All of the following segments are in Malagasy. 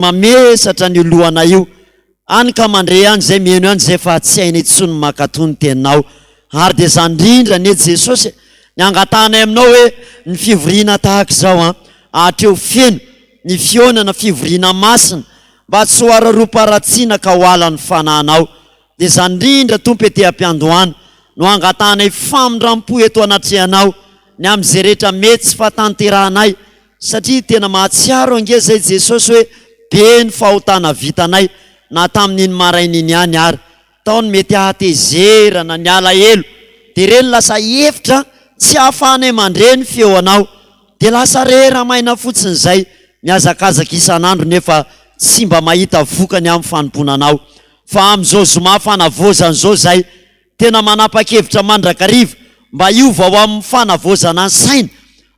Mamesatra an'io lohanay io any ka mandre any zay mihaino any zay fa tsy hainay intsony ny mankato ny teninao ary dia zany indrindra anie Jesosy e, ny angatahanay aminao hoe ny fivoriana tahaka izao an, hatreo feno ny fihaonana fivoriana masina mba tsy ho araroam-paharatsiana ka ho halan'ny fanahinao dia zany indrindra Tompo ety am-piandohana no angatahanay famindram-po eto anatrehanao ny amin'izay rehetra mety tsy fahatanterahanay Satria tena mahatsiaro ange zay Jesosy hoe be ny fahotana vitanay na tamin'iny maraina iny ihany ary. Tao ny mety hahatezerana, ny alahelo, dia ireny lasa efitra tsy ahafahanay mandre ny feo anao. Dia lasa rera-maina fotsiny izay mihazakazaka isan'andro nefa tsy mba mahita vokany amin'ny fanompoana anao. Fa amin'izao zoma fanavaozana izao izay Tena manapa-kevitra mandrakariva mba hiova ho amin'ny fanavaozana ny saina.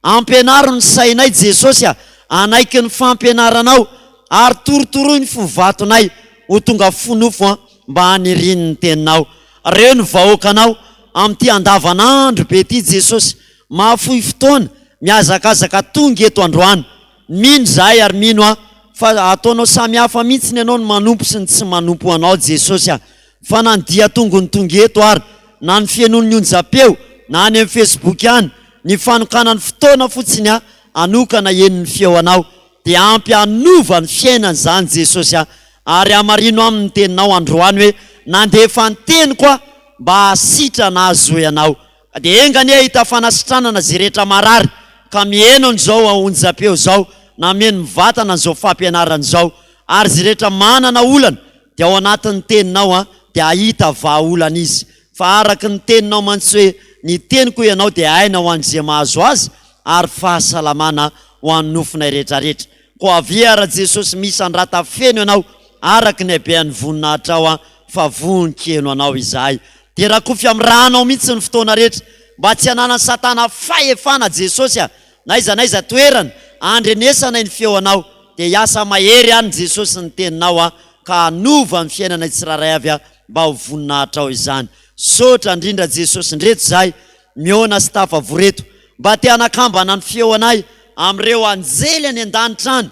Ampianaro ny sainay Jesosy a, hanaiky ny fampianaranao ary torotoroy ny fo vatonay ho tonga fo nofo a, mba haniriany ny teninao. Reo ny vahoakanao amin'ity andavanandro be ity Jesosy, mahafoy fotoana, mihazakazaka tonga eto androany. Mino izahay ary mino aho fa ataonao samy hafa mihitsy ny anao ny manompo sy ny tsy manompo anao Jesosy a. Fa na ny dia tongony tonga eto ary, na ny fihenoan'ny onjam-peo, na any amin'ny Facebook any, ny fanokanany fotoana fotsiny a, hanokana heno ny feo anao, dia ampy hanova ny fiainany izany Jesosy a. Ary hamarino aminy ny teninao androany hoe, nandefa ny teniko aho mba hahasitrana azy hoy ianao. Ka dia enga anie hahita fanasitranana izay rehetra marary ka miheno an'izao onjam-peo izao na miheno mivantana an'izao fampianarana izao ary izay rehetra manana olana dia ao anatin'ny teninao an dia hahita vahaolana izy fa araka ny teninao mantsy hoe ny teniko ianao dia aina ho an'izay mahazo azy ary fahasalamana ho an'ny nofonay rehetrarehetra koa avia Rajesosy misandrata feno ianao araka ny habean'ny voninahitrao an fa vonon-keno anao izahay Dia rakofy amin'ny rànao mihitsy ny fotoana rehetra mba tsy hananan'i satana fahefana Jesosy a! N'aiza n'aiza toerana andrenesanay ny feo anao dia hiasa mahery any Jesosy ny teninao a! Ka hanova ny fiainanay tsirairay avy a! Mba ho voninahitrao izany. Misaotra indrindra Jesosy ndreto izahay mihaona sy tafavory eto mba te hanakambana ny feo anay amin'ireo anjely any an-danitra any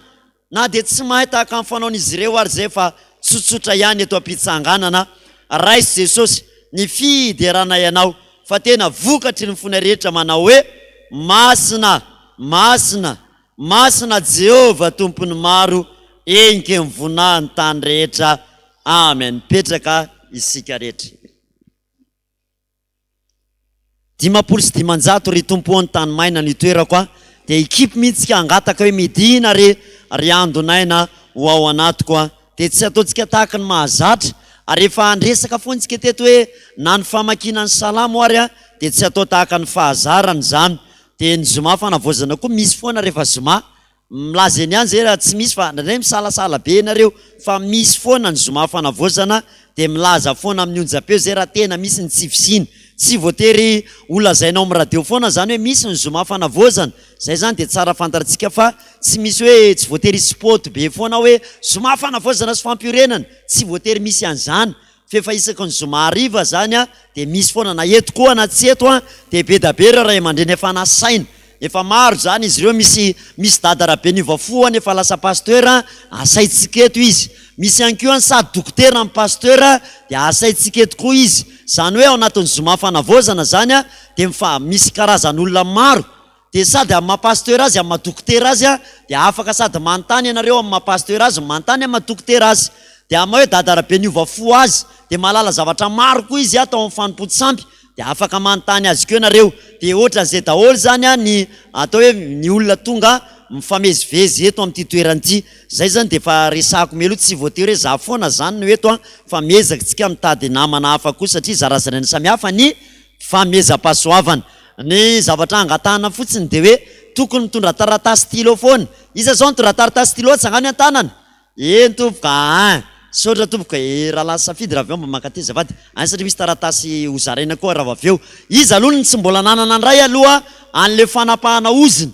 Na dia tsy mahay tahaka ny fanaon'izy ireo ary izay fa tsotsotra ihany eto am-pitsanganana, raiso Jesosy ny fideranay Anao fa tena vokatry ny fonay rehetra manao hoe, Masina, Masina, Masina Jehovah Tompon'ny maro, enke ny voninahiny tany rehetra. Amen. Mipetraka isika rehetra. 550 ry Tompo ô ny tany maina no itoerako a dia hikipy mihitsy ka hangataka hoe midina re ry andon'aina ho ao anatiko a dia tsy ataontsika tahaka ny mahazatra ary efa andresaka foana tsika teto hoe na ny famakiana ny salamo ary a dia tsy atao tahaka ny fahazarana izany dia ny zoma fanavaozana koa misy foana rehefa zoma Milaza eny ihany zay raha tsy misy fa indraindray misalasala be nareo fa misy foana ny zoma fanavaozana dia milaza foana amin'ny onjam-peo zay raha tena misy ny tsy fisiana. Tsy voatery ho lazainao amin'ny radio foana zany hoe misy ny zoma fanavaozana. Zay zany dia tsara fantatsika fa tsy misy hoe tsy voatery hisy spot be foana hoe zoma fanavaozana sy fampiorenana. Tsy voatery misy an'izany. F'efa isaky ny zoma hariva zany a dia misy foana na eto koa na tsy eto a dia be da be ireo ray aman-dreny efa nasaina, efa maro zany izy ireo, misy misy dada rabe niova fo any efa lasa pasteur a, asaintsika eto izy, misy ihany koa any sady dokotera no pasteur dia asaintsika eto koa izy, zany hoe ao anatin'ny zoma fanavaozana zany a dia mifa misy karazan'olona maro Dia sady amin'ny maha pasteur azy, amin'ny maha dokotera azy dia afaka sady manontany ianareo amin'ny maha pasteur azy no manontany amin'ny maha dokotera azy. Dia amin'ny maha hoe Dada Rabe niova fo azy dia mahalala zavatra maro koa izy tao amin'ny fanompoan-tsampy dia afaka manontany azy koa ianareo. Dia ohatran'izay daholo izany ny atao hoe ny olona tonga mifamezivezy eto amin'ity toerana ity. Izay izany dia efa resahako mialoha, tsy voatery hoe za foana izany no eto fa miezaka tsika mitady namana hafa koa satria zarazaraina samihafa ny Fanomezam-pahasoavana. Ny zavatra angatahana fotsiny dia hoe tokony mitondra taratasy stylo foana. Iza zao nitondra taratasy stylo atsangano ny an-tanana? Eny tompoko aa. Misaotra tompoko e. Rahalahy Safidy raha avy eo mba mankaty azafady. Any satria misy taratasy ho zaraina koa raha vao avy eo. Iza aloha no tsy mbola nanana indray aloha an'ilay fanapahana ozona?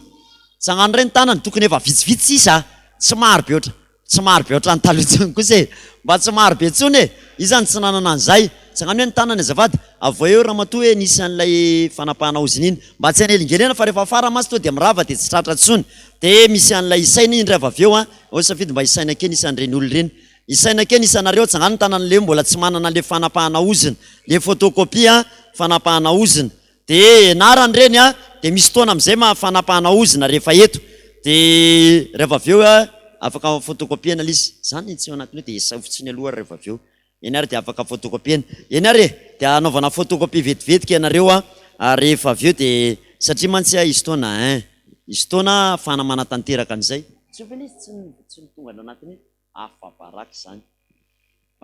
Tsangano indray ny tanana. Tokony efa vitsivitsy sisa a. Tsy maro be ohatr. Tsy maro be ohatran'ny taloha intsony kosa e! Mba tsy maro be intsony e! Iza no tsy nanana an'izay? Tsangano hoe ny tanana azafady. Avoay eo ramatoa hoe nisy an'ilay fanapahana ozona iny. Mba tsy hanelingelena fa rehefa afara mantsy to dia mirava dia tsy tratra intsony. Dia misy an'ilay isaina iny rehefa avy eo an. Ao safidy mba isaina kely isan'ireny olona ireny. Isaina kely isanareo, tsangano ny tanan'ilay mbola tsy manana an'ilay fanapahana ozona. Ilay photocopie an, fanapahana ozona. Dia anarany ireny an, dia misy fotoana amin'izay maha fanapahana ozona rehefa eto. Dia rehefa avy eo an, afaka photocopie-na ilay izy. Izany tsy ao anatin'io dia isao fotsiny aloha ary rehefa avy eo. Eny ary dia afaka photocopie-na. Eny ary e! Dia anaovana photocopie vetivetiky ianareo an, ary rehefa avy eo dia, satria mantsy an, hisy fotoana ein, hisy fotoana ahafahana manatanteraka an'izay. Tsy eo ve ilay izy tsy tsy tonga any anatin'iny? Afa-baraka izany.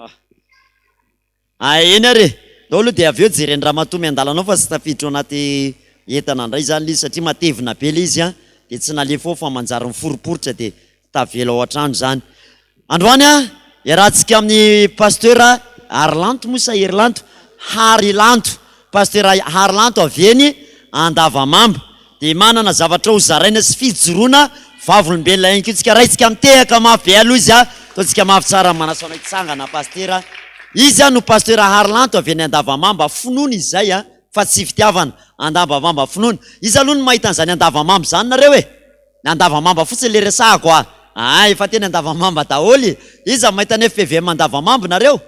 Ah. Ah eny ary e! Ndao aloha dia avy eo jeren-dramatoa miandalana ao fa tsy tafiditra ao anaty entana indray izany ilay izy satria matevina be ilay izy an, dia tsy nalefa ao fa manjary miforiporitra dia tavela ao an-trano izany. Androany an, iarahantsika amin'ny Pasteur Harilanto moa sa Herilanto? Harilanto, Pasteur Harilanto avy eny Andavamamba. Dia manana zavatra ho zaraina sy fijoroana vavolombelona ihany koa tsika. Raintsika mitehaka mafy be aloha izy a! Ataontsika mafy tsara ny manasa anao hitsangana Pasitera. Izy no Pasteur Harilanto avy any Andavamamba, finoana izy izay a, fa tsy fitiavana. Andavamamba finoana. Iza aloha no mahita an'izany Andavamamba izany nareo e? Ny Andavamamba fotsiny le resahako a! Aa efa teny Andavamamba daholo e! Iza no mahita ny fpvm Andavamamba nareo?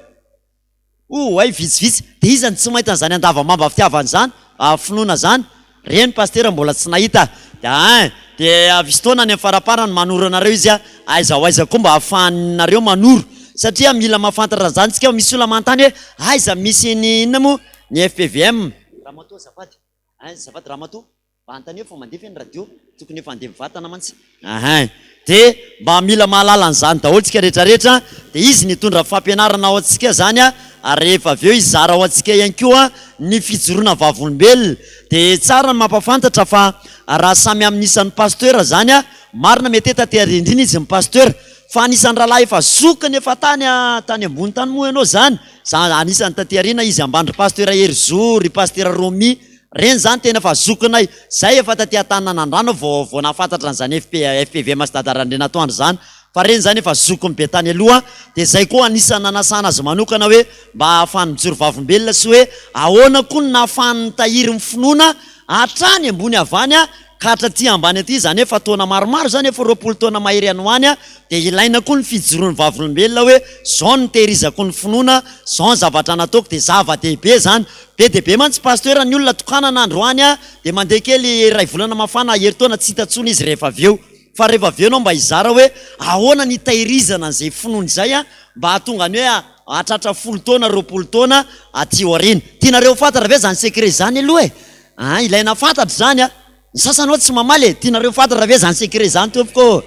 Oay vitsivitsy, dia iza no tsy mahita an'izany andavamamba fitiavana izany, finoana izany? Reny pasitera mbola tsy nahita, dia ein, dia avy fotoana any amin'ny faraparany manoro anareo izy aiza ho aiza koa mba ahafahanareo manoro, satria mila mahafantatra an'izany tsika, misy olona manontany hoe aiza misy ny inona moa ny fpvm? Ramatoa azafady, ein azafady ramatoa. Mba antanio fa mandeha ve ny radio? Tokony efa handeha mivantana mantsy. Ahin. Dia mba mila mahalala an'izany daholo tsika rehetra rehetra, dia izy nitondra fampianarana ho antsika izany ary rehefa avy eo hizara ho antsika ihany koa ny fijoroana vavolombelona. Dia tsara ny mampafantatra fa raha samy amin'ny isan'ny pasteur izany, marina mety hoe taty aoriandriana izy ny pasteur, fa anisan'ny rahalahy efa zokiny efa tany tany ambony tany moa ianao izany, za anisan'ny taty aoriana izy ambany ry pasteur Herizo, ry pasteur Romy, Reny zany tena efa zokinay, zay efa taty Antananandrano vao vao nahafantatra an'izany FP FPVM sy Dada Randrianatoandro zany, fa reny zany efa zokiny be tany aloha, dia zay koa anisan'ny nanasana azy manokana hoe mba hahafahany mijoro vavolombelona sy hoe ahoana koa no nahafahany nitahiry ny finoana hatrany ambony avy any ka hatraty ambany aty, izany hoe efa taona maromaro izany, efa 20 taona mahery any ho any, dia ilaina koa ny fijoroan'ny vavolombelona hoe zao no nitehirizako ny finoana, zao ny zavatra nataoko, dia zava-dehibe izany. Be dia be mantsy Pasteur ny olona tokanana androany dia mandeha kely iray volana mafana herintaona tsy hita intsony izy rehefa avy eo, fa rehefa avy eo ianao mba hizara hoe ahoana ny hitahirizana an'izay finoana izay mba hahatonga ny hoe hahatratra folo taona, 20 taona aty aoriana. Tianareo ho fantatra ve izany secret izany aloha e? An, ilaina fantatra izany an! Ny sasany hoa tsy mamaly e! Tianareo fantatra ve izany secret izany tompoko ô?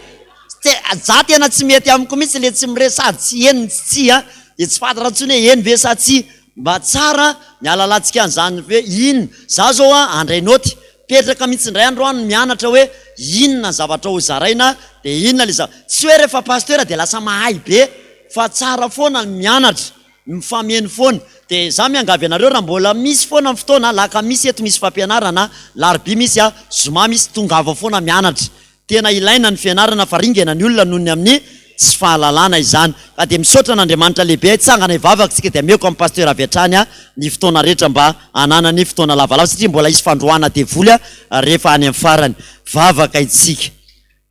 Te, za tena tsy mety amiko mihitsy le tsy mire sady tsy eny no tsy tsia dia tsy fantatra intsony hoe eny ve sa tsia. Mba tsara ny hahalalantsika an'izany hoe inona. Za zao an, handray naoty. Mipetraka mihitsy indray andro aho no mianatra hoe inona ny zavatra ho zaraina dia inona le zava, tsy hoe rehefa pasteur dia lasa mahay be fa tsara foana ny mianatra. Mifameno foana. Dia za miangavy anareo raha mbola misy foana ny fotoana, alakamisy eto misy fampianarana, larobia misy a, zoma misy, tongava foana mianatra. Tena ilaina ny fianarana fa ringana ny olona noho ny amin'ny tsy fahalalana izany. Ka dia misaotra an'Andriamanitra lehibe, hitsangana hivavaka isika dia ameko amin'ny Pasteur avy hatrany ny fotoana rehetra mba hananany fotoana lavalava satria mbola hisy fandroahana devoly rehefa any amin'ny farany. Vavaka isika.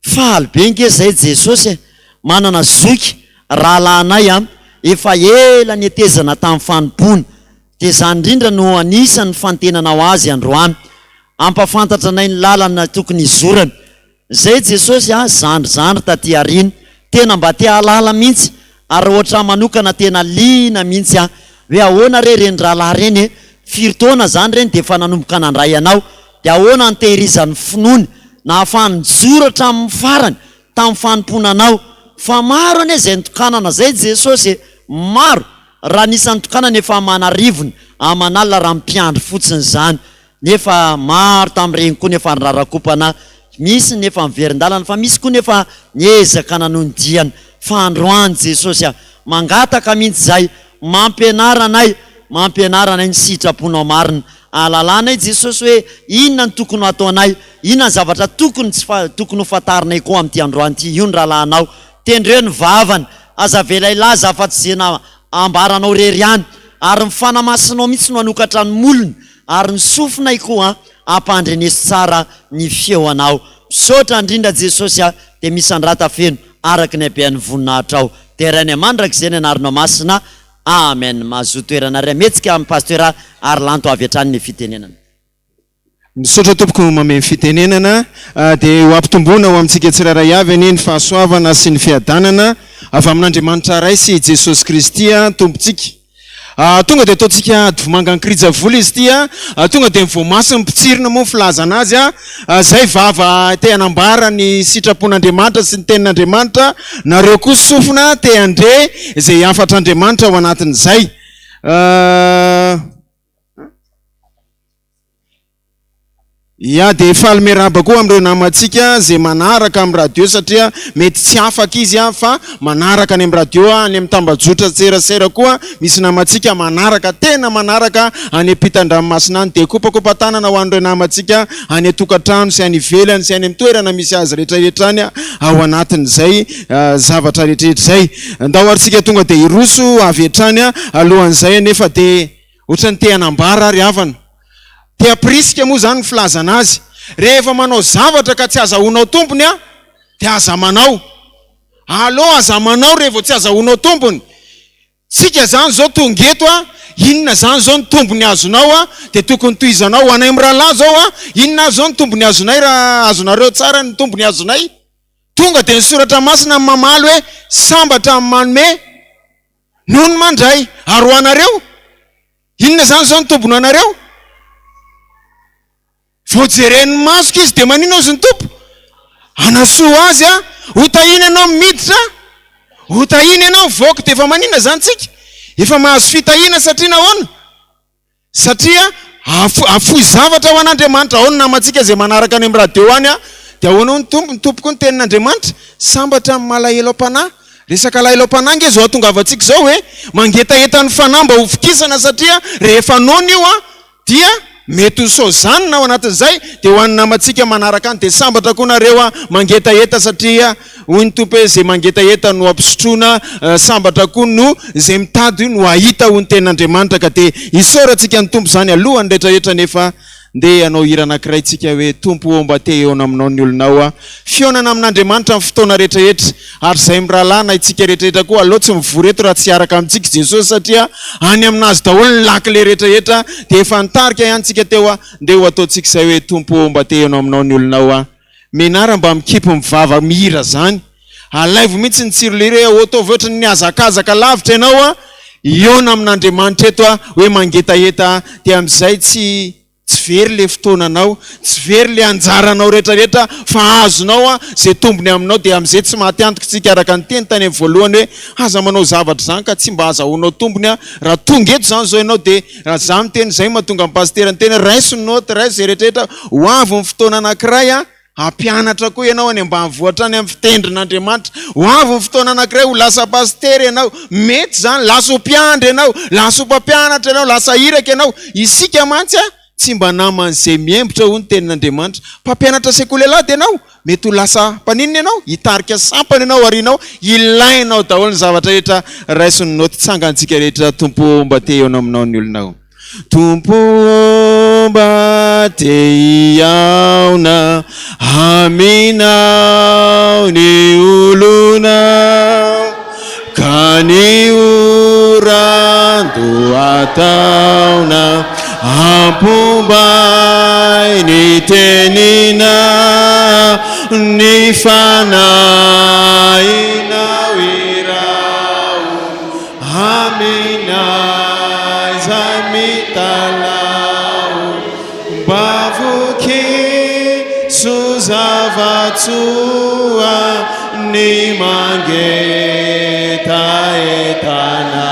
Faly be nge zay Jesosy e! Manana zoky rahalahinay an, efa ela nihetezana tamin'ny fanompoana, dia izany indrindra no anisan'ny fantenanao azy androany, hampafantatra anay ny lalana tokony hizorana. Zay Jesosy a, zandry zandry taty aoriana, tena mba te hahalala mihitsy, ary ohatr'ahy manokana tena liana mihitsy aho, hoe ahoana re ireny rahalahy ireny e, firy taona zany ireny dia efa nanomboka nandray anao, Dia ahoana ny tehirizan'ny finoany nahafahany nijoro hatramin'ny farany tamin'ny fanompoana anao? Fa maro anie izay nitokanana izay Jesosy e! Maro! Raha ny isan'ny nitokanana efa aman'arivony, aman'alina raha mpiandry fotsiny izany. Nefa maro tamin'ireny koa nefa nirarakompana, misy ny efa niverin-dalana fa misy koa nefa niezaka nanohy ny diany. Fa androany Jesosy a! Mangataka mihitsy izahay, mampianara anay, mampianara anay ny sitraponao marina. Ahalalanay Jesosy hoe inona no tokony ho ataonay, inona ny zavatra tokony tsy fa tokony ho fantarinay koa amin'ity androany ity. Io ny rahalahinao. Tendreo ny vavany. Aza avela hilaza afa-tsy izay na ambaranao irery ihany. ary ny Fanahy Masinao mihitsy no hanokatra ny molony ary ny sofinay koa ampandreneso tsara ny feo anao. Misaotra indrindra Jesosy a, dia misandrata feno araka ny habean'ny voninahitrao. Deraina mandrakizay ny anaranao masina. Amen. Mahazoa toerana ary hametsika amin'i Pasteur Arlanto avy hatrany ny fitenenana. Misaotra tompoko mamehy fitenenana. Dia ho ampitomboina ho amintsika tsirairay avy anie ny fahasoavana sy ny fiadanana avy amin'Andriamanitra Ray sy i Jesosy Kristy Tompontsika. Tonga dia ataontsika adivomanga an-kirijavola izy ity a! Tonga dia ny voamasy mipitsirina moa ny filazana azy a! Izay vava te hanambara ny sitrapon'Andriamanitra sy ny tenin'Andriamanitra, nareo koa sofina te handre izay hafatr'Andriamanitra ao anatin'izay. Ya, dia faly miarahaba koa amin'ireo namantsika izay manaraka amin'ny radio satria mety tsy afaka izy fa manaraka any amin'ny radio, any amin'ny tambajotran-tserasera koa misy namantsika manaraka, tena manaraka any ampitan-dranomasina any. Dia kopakopa-tanana ho an'ireo namantsika any an-tokantrano sy any ivelany sy any amin'ny toerana misy azy rehetrarehetra any ao anatin'izay zavatra rehetrarehetra izay. Ndao ary tsika tonga dia hiroso avy hatrany, alohan'izay anefa dia Ohatran'ny te hanambara ary havana. Te hampirisika moa izany ny filazana azy. Rehefa manao zavatra ka tsy azahoanao tombony an, dia aza manao. Aleo aza manao rehefa vao tsy azahoanao tombony. Tsika izany izao tonga eto an, inona izany izao ny tombony azonao an, dia tokony tohizanao. Ho anay mirahalahy izao an, inona avy izao ny tombony azonay raha azonareo tsara ny tombony azonay? Tonga dia ny soratra masina no mamaly hoe sambatra ny manome. Noho ny mandray. Ary ho anareo? Inona izany izao ny tombony ho anareo? Vao jeren'ny masoko izy dia maninona hozy ny Tompo? Hanasoa azy aho. Ho tahiana ianao miditra, ho tahiana ianao mivoaka. Dia efa maninona izany tsika? Efa mahazo fitahiana satria nahoana? Satria afoy zavatra ho an'Andriamanitra. Ao ny namantsika izay manaraka any amin'ny radio any dia ahoana hoy ny Tompo? Ny Tompo koa ny tenin'Andriamanitra, sambatra amin'ny malahelo am-panahy. Resaka alahelo am-panahy ange izao hatongavantsika izao e! Mangetaheta ny fanahy mba ho vokisana satria rehefa noana io dia mety ho saozanina ao anatin'izay dia ho an'ny namantsika manaraka any dia sambatra koa nareo mangetaheta satria Hoy ny Tompo hoe, Izay mangetaheta no hampisotroina, sambatra koa no izay mitady no hahita, hoy ny Tenin'Andriamanitra. Ka dia isaorantsika ny Tompo izany alohan'ny rehetrarehetra anefa ndeha hanao hira anankiray tsika hoe, Tompo ô mba te hihaona aminao ny olonao aho. Fihaonana amin'Andriamanitra amin'ny fotoana rehetrarehetra. Ary izay mirahalahy na itsika rehetrarehetra koa aleo tsy mivory eto raha tsy hiaraka amintsika i Jesosy satria any aminazy daholo ny lakile rehetrarehetra. Dia efa nitarika ihany tsika teo aho, ndeha ho ataontsika izay hoe, Tompo ô mba te hihaona aminao ny olonao aho. Menara mba mikipy mivava mihira zany. Alaivo mihitsy ny tsiro lery hoe ataovy ohatry ny nihazakazaka lavitra ianao a, hihaona amin'Andriamanitra eto a, hoe mangetaheta a, dia amin'izay tsy tsy very le fotoananao, tsy very le anjaranao rehetra rehetra fa azonao a ze tombony aminao dia amin'izay tsy maty antoka tsika araka ny teny tany amin'ny voalohany hoe aza manao zavatra izany ka tsy mba azahoanao tombony a, raha tonga eto izany izao ianao dia Raha za miteny izay mahatonga ny pasitera niteny raiso ny note, raiso izay rehetra rehetra, ho avy ny fotoana anankiray a, hampianatra koa ianao any ambanivohitra any amin'ny fitendrin'Andriamanitra, ho avy ny fotoana anankiray ho lasa pasitera ianao, mety izany, lasa ho mpiandry ianao, lasa ho mpampianatra ianao, lasa iraka ianao, isika mantsy a, tsy mba naman'izay miembotra hoy ny tenin'Andriamanitra, mpampianatra sekoly alahady ianao, Mety ho lasa mpaninona ianao? Hitarika sampana ianao aorianao, ilainao daholo ny zavatra rehetra, raiso ny naoty, tsangantsika rehetra, Tompo ô mba te hihaona aminao ny olonao. Tompo ô mba te hihaona aminao ny olonao, Ka ny oran-dohataona ampombay ny teninao, ny fanahinao iraho aminay izay mitalaho mba vokiso zava-tsoa Ny mangetahetana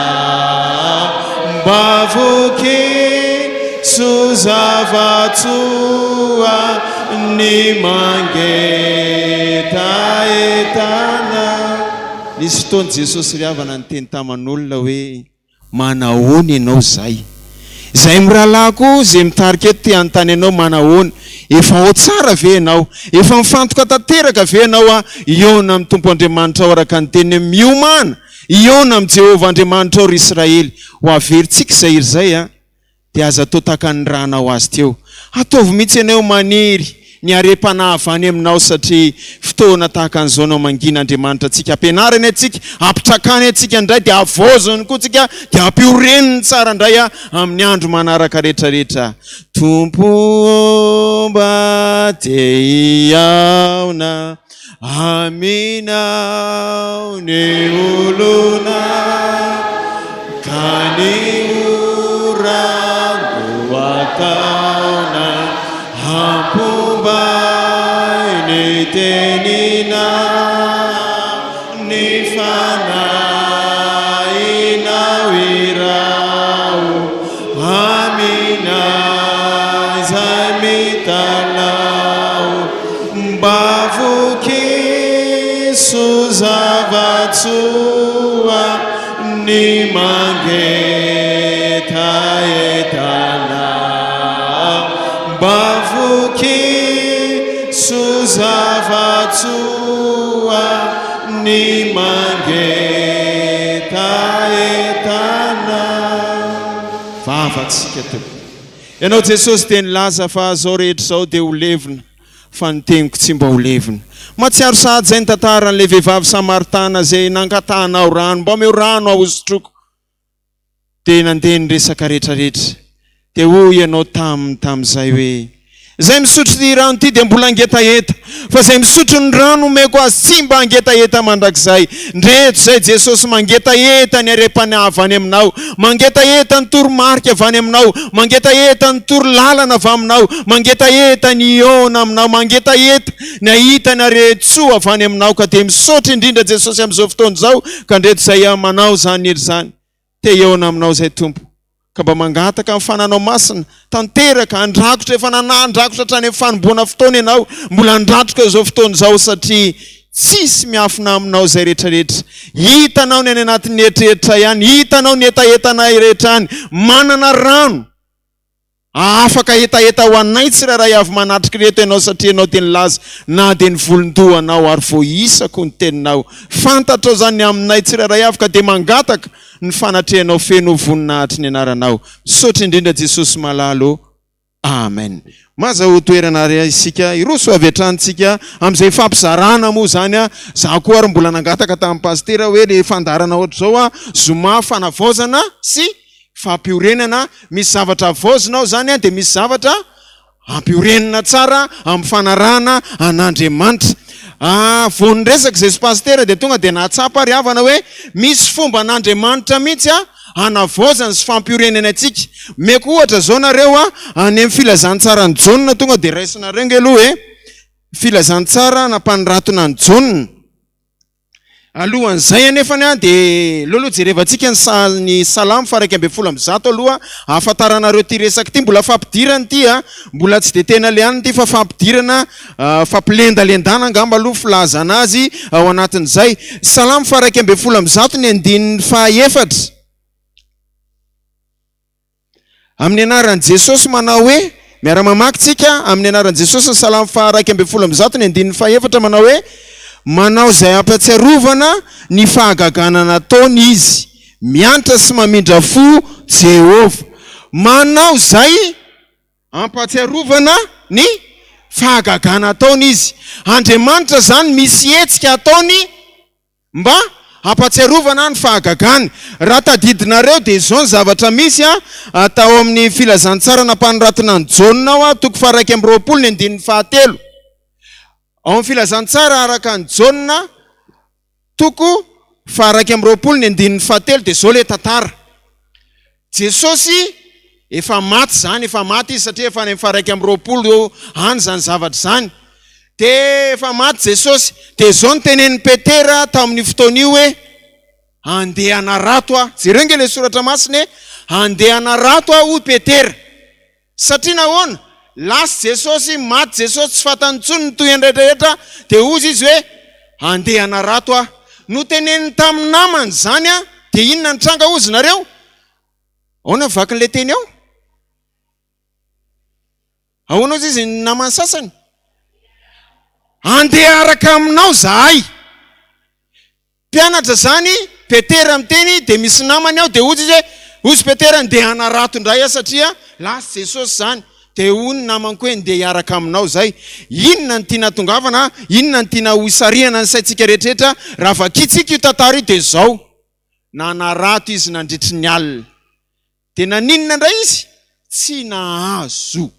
mba vokiso zava-tsoa ny mangetahetana. Nisy fotoana Jesosy ry havana niteny taman'olona hoe. Manahoana ianao zay? Zay mirahalahy koa zay mitarika eto te hanontany anao manahoana? Efa ao tsara ve ianao? Efa mifantoka tanteraka ve ianao hihaona amin'ny Tompo Andriamanitrao araka ny teniny hoe miomàna? Hihaona amin'i Jehovah Andriamanitrao, ry Israely. Ho averintsika izay hira izay an! Dia aza atao tahaka ny ranao azy teo. Ataovy mihitsy ianao maniry ny harem-panahy avy any aminao satria fotoana tahaka an'izao no mangina Andriamanitra antsika. Ampianariny antsika, ampitrakany antsika indray dia havaoziny koa tsika dia ampioreniny tsara indray amin'ny andro manaraka rehetra rehetra. Tompo ô mba te hihaona Aminao ny olona ka ny oram-bo ataona hampombay ny teninao ny fanahinao iraho aminay izay mitalaho Mba vokiso zava-tsoa ny mangetahetana. Mba vokiso zava-tsoa ny mangetahetana. Vavatsika Tompo. Ianao Jesosy dia nilaza fa zao rehetra izao dia ho levona. fa ny teniko tsy mba ho levona. Mahatsiaro sahady izay ny tantaran'ilay vehivavy samaritana izay nangatahanao rano, mba omeo rano aho hosotroiko. Dia nandeha ny resaka rehetrarehetra. Dia hoy ianao taminy tamin'izay hoe, Izay misotro ity rano ity dia mbola hangetaheta, fa izay misotro ny rano omeko azy tsy mba hangetaheta mandrakizay. Ndreto izay Jesosy mangetaheta ny harem-panahy avy any aminao, mangetaheta ny toromarika avy any aminao, mangetaheta ny torolalana avy aminao, mangetaheta ny hihaona aminao, mangetaheta ny hahita ny haren-tsoa avy any aminao, ka dia misaotra indrindra Jesosy amin'izao fotoana izao, ka ndreto izay aho manao izany hery izany, te hihaona aminao izay Tompo. Ka mba mangataka ny fananao masina, tanteraka, handrakotra, efa nanandrakotra hatrany amin'ny fanombohana fotoana ianao, mbola handratroka izao fotoana izao satria tsisy miafina aminao izay rehetra rehetra. Hitanao ny any anatin'ny eritreritra ihany, hitanao ny hetahetanay rehetra any, manana rano hahafaka hetaheta ho anay tsirairay avy manatrika ireto ianao satria ianao dia nilaza na dia ny volon-dohanao ary voaisako ny teninao. Fantatrao izany ny aminay tsirairay avy ka dia mangataka ny fanatrehanao feno ho voninahitry ny anaranao. Misaotra indrindra Jesosy malala ô. Amen. Mazahoa toerana ary isika hiroso avy hatrany tsika amin'izay fampizarana moa izany a. Za koa ary mbola nangataka tamin'ny pasitera hoe le fandaharana ohatr'izao a, zoma fanavaozana sy fampiorenana, misy zavatra havaozina ao izany a, dia misy zavatra Ampiorenina tsara amin'ny fanarahana an'Andriamanitra. Ah, vao niresaka izay sy pasitera dia tonga dia nahatsapa ry havana hoe misy fomban'Andriamanitra mihitsy ah, hanavaozany sy fampiorenany antsika. Omeko ohatra izao nareo ah, any amin'ny filazantsaran'i Jaona tonga dia raisinareo ange aloha e. Filazantsara nampanoratona an'i Jaona. Alohan'izay anefany dia aleo aloha jerevantsika ny sa- ny Salamo faha 111 aloha ahafantaranareo ity resaka ity. Mbola fampidirana ity a, mbola tsy dia tena le anona ity fa fampidirana, fampilendalendana angamba aloha filazana azy ao anatin'izay. Salamo faha 111 ny andininy faha efatra. Amin'ny anaran'i Jesosy manao hoe, miara-mamaky tsika, amin'ny anaran'i Jesosy ny Salamo faha 111 ny andininy faha efatra manao hoe, Manao izay hampatsiarovana ny fahagagana nataony Izy, miantra sy mamindra fo Jehovah. Manao izay hampatsiarovana ny fahagagana ataony Izy. Andriamanitra izany misy hetsika ataony Mba hampatsiarovana ny fahagagany. Raha tadidinareo dia izao ny zavatra misy a, tao amin'ny filazantsara nampanoratana an'i Jaona ao a, toko faha 21 ny andininy fahatelo. Ao amin'ny filazantsara araka an'i Jaona toko faha 21 ny andininy fahatelo dia izao ilay tantara. Jesosy efa maty izany, efa maty izy satria efa any amin'ny faha 21 eo any izany zavatra izany. Dia efa maty Jesosy. Dia izao no tenenin'i Petera tamin'io fotoana io hoe, Handeha hanarato aho. Jereo ange ilay soratra masina e! Handeha hanarato aho hoy Petera. Satria nahoana? Lasa Jesosy, maty Jesosy, tsy fantany intsony ny tohiny rehetra rehetra, dia hozy izy hoe, Handeha hanarato aho. Noteneniny tamin'ny namany izany an, dia inona ny tranga hozy nareo? Ahoana ny vakin'ilay teny ao? Ahoana hozy izy ny namany sasany? Handeha araka aminao zahay. Mpianatra izany. Petera miteny dia misy namany ao dia hozy izy hoe, hozy Petera ndeha hanarato indray aho satria lasa Jesosy izany. Dia hoy ny namany koa hoe ndeha hiaraka aminao izay. Inona no tiana hatongavana, inona no tiana hoisarihana ny saintsika rehetrarehetra raha vakintsika io tantara io dia izao, nanarato izy nandritry ny alina. Dia naninona indray izy? Tsy nahazo.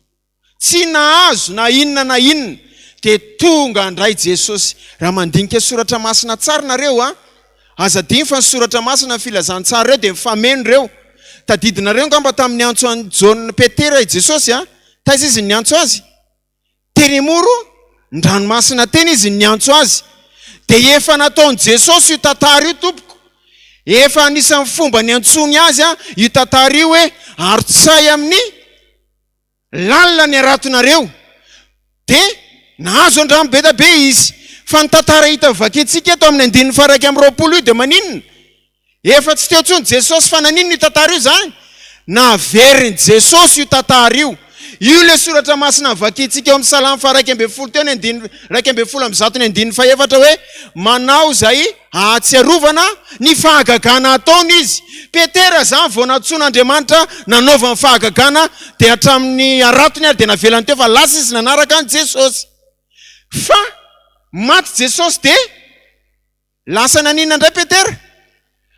Tsy nahazo na inona na inona. Dia tonga indray Jesosy. Raha mandinika soratra masina tsara nareo a, aza adino fa ny soratra masina, ny filazantsara ireo dia mifameno ireo. Tadidinareo angamba tamin'ny niantso an'i Jaona, Petera i Jesosy a, taiza izy no niantso azy? Teny amoron-dranomasina teny izy no niantso azy. Dia efa nataon'i Jesosy io tantara io tompoko. Efa anisan'ny fomba niantsoany azy io tantara io hoe arotsay amin'ny lalina ny haratonareo. Dia nahazo an-drano be dia be izy. Fa ny tantara hita vakintsika eto amin'ny andininy faha 21 io dia maninona? Efa tsy teo intsony Jesosy fa naninona io tantara io izany? Naverin'i Jesosy io tantara io. Io ilay soratra masina vakintsika eo amin'ny Salamo faha 11 teo ny andininy 111 ny andininy fahefatra hoe manao izay hahatsiarovana ny fahagagana ataony izy. Petera izany vao nantsoin'Andriamanitra nanaovany fahagagana dia hatramin'ny haratony ary dia navelany teo fa lasa izy nanaraka an'i Jesosy. Fa maty Jesosy dia Lasa naninona indray Petera?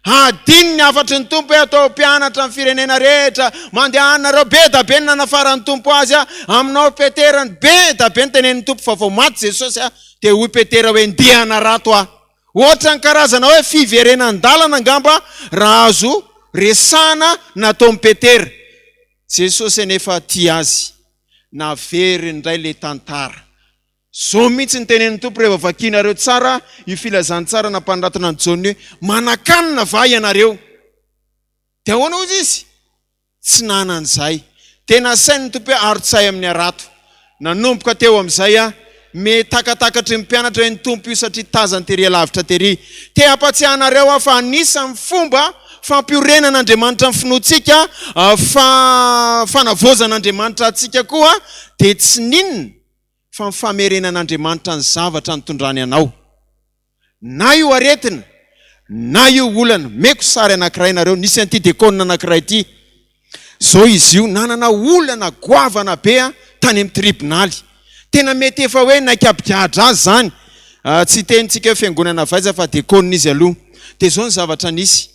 Hadino ny hafatry ny Tompo hoe atao mpianatra ny firenena rehetra, mandehana nareo, be da be ny nanafaran'ny Tompo azy aminao Petera, ny be da be ny tenenin'ny Tompo fa vao maty Jesosy dia hoy Petera hoe ndeha hanarato aho. Ohatran'ny karazana hoe fiverenan-dalana angamba raha azo resahana nataon'i Petera. Jesosy anefa tia azy. Naveriny indray ilay tantara. Zao mihitsy ny tenenin'ny Tompo rehefa vakinareo tsara io filazantsara nampanoratana an'i Jaona io hoe, Manan-kanina va ianareo? Dia ahoana hozy izy? Tsy nanana izahay. Dia nasain'ny Tompo hoe arotsay amin'ny harato. Nanomboka teo amin'izay aho, me takatakatry ny mpianatra hoe ny Tompo io satria tazany tery alavitra tery. Te hampatsiahy anareo aho fa anisan'ny fomba fampiorenan'Andriamanitra ny finoantsika, fa fanavaozan'Andriamanitra antsika koa dia tsy n'inona fa ny famerenan'Andriamanitra ny zavatra nitondrany anao. Na io aretina, na io olana. Omeko sary anankiray nareo, nisy an'ity dekona anankiray ity. Zao izy io, nanana olana goavana be tany amin'ny tribonaly. Tena mety efa hoe naikabigadra azy izany. Tsy hitenintsika hoe fiangonana avy aiza fa dekona izy aloha. Dia zao ny zavatra nisy.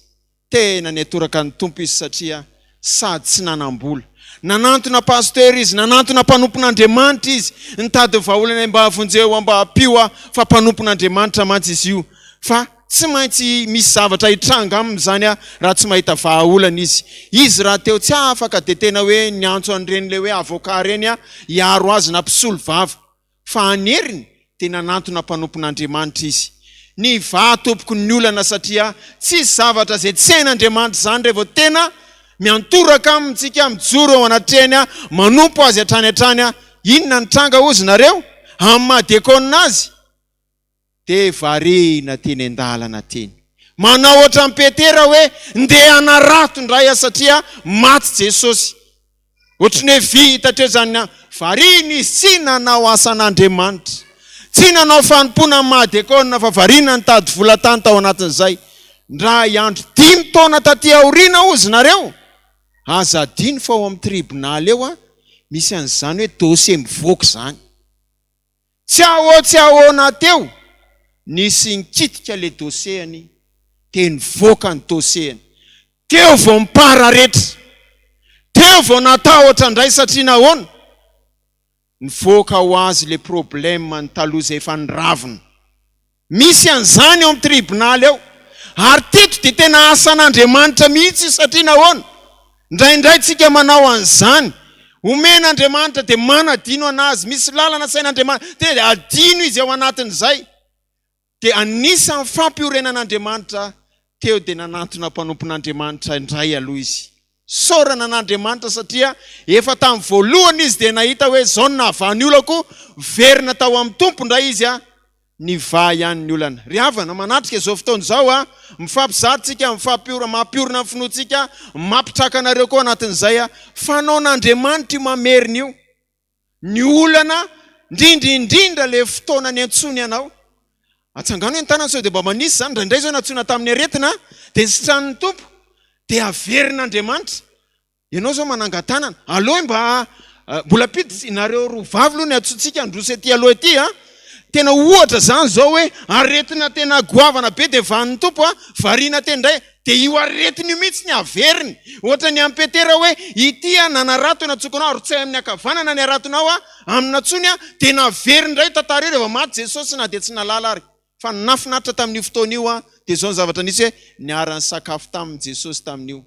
Tena niatoraka ny Tompo izy satria sady tsy nanam-bola. Nanantona pasteur izy, nanantona mpanompon'Andriamanitra izy, nitady vahaolana hoe mba vonjeo aho, mba ampio aho, fa mpanompon'Andriamanitra mantsy izy io. Fa tsy maintsy misy zavatra hitranga aminy izany raha tsy mahita vahaolana izy. Izy rahateo tsy afaka dia tena hoe niantso an'ireny ilay hoe avocat ireny hiaro azy na mpisolo vava. Fa any heriny dia nanantona mpanompon'Andriamanitra izy. Nivaha tompoko ny olana satria tsisy zavatra izay tsy hain'Andriamanitra izany rehefa tena miantoraka aminy tsika, mijoro eo anatrehany, manompo azy hatrany hatrany. Inona ny tranga hozy nareo? Amin'ny maha dekona azy? Dia variana teny an-dalana teny. Manao ohatran'i Petera hoe, Ndeha hanarato indray aho satria maty Jesosy. Ohatran'ny hoe vita hatreo izany ny Variana izy, tsy nanao asan'Andriamanitra. Tsy nanao fanompoana amin'ny maha dekona fa variana nitady vola tany tao anatin'izay. Indray andro, dimy taona taty aoriana hozy nareo, aza adino fa ao amin'ny tribonaly eo misy an'izany hoe dossier mivoaka izany. Tsy ahoa tsy ahoana teo, nisy nikitika le dossier-ny dia nivoaka ny dossier-ny. Teo vao nipararetra. Teo vao natahotra indray satria nahoana? Nivoaka ho azy le problème-ny taloha izay efa niravona. Misy an'izany eo amin'ny tribonaly eo. Ary teto dia tena asan'Andriamanitra mihitsy io satria nahoana? Indraindray tsika manao an'izany. Omen'Andriamanitra dia manadino an'azy. Misy lalana asain'Andriamanitra dia adino izy ao anatin'izay. Dia anisan'ny fampiorenan'Andriamanitra teo dia nanantona mpanompon'Andriamanitra indray aloha izy. Isaorana an'Andriamanitra satria efa tamin'ny voalohany izy dia nahita hoe izao no nahavaha ny olako, niverina tao amin'ny Tompo indray izy, nivaha ihany ny olana. Ry havana, manatrika izao fotoana izao a, mifampizara tsika, mifampiora, mampiorina ny finoantsika, mampitraka anareo koa anatin'izay a, fanaon'Andriamanitra io mamerina io. Ny olana, indrindra indrindra le fotoana niantsoany anao. Atsangano hoe ny tanana sao dia mba manisy izany, indraindray izao nantsoina tamin'ny aretina Dia sitranin'ny Tompo, dia averin'Andriamanitra. Ianao izao manangan-tanana. Aleo mba mbola ampiditra nareo roa vavy aloha ny antsointsika handroso ety aloha ety a. Tena ohatra izany izao hoe aretina tena goavana be dia vanin'ny Tompo a, variana teny indray dia io aretina io mihitsy ny averiny. Ohatra ny an'i Petera hoe ity a nanarato ny antsoiko anao arotsay amin'ny ankavanana ny haratonao a, amin'ny nantsoiny a, dia naveriny indray io tantara io rehefa maty Jesosy na dia tsy nahalala ary. Fa ny nahafinaritra tamin'io fotoana io a dia izao ny zavatra nisy hoe niara-nisakafo taminy Jesosy tamin'io.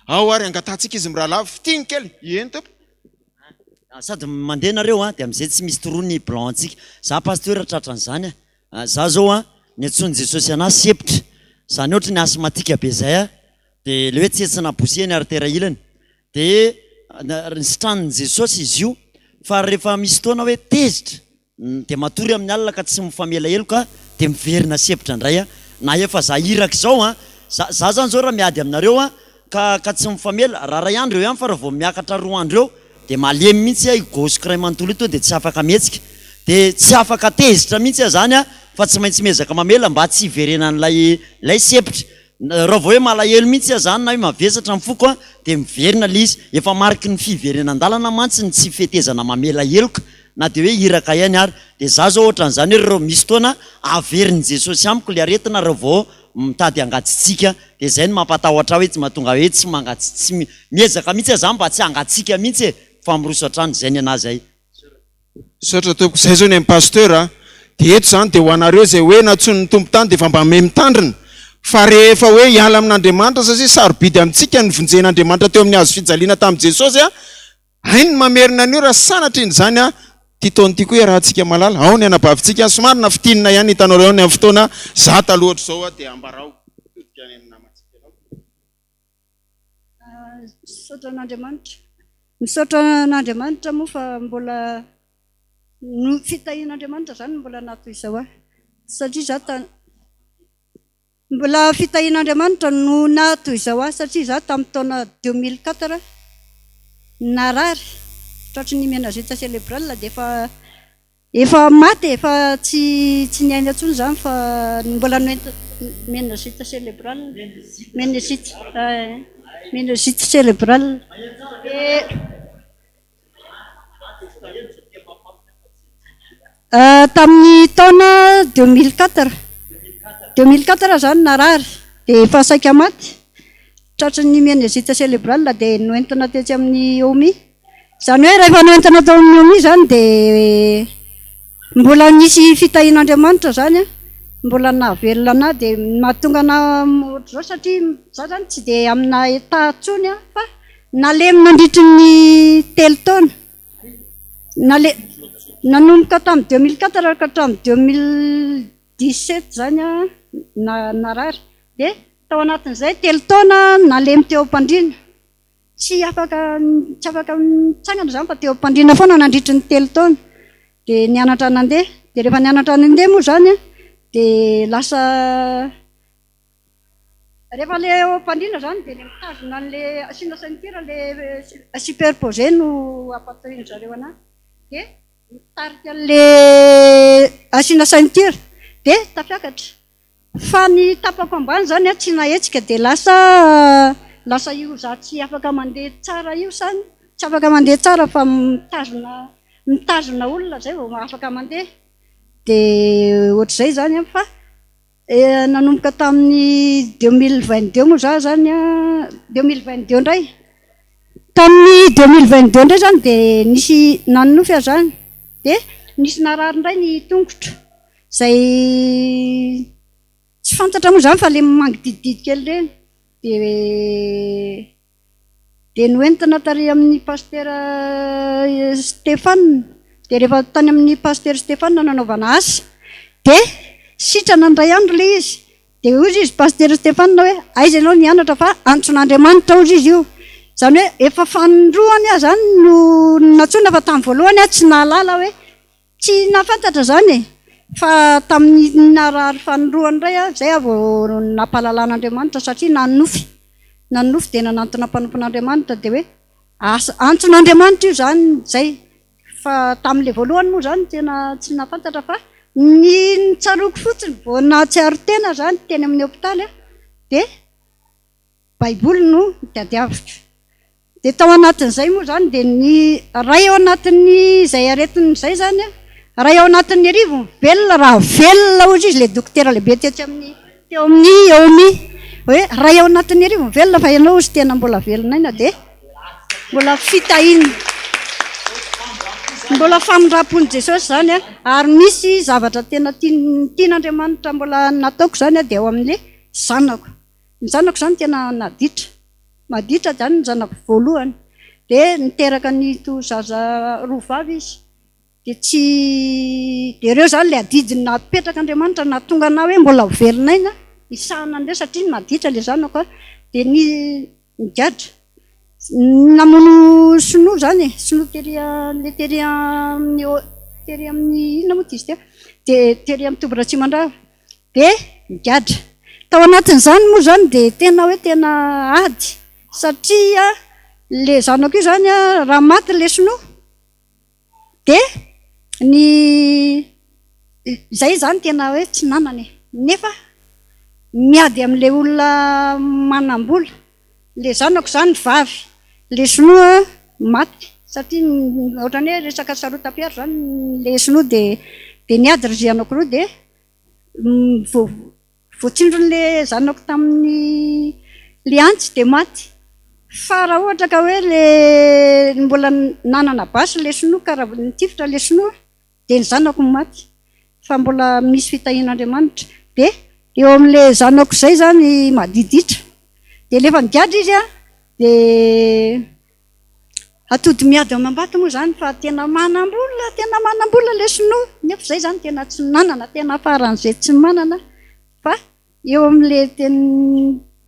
Ao ary angatahantsika izy mirahalahy fitiny kely. Eny tompoko. Sady mandeha nareo an, dia amin'izay tsy misy toroa ny blanc antsika. Za pasteur tratran'izany an. Za zao an, niantsoan'i Jesosy anah sepotra. Zany ohatry ny asthmatique be zay an. Dia le hoe tsetsina boucher ny artère ilany. Dia nisitranin'i Jesosy izy io. Fa rehefa misy fotoana hoe tezitra, Dia matory amin'ny alina ka tsy mifamela heloka dia miverina sempotra indray an! Na efa za iraka izao an! Za za zany zao raha miady aminareo an! Ka ka tsy mifamela, raha ray andro eo ihany fa raha vao miakatra roa andro eo dia malemy mihitsy aho io gauche-ko iray manontolo io tonga dia tsy afaka mihetsika dia tsy afaka tezitra mihitsy aho zany an! Fa tsy maintsy miezaka mamela mba tsy hiverenan'ilay ilay sempotra. Raha vao hoe malahelo mihitsy aho zany na hoe mavesatra ny foko an, dia miverina ilay izy. Efa mariky ny fiverenan-dalana mantsy ny tsy fetezana mamela heloka na dia hoe iraka ihany ary. Dia za zao ohatran'izany hoe reo misy fotoana averin'i Jesosy amiko ilay aretina raha vao mitady hangatsitsiaka. Dia izay no mampatahotra ahy hoe tsy mahatonga hoe tsy mangatsitsiaka, miezaka mihitsy aho zany mba tsy hangatsiaka mihitsy e, fa miroso hatrany. Izay ny an'ahy izay. Misaotra tompoko, zay zao ny an'i Pasteur a! Dia eto zany dia ho anareo izay hoe nantsoin'ny Tompo tany dia efa mba miha mitandrina fa rehefa hoe hiala amin'Andriamanitra satria sarobidy amintsika ny vonjen'Andriamanitra teo amin'ny hazo fijaliana tamin'i Jesosy a! Hainy ny mamerina an'io raha sanatria izany a! Ity taona ity koa iarahantsika malala, ao ny anabavintsika, somary nafintinina ihany hitanareo ao ny amin'ny fotoana, za taloha ohatr'izao a dia ambarao mitodika any amin'ny namantsika ianao. Misaotra an'Andriamanitra. Misaotra an'Andriamanitra moa fa mbola no fitahian'Andriamanitra izany no mbola naha toy izao ahy. Satria izaho ta mbola fitahian'Andriamanitra no naha toy izao ahy satria izaho tamin'ny taona 2004 narary tratry ny meningite cérébrale dia efa Efa maty e, efa tsy tsy niaina intsony izany fa mbola noentina meningite cérébrale, meningite eh, meningite cérébrale. Dia tamin'ny taona 2004, 2004 izany narary dia efa saika maty, tratry ny meningite cérébrale dia noentina tetsy amin'ny HOMI. Izany hoe rehefa noentina tao amin'ny OMI izany dia mbola nisy fitahian'Andriamanitra izany an, mbola nahavelona anà dia mahatonga anà ohatr'izao satria izaho izany tsy dia amina état intsony aho fa nalemy nandritry ny telo taona, nale- nanomboka tamin'ny 2004 ka hatramin'ny 2017 izany aho narary dia tao anatin'izay telo taona nalemy teo am-pandriana. Tsy afaka tsy afaka nitsangana izany fa teo am-pandriana foana nandritry ny telo taona. Dia nianatra nandeha. Dia rehefa nianatra nandeha moa izany an, dia lasa rehefa ilay eo am-pandriana izany dia ilay mitazona an'ilay asiana ceinture ilay superposé no ampatorin-dry zareo an'ahy. Dia mitarika an'ilay asiana ceinture dia tafiakatra. Fa ny tapako ambany zany a tsy nahetsika dia lasa lasa io za tsy afaka mandeha tsara io sany tsy afaka mandeha tsara fa mitazona mitazona olona zay vao afaka mandeha dia ohatr'izay zany a fa nanomboka tamin'ny 2022 moa za zany a 2022 indray tamin'ny 2022 indray zany dia nisy nanonofy aho zany dia nisy narary indray ny tongotro Izay tsy fantatra moa izany fa ilay mangidididy kely ireny dia dia noentina tary amin'ny pasitera Stéphane dia rehefa tany amin'ny pasitera Stéphane nanaovana asa dia sitrana indray andro ilay izy dia hoy izy pasitera Stéphane hoe aiza ianao nianatra fa antson'Andriamanitra hozy izy io izany hoe efa fanindroany aho izany no nantsoina fa tamin'ny voalohany aho tsy nahalala hoe Tsy nahafantatra izany e! Fa tamin'ny narary fanindroany indray aho, izay aho vao nampahalalan'Andriamanitra satria nanonofy, nanonofy dia nanantona mpanompon'Andriamanitra dia hoe asa, antson'Andriamanitra io izany izay. Fa tamin'ilay voalohany moa izany tena tsy nahafantatra fa ny notsaroako fotsiny vao nahatsiaro tena izany teny amin'ny hopitaly aho dia. Baiboly no tadiaviko. Dia tao anatin'izay moa izany dia ny ray ao anatin'ny izay aretina izay izany an, ray ao anatin'ny arivony velona raha velona hozy izy ilay dokotera lehibe tetsy amin'ny teo amin'ny HOMI hoe ray ao anatin'ny arivony velona fa ianao hozy tena mbola velon'aina dia mbola fitahiana mbola famindram-pon'i Jesosy izany an, ary misy zavatra tena tian tian'Andriamanitra mbola nataoko izany an dia ao amin'ilay zanako. Ny zanako izany tena naditra. Maditra izany ny zanako voalohany. Dia niteraka an'ito zaza roa vavy izy. Dia tsy dia ireo izany ilay adidy napetrak'Andriamanitra nahatonga anah hoe mbola ho velon'aina hisahana an'ireo satria maditra ilay zanako a. Dia ny nigadra. Namono sinoa izany e, sinoa tery ilay tery amin'ny tery amin'ny inona moa izy teo? Dia tery amin'ny toby Ratsimandrava. Dia nigadra. Tao anatin'izany moa izany dia tena hoe tena ady satria ilay zanako io izany raha maty ilay sinoa dia ny izay izany tena hoe tsy nanana e. Nefa miady amin'ilay olona manam-bola. Ilay zanako izany vavy, ilay sinoa maty satria ohatran'ny hoe resaka sarotam-piaro izany ilay sinoa dia dia niady ry zanako roa dia Voatsindron'le zanako tamin'ny le antsy dia maty. Fa raha ohatra ka hoe le mbola nanana basy le sinoa ka raha nitifitra le sinoa dia ny zanako no maty. Fa mbola misy fitahian'Andriamanitra. Dia eo amin'le zanako izay izany madiditra. Dia rehefa nigadra izy an, dia Atody miady amam-bato moa izany fa tena manam-bola, tena manam-bola ilay sinoa, nefa izay izany tena tsy nanana, tena faran'izay tsy manana fa eo amin'ilay teny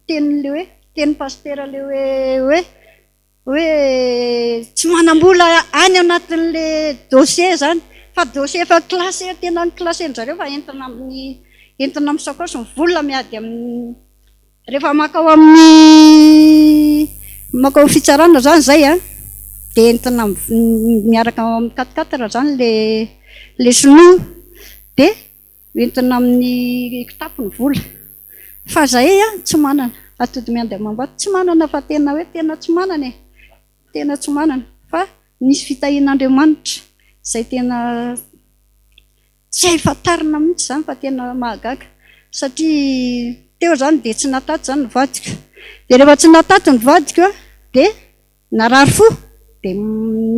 tenin'ilay hoe tenin'ny pasitera ilay hoe hoe hoe tsy manam-bola any anatin'ilay dossier izany fa dossier efa classé, tena ni-classer-ndry zareo fa entina amin'ny entina amin'ny sakaosy ny vola miady amin'ny Rehefa mankao amin'ny mankao amin'ny fitsarana zany zay an, dia entina miaraka amin'ny quatre quatre zany le le sinoa dia entina amin'ny kitapo ny vola. Fa zahay an tsy manana, atody miandy amam-bato, tsy manana fa tena hoe tena tsy manana e, tena tsy manana fa nisy fitahian'Andriamanitra izay tena Tsy hay fantarina mihitsy izany fa tena mahagaga satria teo izany dia tsy nahataty izany ny vadiko. Dia rehefa tsy nahataty ny vadiko dia narary fo dia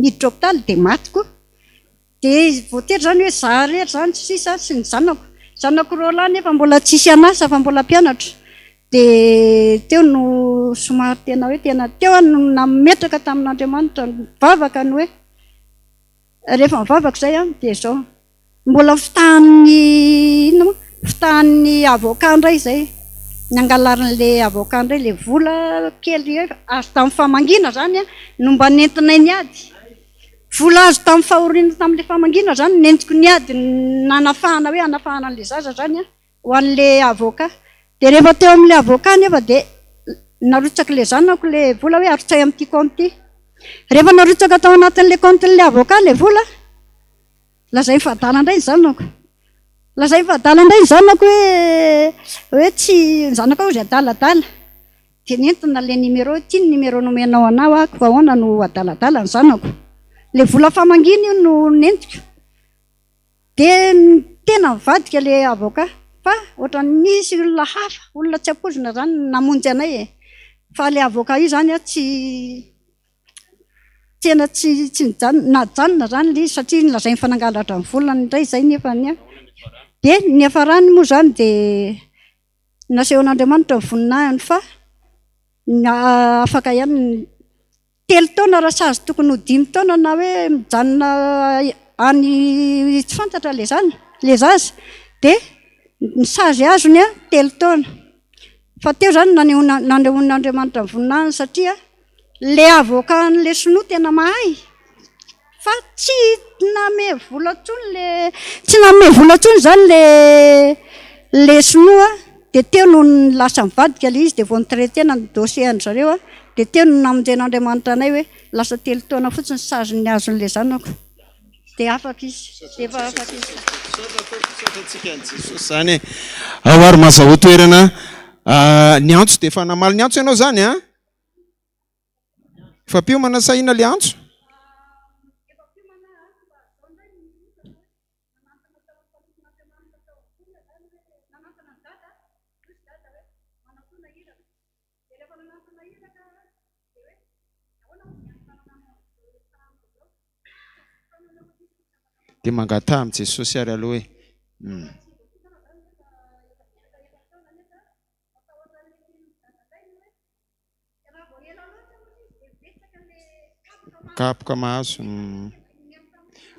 niditra hopitaly dia maty koa. Dia voatery izany hoe za irery izany sisa sy ny zanako. Zanako roalahy nefa mbola tsisy an'asa fa mbola mpianatra. Dia teo no somary tena hoe tena teo aho no nametraka tamin'Andriamanitra nivavaka ny hoe Rehefa mivavaka izay an, dia izao, mbola fitahan'ny inona moa, fitahan'ny avocat indray izay, nangalarin'ilay avocat indray ilay vola kely azo tamin'ny famangiana izany an, no mba nentinay niady, vola azo tamin'ny fahoriana tamin'ilay famangiana izany no nentiko niady nanafahana hoe hanafahana an'ilay zaza izany an, ho an'ilay avocat. Dia rehefa teo amin'ilay avocat anefa dia narotsak'ilay zanako ilay vola hoe arotsay amin'ity compte ity. Rehefa narotsaka tao anatin'ilay compte-n'ilay avocat ilay vola, lazainy fa adala indray ny zanako. Lazainy fa adala indray ny zanako hoe hoe tsy ny zanakao hozy adaladala. Dia nentina ilay numéro, ity ny numéro nomenao anah hoa ko ahoana no adaladala ny zanako. Ilay vola famangiana io no nentiko. Dia tena nivadika ilay avocat fa ohatran'ny nisy olona hafa, olona tsy ampoizina izany namonjy anay e. Fa ilay avocat io izany tsy tena tsy tsy nijanona, najanona izany ilay izy satria nolazainy fa nangalatra ny volany indray izay nefa ny dia ny niafarany moa izany dia nasehon'Andriamanitra ny voninahiny fa afaka ihany Telo taona raha sazy tokony ho dimy taona na hoe mijanona any tsy fantatra ilay zana, ilay zaza dia ny sazy azony telo taona. Fa teo izany nanehoana nanehoan'Andriamanitra ny voninahiny satria ilay avocat an'ilay sinoa tena mahay fa tsy nanome vola intsony le tsy nanome vola intsony izany le le sinoa dia teo no lasa nivadika ilay izy dia vao ni-traiter-na ny dossier an-dry zareo dia teo no namonjen'Andriamanitra anay hoe lasa telo taona fotsiny sazin'ny azon'ilay zanako dia afaka izy dia efa afaka izy. Misaotra tompoko, misaotra antsika an'i Jesosy izany e. Ao ary mazahoa toerana. Ny antso dia efa namaly ny antso ianao izany an? Efa mpiomana sa inona ilay antso? Dia mangataha amin'i Jesosy ary aloha e. Hum. Kapoka mahazo. Hum.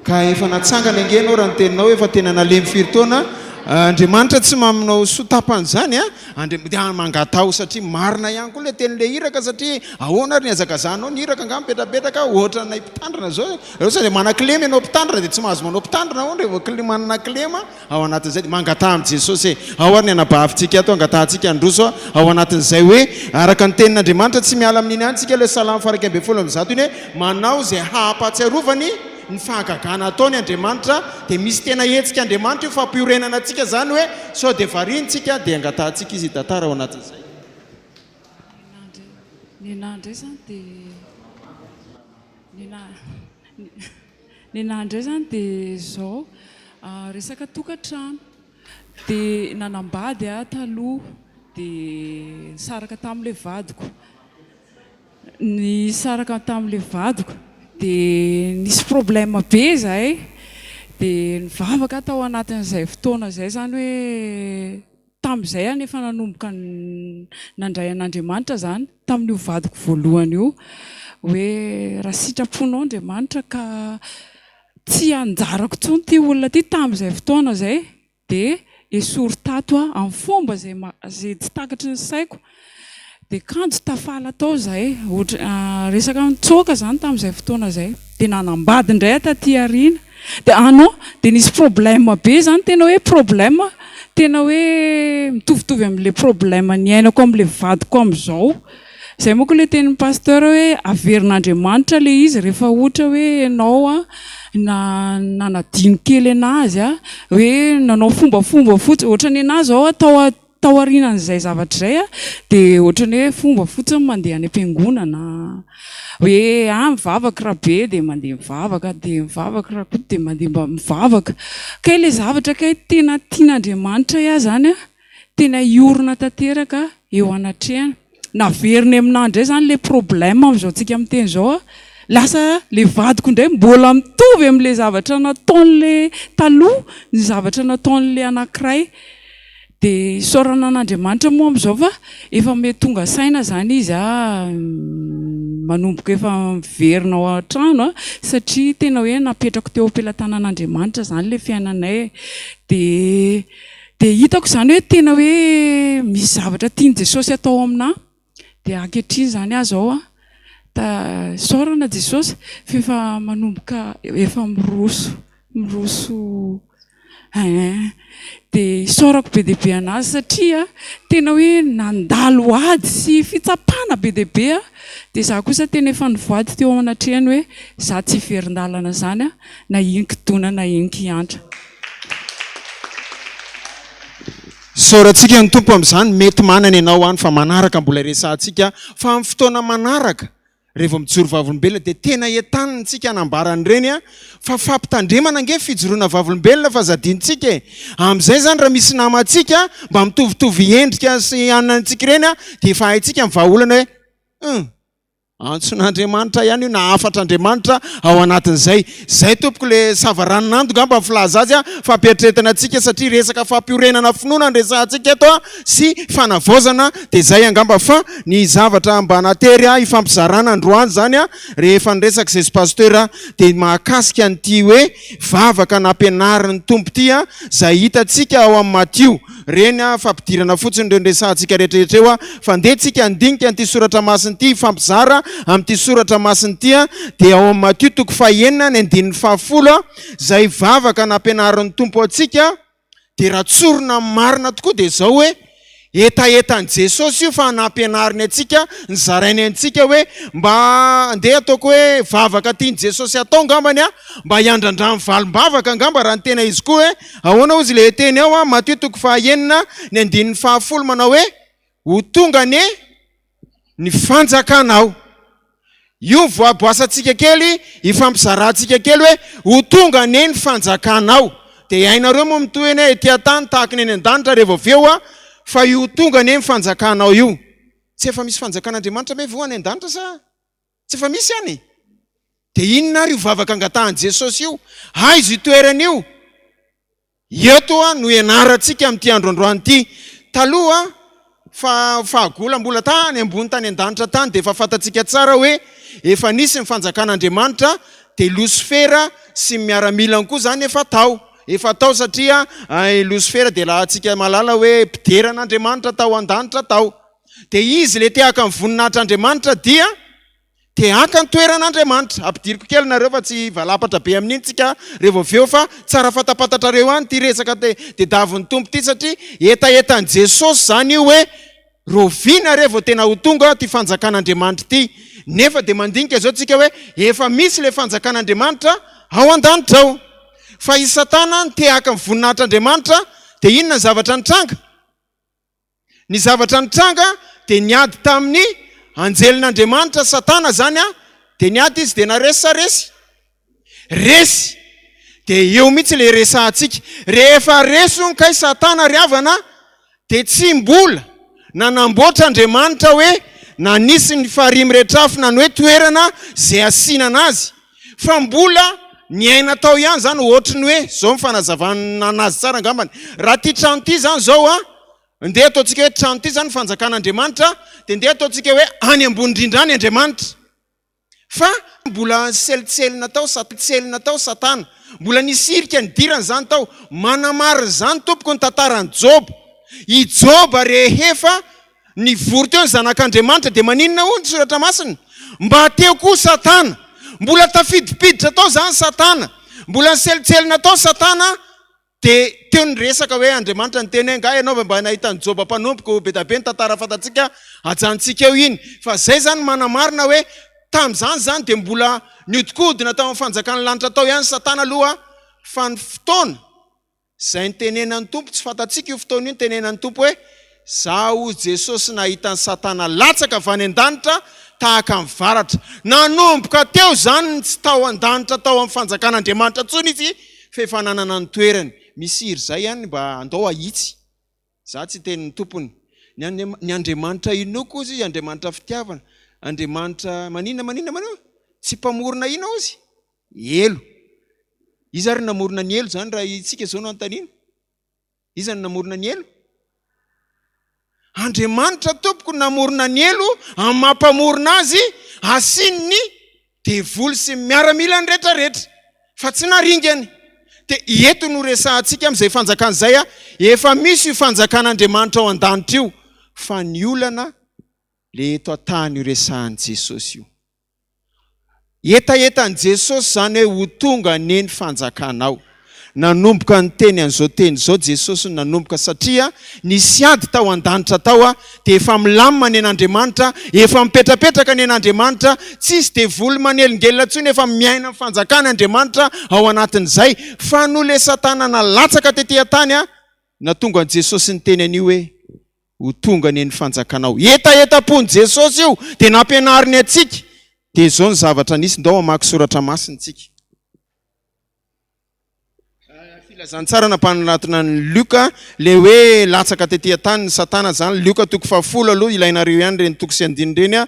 Ka efa natsangana ange ianao raha ny teninao efa tena nalemy firy taona Andriamanitra tsy maminao soa tapany izany a Andriamanitra dia mangataho satria marina ihany koa ilay tenin'ilay iraka satria ahoana ary ny hazakazahanao ny iraka angaha mipetrapetraka ohatranay mpitandrina izao e Reo sao dia mana-kilema ianao mpitandrina dia tsy mahazo manao mpitandrina ahoana rehefa kle manana kilema ao anatin'izay dia mangataha amin'i Jesosy e ao ary ny anabavintsika ato angatahantsika handroso ao anatin'izay hoe araka ny tenin'Andriamanitra tsy miala amin'iny ihany tsika ilay salamo faha 111 iny hoe manao izay hahampahatsiarovany ny fahagagana ataony Andriamanitra dia misy tena hetsika Andriamanitra io fampiorenana antsika izany hoe sao dia variana tsika dia angatahantsika izy hitantara ao anatin'izay. Ny ahy indray izany dia Ny ahy indray izany dia izao, resaka tokantrano. Dia nanambady aho taloha, dia nisaraka tamin'ilay vadiko. Nisaraka tamin'ilay vadiko, dia nisy problème be izahay. Dia nivavaka aho tao anatin'izay fotoana izay izany hoe Tamin'izay aho nefa nanomboka nandray an'Andriamanitra izany, tamin'io vadiko voalohany io, hoe raha sitraponao Andriamanitra ka tsy anjarako intsony ity olona ity tamin'izay fotoana izay dia esory tato aho amin'ny fomba izay izay tsy takatry ny saiko. Dia kanjo tafala tao izahay, ohatra resaka nitsoaka izany tamin'izay fotoana izay. Dia nanambady indray aho taty aoriana. Dia ah non, dia nisy problème be izany, tena hoe problème, tena hoe mitovitovy amin'ilay problème niainako amin'ilay vadiko amin'izao. Izay manko ilay tenin'ny pasteur hoe averin'Andriamanitra ilay izy rehefa ohatra hoe ianao na nanadino kely an'azy, hoe nanao fombafomba fotsiny, ohatra ny an'ahy izao tao Taorianan'izay zavatra izay dia ohatran'ny hoe fomba fotsiny mandeha any am-piangonana, hoe ah mivavaka Rabe dia mandeha mivavaka, dia mivavaka Rakoto dia mandeha mba mivavaka. Kay ilay zavatra kay tena tian'Andriamanitra ahy izany an, tena hiorina tanteraka eo anatrehany. Naveriny aminà indray izany ilay problème amin'izao tsika miteny izao an, lasa ilay vadiko indray mbola mitovy amin'ilay zavatra nataon'ilay taloha ny zavatra nataon'ilay anankiray. Dia isaorana an'Andriamanitra moa amin'izao fa efa mety tonga saina izany izy manomboka efa miverina ao an-trano satria tena hoe napetrako teo am-pelatanan'Andriamanitra izany ilay fiainanay e. Dia dia hitako izany hoe tena hoe misy zavatra tian'i Jesosy atao aminà. Dia ankehitriny izany aho izao an, ta isaorana Jesosy fa efa manomboka efa miroso miroso Eeh. Dia isaorako be dia be an'azy satria tena hoe nandalo ady sy fitsapana be dia be aho, dia izaho kosa tena efa nivoady teo anatrehany hoe izaho tsy hiverin-dalana izany aho na inon-kidona na inon-kiantra. Isaorantsika ny Tompo amin'izany, mety manana ianao any fa manaraka mbola resahantsika fa amin'ny fotoana manaraka Rehefa mijoro vavolombelona dia tena entanina tsika hanambara an'ireny a! Fa fampitandremana ange fijoroana vavolombelona fa aza adinontsika e! Amin'izay izany raha misy namantsika mba mitovitovy endrika sy anona antsika ireny a, dia efa haintsika ny vahaolana hoe hum! Antson'Andriamanitra ihany io na hafatr'Andriamanitra ao anatin'izay. Izay tompoko le savaranonando ngamba ny filaza azy a, fampieritreretana antsika satria resaka fampiorenana finoana no resahantsika eto a, sy fanavaozana dia izay angamba fa ny zavatra mba natery ahy hifampizarana androany izany a, rehefa niresaka izay sy Pasteur aho dia mahakasika an'ity hoe vavaka nampianarin'ny Tompo ity a, izay hitantsika ao amin'ny Matio. Ireny a, fampidirana fotsiny ireo niresahantsika rehetrarehetra eo a, fa ndeha tsika handinika an'ity soratra masina ity, hifampizara amin'ity soratra masina ity a, dia ao amin'ny Matio toko fahenina ny andininy fahafolo a, izay vavaka nampianarin'ny Tompo antsika, Dia raha tsorina ny marina tokoa dia izao hoe, hetahetan'i Jesosy io fa nampianariny antsika, nozarainy antsika hoe mba andeha ataoko hoe vavaka tian'i Jesosy atao angambany an, mba hiandrandrany valim-bavaka angamba raha ny tena izy koa hoe, ahoana hozy ilay teny ao an, Matio toko fahaenina ny andininy fahafolo manao hoe. Ho tonga anie ny fanjakanao. Io voaboasantsika kely, ifampizarantsika kely hoe ho tonga anie ny fanjakanao. Dia hainareo moa mitohy anie ety an-tany tahaka ny any an-danitra rehefa avy eo a, fa io ho tonga anie ny fanjakanao io. Tsy efa misy fanjakan'Andriamanitra ve voa any an-danitra sa tsy efa misy any? Dia inona ary io vavaka angatahan'i Jesosy io? Aiza io toerana io? Eto no ianarantsika amin'ity andro androany ity. Taloha, fa fahagola mbola tany ambony tany an-danitra tany dia efa fantatsika tsara hoe efa nisy ny fanjakan'Andriamanitra dia Losifera sy ny miaramilany koa izany efa tao. Efa tao satria i Losifera dia lahantsika mahalala hoe mpidera an'Andriamanitra tao an-danitra tao. Dia izy ilay te haka ny voninahitr'Andriamanitra dia Te haka ny toeran'Andriamanitra. Ampidiriko kely nareo fa tsy hivalapatra be amin'iny tsika revo avy eo fa tsara fantapantatrareo ihany ity resaka tedavin'ny Tompo ity satria hetahetan'i Jesosy izany io hoe roviana re vao tena ho tonga ity fanjakan'Andriamanitra ity nefa dia mandinika izao tsika hoe efa misy ilay fanjakan'Andriamanitra ao an-danitra ao fa i Satana te haka ny voninahitr'Andriamanitra dia inona ny zavatra nitranga? Ny zavatra nitranga dia niady tamin'ny anjelin'Andriamanitra Satana izany an, dia niady izy dia naresy sa resy? Resy! Dia eo mihitsy ilay resahantsika. Rehefa resy hono kay Satana ry havana dia tsy mbola nanamboatra Andriamanitra hoe nanisy ny farihy miretrafina ny hoe toerana izay asiana anazy fa mbola niaina tao ihany izany ohatry ny hoe izao ny fanazavana anazy tsara angambany raha ity trano ity izany izao an Ndeha ataontsika hoe trano ity izany fanjakan'Andriamanitra, dia ndeha ataontsika hoe any ambony indrindra any Andriamanitra. Fa mbola niselitselina tao, tselina tao Satana. Mbola nisy hirika nidirany izany tao. Manamarina izany tompoko ny tantaran'i Joba. I Joba rehefa nivory teo ny zanak'Andriamanitra dia maninona hoy ny soratra masina? Mba teo koa Satana. Mbola tafidipiditra tao izany Satana. Mbola niselitselina tao Satana. Dia teo ny resaka hoe Andriamanitra niteny hoe angaha ianao ve mba nahita an'i Joba mpanompoko? Be dia be ny tantara fantatsika, ajanontsika eo iny. Fa izay izany manamarina hoe tamin'izany izany dia mbola nihodinkodina tao amin'ny fanjakan'ny lanitra tao ihany Satana aloha fa ny fotoana izay nitenenan'ny Tompo, tsy fantatsika io fotoana io, nitenenan'ny Tompo hoe Zaho Jesosy nahita an'i Satana latsaka avy any an-danitra tahaka ny varatra. Nanomboka teo izany ny tsy tao an-danitra tao amin'ny fanjakan'Andriamanitra intsony izy fa efa nanana ny toerany. Misy hira izay any mba andao ahitsy. Za tsy hiteny ny tompony. Ny ny Andriamanitra inoako ozy izy Andriamanitra fitiavana. Andriamanitra maninona maninona maninona? Tsy mpamorona inona ozy? Helo. Iza ary namorona ny helo izany raha isika izao no anontaniana? Iza no namorona ny helo? Andriamanitra tompoko no namorona ny helo amin'ny maha mpamorona azy asiany ny devoly sy ny miaramilany rehetra rehetra fa tsy naringany. Dia eto no resahantsika amin'izay fanjakana izay a, efa misy io fanjakan'Andriamanitra ao an-danitra io fa ny olana le eto an-tany io resahan'i Jesosy io. Hetahetan'i Jesosy izany hoe ho tonga anie ny fanjakanao. Nanomboka niteny an'izao teny izao Jesosy no nanomboka satria nisy ady tao an-danitra tao dia efa milamina ny an'Andriamanitra, efa mipetrapetraka ny an'Andriamanitra, tsisy devoly manelingelina intsony, efa miaina ny fanjakany Andriamanitra ao anatin'izay. Fa noho ilay satana nalatsaka tety an-tany nahatonga an'i Jesosy niteny an'io hoe Ho tonga anie ny fanjakanao. Hetahetam-pon'i Jesosy io, dia nampianariny antsika. Dia izao ny zavatra nisy, ndao hamaky soratra masina isika. Filazantsara nampanoratana an'i Lioka, ilay hoe latsaka tety an-tany ny Satana izany, Lioka toko fahafolo aloha, ilainareo ihany ireny toko sy andininy ireny.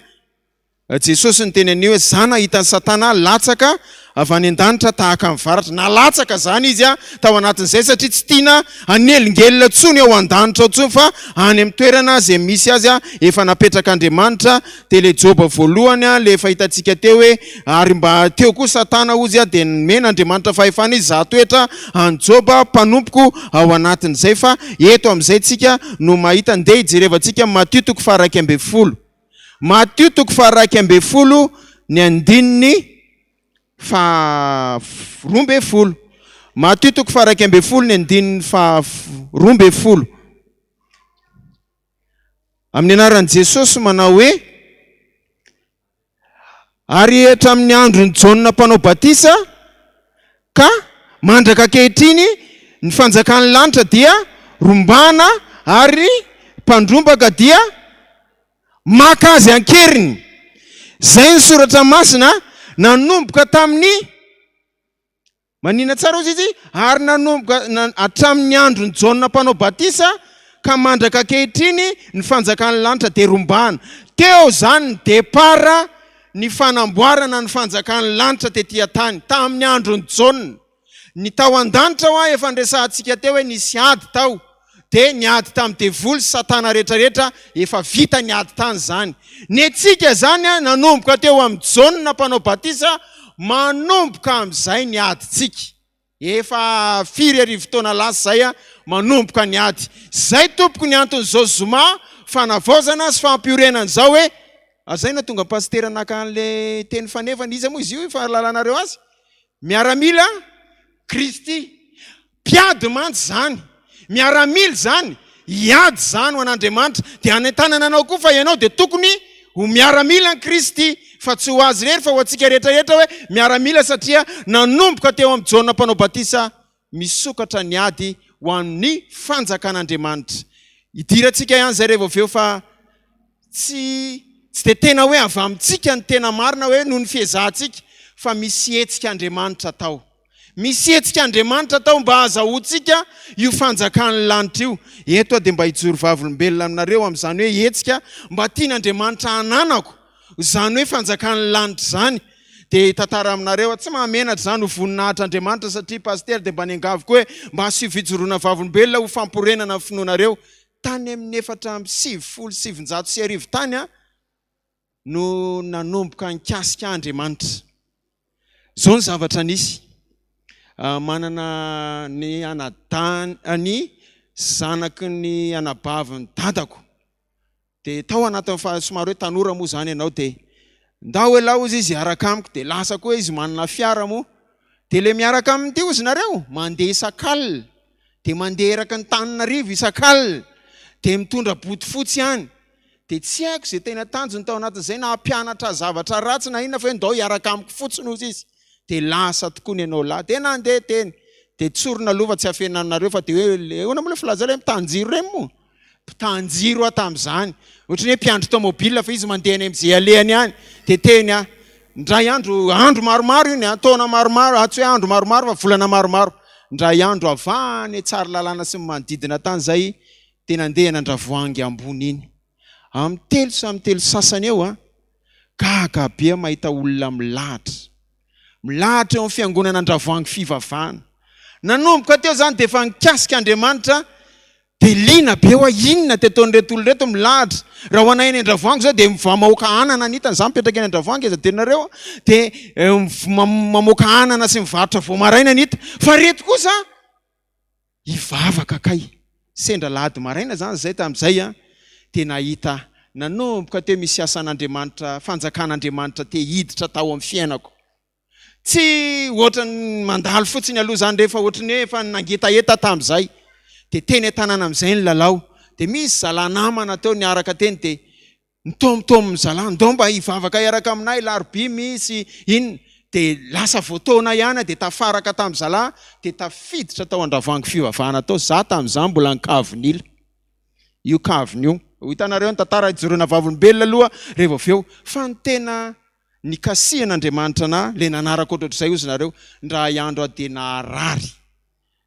Jesosy niteny an'io hoe, Za nahita an'i Satana latsaka avy any an-danitra tahaka ny varatra. Nalatsaka izany izy tao anatin'izay satria tsy tiana hanelingelina intsony ao an-danitra ao intsony fa any amin'ny toerana izay misy azy efa napetrak'Andriamanitra. Dia ilay Joba voalohany ilay efa hitantsika teo hoe ary mba teo koa Satana hozy dia nomen'Andriamanitra fahefana izy hizaha toetra an'i Joba mpanompoko ao anatin'izay fa eto amin'izay tsika no mahita. Ndeha hijerevantsika Matio toko faha 11. Matio toko faha-11 ny andininy faha-12. Matio toko faha-11 ny andininy faha-12. Amin'ny anaran'i Jesosy manao hoe, Ary hatramin'ny andron'i Jaona mpanao batisa ka mandraka ankehitriny ny fanjakan'ny lanitra dia rombahana ary mpandrombaka dia. Maka azy an-keriny. Izay ny soratra masina nanomboka tamin'ny Manina tsara hozy izy, ary nanomboka hatramin'ny andron'i Jaona Mpanao Batisa ka mandraka ankehitriny ny fanjakan'ny lanitra dia rombahana. Teo izany ny départ ny fanamboarana ny fanjakan'ny lanitra tety an-tany, tamin'ny andron'i Jaona. Ny tao an-danitra hoa efa niresahantsika teo hoe nisy ady tao, dia niady tamin'ny devoly sy satana rehetra rehetra, efa vita ny ady tany izany. Ny antsika izany nanomboka teo amin'i Jaona mpanao batisa manomboka amin'izay ny adintsika. Efa firy arivo taona lasa izay manomboka ny ady. Izay tompoko ny anton'izao zoma fanavaozana sy fampiorenana izao hoe izay no tonga pasitera naka an'ilay teny fanefana, iza moa izy io fahalalanareo azy? Miaramila Kristy. Mpiady mantsy izany. Miaramila izany. Hiady izany ho an'Andriamanitra. Dia hanentanana anao koa fa ianao dia tokony ho miaramilan'i Kristy. Fa tsy ho azy irery fa ho antsika rehetra rehetra hoe miaramila satria nanomboka teo amin'i Jaona Mpanao Batisa misokatra ny ady ho amin'ny fanjakan'Andriamanitra. Idirantsika ihany izay rehefa avy eo fa Tsy tsy dia tena hoe avy amintsika ny tena marina hoe noho ny fiezahantsika fa misy hetsika Andriamanitra atao. Misy hetsika Andriamanitra atao mba hahazahoantsika io fanjakan'ny lanitra io. Eto aho dia mba hijoro vavolombelona aminareo amin'izany hoe hetsika mba tian'Andriamanitra hananako izany hoe fanjakan'ny lanitra izany. Dia hitantara aminareo aho. Tsy mahamenatra izany ho voninahitr'Andriamanitra satria Pasitera dia mba niangavy koa hoe mba asio fijoroana vavolombelona ho famporenana ny finoanareo. Tany amin'ny 1994 tany aho no nanomboka nikasika Andriamanitra. Izao ny zavatra nisy, manana ny anadahiny, ny zanaky ny anabavin'ny dadako. Dia tao anatin'ny faha somary hoe tanora moa izany ianao dia ndao elah hozy izy hiaraka amiko dia lasa koa izy manana fiara moa dia le miaraka aminy ity hozy nareo mandeha isak'alina dia mandeha eraky ny Tananarivo isak'alina dia mitondra bodofotsy ihany dia tsy haiko izay tena tanjony tao anatin'izay na hampianatra zavatra ratsy na inona fa hoe ndao hiaraka amiko fotsiny hozy izy dia lasa tokoa ny anao lahy dia nandeha teny dia tsorina aloha fa tsy afenina aminareo fa dia hoe ahoana moa ilay filaza ilay mitanjiro ireny moa Mpitan-jiro aho tamin'izany. Ohatran'ny hoe mpiandry tomobile fa izy mandeha any amin'izay alehany any. Dia teny aho. Indray andro, andro maromaro io ny an, taona maromaro, ah, tsy hoe andro maromaro fa volana maromaro. Indray andro avy any Tsaralalàna sy ny manodidina tany izay dia nandeha an'Andravoahangy ambony iny. Amin'ny telo sy amin'ny telo sasany eo an, gaga be aho mahita olona milahatra. Milahatra eo amin'ny fiangonana Andravoahangy fivavahana. Nanomboka teo izany dia efa nikasika Andriamanitra Dia liana be hoa inona ty ataon'ireto olona ireto milahatra. Raha ho anay eny Andravoahangy zao dia mamoaka anana ny hitany, za mipetraka eny Andravoahangy aiza adinonareo a, dia mamoaka anana sy mivarotra vao maraina ny hita. Fa reto kosa hivavaka kay. Sendra alahady maraina zany zay tamin'izay a, dia nahita nanomboka teo misy asan'Andriamanitra, fanjakan'Andriamanitra te hiditra tao amin'ny fiainako. Tsy ohatran'ny mandalo fotsiny aloha izany rehefa ohatran'ny hoe efa nangetaheta tamin'izay. Dia teny an-tanàna amin'izay ny lalao. Dia misy zalahy namana teo niaraka teny dia nitaomitaomin'ny zalahy, ndao mba hivavaka hiaraka aminay, larobia misy inona. Dia lasa voataona ihany aho dia tafaraka tamin'ny zalahy dia tafiditra tao Andravoahangy fivavahana tao. Izaho tamin'izany mbola nikavon'ila. Io kavina io. Ho hitanareo ny tantara hijoroana vavolombelona aloha rehefa avy eo. Fa ny tena Nikasihan' Andriamanitra anah le nanaraka ohatrohatr'izay ozy nareo ndray andro aho de naharary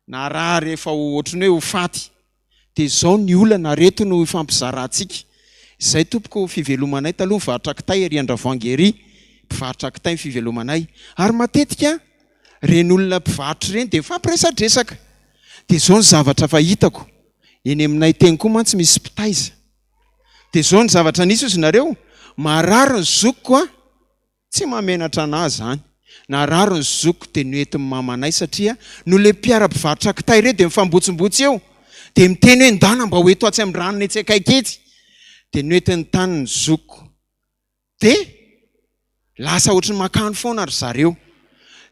naharary efa ho ohatry ny hoe ho faty de zao ny olana reto no ifampizarantsika izay tompoko fivelomanay taloha mivarotra kitay ery Andravoahangy ery mpivarotra kitay ny fivelomanay ary matetika reny olona mpivarotra ireny de mifampiresadresaka de zao ny zavatra fa hitako eny aminay teny koa mantsy misy mpitaiza Dia izao ny zavatra nisy ozy nareo, marary ny zokiko a, tsy mahamenatra anah zany, narary ny zokiko dia noentin'ny mamanay satria noho le mpiara-mpivarotra kitay ireo dia mifambotsombotsy eo, dia miteny hoe ndana mba ho eto atsy amin'ny ranona etsy akaiky etsy, dia noentiny tany ny zokiko. Dia lasa ohatry ny mankany foana ry zareo.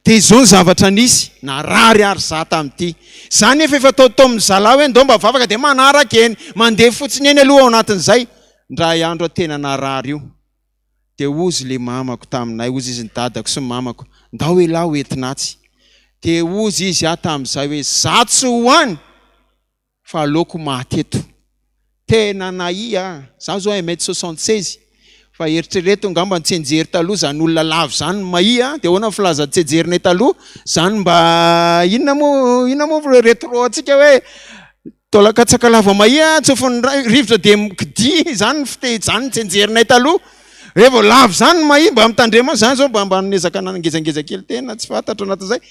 Dia izao ny zavatra nisy, narary ary za tamin'ity. Za nefa efa taotaomin'ny zalahy hoe ndao mba vavaka dia manaraka eny, mandeha fotsiny eny aloha ao anatin'izay. Indray andro aho tena narary io. Dia hozy le mamako taminay, hozy izy ny dadako sy ny mamako, ndao elah ho entina atsy. Dia hozy izy aho tamin'izay hoe za tsy ho any! Fa aleoko maty eto. Tena nahia a! Za zao un mètre 76 fa eritrereto angamba ny tsianjery taloha zany olona lava zany no mahia de ahoana ny filazan'ny tsianjerinay taloha zany mba inona moa inona moa retro antsika hoe taolan-katsaka lava mahia tsofin'ny rivotra de mikidia zany ny fite zany ny tsianjerinay taloha re vao lava zany ny mahia mba mitandrema zany zao mba mba niezaka nangezangeza kely tena tsy fantatro anatin'izay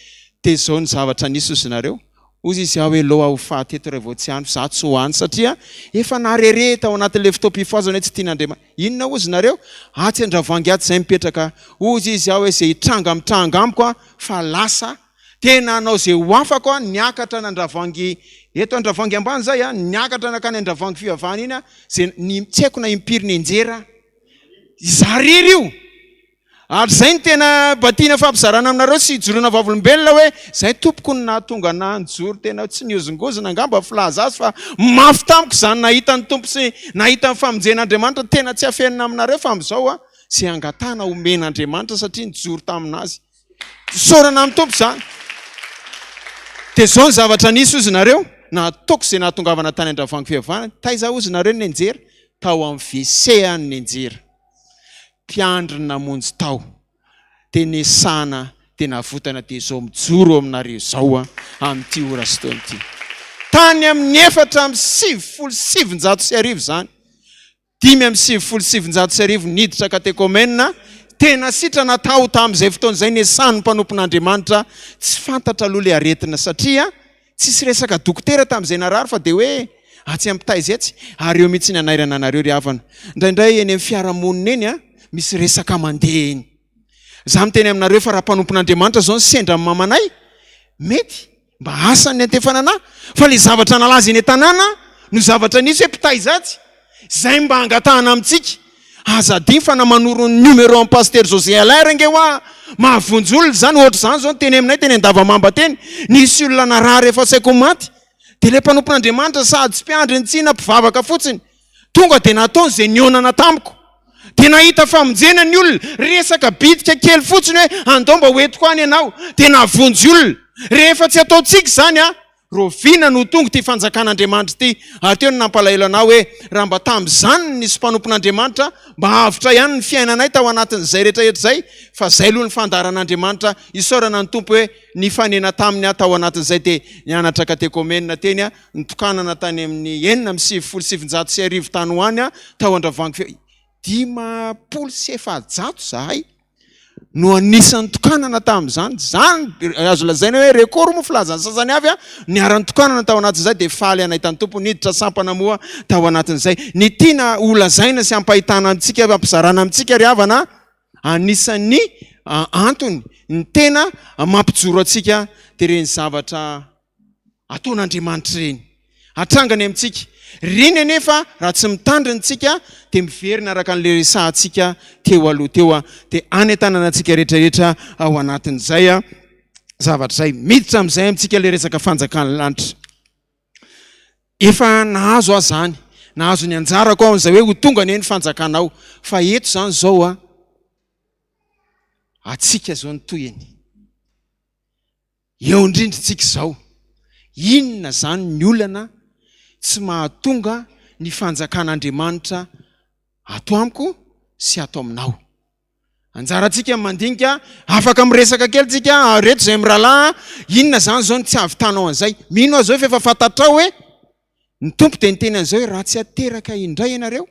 de zao ny zavatra nisy ozy nareo Hozy izy aho hoe lou aho ho faty eto raha vao tsy any f'izaho tsy ho any satria efa narerehy tao anatin'ilay fotoam-pifohazana hoe tsy tian'Andriamanitra. Inona hozy nareo? Atsy Andravoahangy atsy izay mipetraka. Hozy izy aho hoe izay hitranga mitranga amiko aho fa lasa. Tena hanao izay ho afako aho niakatra an'Andravoahangy eto Andravoahangy ambany izay an, niakatra nankany Andravoahangy fivavahana iny aho, izay ny tsy haiko na impiry nianjera aho. Izaho irery io. Ary izay no tena mba tiana fampizarana aminareo sy hijoroana vavolombelona hoe izay tompoko no nahatonga anah nijoro tena tsy nihozongozona angamba filaza azy fa mafy tamiko izany nahita ny Tompo sy nahita ny famonjen'Andriamanitra tena tsy afenina aminareo fa amin'izao aho izay angatahana omen'Andriamanitra satria nijoro tamin'azy isaorana amin'ny Tompo izany dia izao ny zavatra nisy hozy nareo nataoko izay nahatongavana tany Andravoahangy Fihavanana taiza hozy nareo no nianjera tao amin'ny WC aho no nianjera mpiandry namonjy tao dia nesana dia navotana dia izao mijoro eo aminareo izao aho amin'ity ora sy taona ity. Tany amin'ny 1994 izany, 1995 niditra katekomena, tena sitrana tao tamin'izay fotoana izay nesan'ny mpanompon'Andriamanitra, tsy fantatra aloha ilay aretina satria Tsisy resaka dokotera tamin'izay narary fa dia hoe atsy ampitaiza etsy ary eo mihitsy ny hanairana anareo ry havana. Indraindray eny amin'ny fiarahamonina eny misy resaka mandeha eny. Za miteny aminareo fa raha mpanompon'Andriamanitra zao ny sendra amin'ny mamanay, mety mba asa ny niantefana anah fa le zavatra nalaza eny an-tanàna no zavatra nisy hoe mpitaiza atsy. Zay mba angatahana amintsika. Aza adino fa na manoro ny numéro an'i Pasitera José Alain ange hoa mahavonjy olona izany, ohatr'izany izao ny teny aminay teny Andavamamba teny, nisy olona narary efa saika ho maty, dia ilay mpanompon'Andriamanitra sady tsy mpiandry ny tsina mpivavaka fotsiny, tonga dia nataony izay nihaonana tamiko, dia nahita famonjena ny olona, resaka bitika kely fotsiny hoe andao mba ho entiko any ianao, dia nahavonjy olona, rehefa tsy ataontsika izany an, Rahoviana no ho tonga ity fanjakan'Andriamanitra ity? Ary teo no nampalahelo anah hoe raha mba tamin'izany no nisy mpanompon'Andriamanitra mba avotra ihany ny fiainanay tao anatin'izay rehetra rehetra izay fa zay aloha ny fandaharan'Andriamanitra isaorana ny Tompo hoe nifanena taminy aho tao anatin'izay dia nianatra katekomena teny nitokanana tany amin'ny 1996 tany ho any tao Andravoahangy feo 450 zahay no anisan'ny tokanana tamin'izany. Izany azo lazaina hoe record moa filazan'ny sasany avy niara-nitokanana tao anatin'izay dia faly anay tany Tompo niditra sampana moa tao anatin'izay. Ny tiana ho lazaina sy ampahitana antsika ampizarana amintsika ry havana anisan'ny antony ny tena mampijoro antsika dia ireny zavatra ataon'Andriamanitra ireny. Atrangany amintsika. Ireny anefa raha tsy mitandrina isika dia miverina araka an'ilay resahantsika teo aloha teo dia any an-tanànantsika rehetra rehetra ao anatin'izay zavatra izay. Miditra amin'izay amintsika ilay resaka fanjakan'ny lanitra. Efa nahazo aho izany. Nahazo ny anjarako aho amin'izay hoe ho tonga anie ny fanjakanao. Fa eto izany izao a, antsika izao ny tohiny. Eo indrindra isika izao. Inona izany ny olana tsy mahatonga ny fanjakan'Andriamanitra ato amiko sy ato aminao? Anjarantsika ny mandinika, afaka miresaka kely tsika, reto izay mirahalahy, inona izany izao no tsy hahavitanao an'izay? Mino aho izao fa efa fantatrao hoe ny Tompo dia niteny an'izao hoe raha tsy ateraka indray ianareo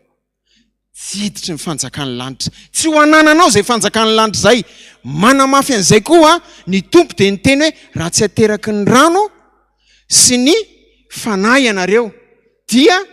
Tsy hiditry ny fanjakan'ny lanitra. Tsy ho anananao izay fanjakan'ny lanitra izay. Manamafy an'izay koa ny Tompo dia niteny hoe raha tsy ateraky ny rano sy ny fanahy ianareo dia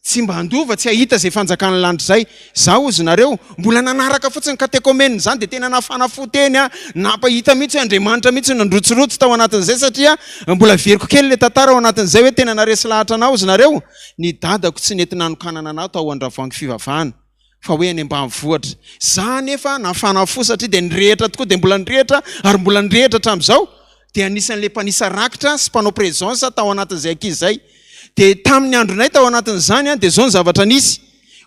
tsy mba handova, tsy hahita izay fanjakan'ny lanitra izay. Izaho hozy nareo, mbola nanaraka fotsiny katekomena izany dia tena nafana fo teny aho, nampahita mihitsy hoe Andriamanitra mihitsy no nandrotsirotsy tao anatin'izay satria mbola averiko kely ilay tantara ao anatin'izay hoe tena naresy lahatra anah hozy nareo. Ny dadako tsy nety nanokanana anah tao Andravoahangy fivavahana fa hoe any ambanivohitra. Za anefa nafana fo satria dia nirehitra tokoa dia mbola nirehitra ary mbola nirehitra hatramin'izao dia anisan'ilay mpanisa rakitra sy mpanao présence tao anatin'izay ankizy izay. Dia tamin'ny andronay tao anatin'izany dia izao ny zavatra nisy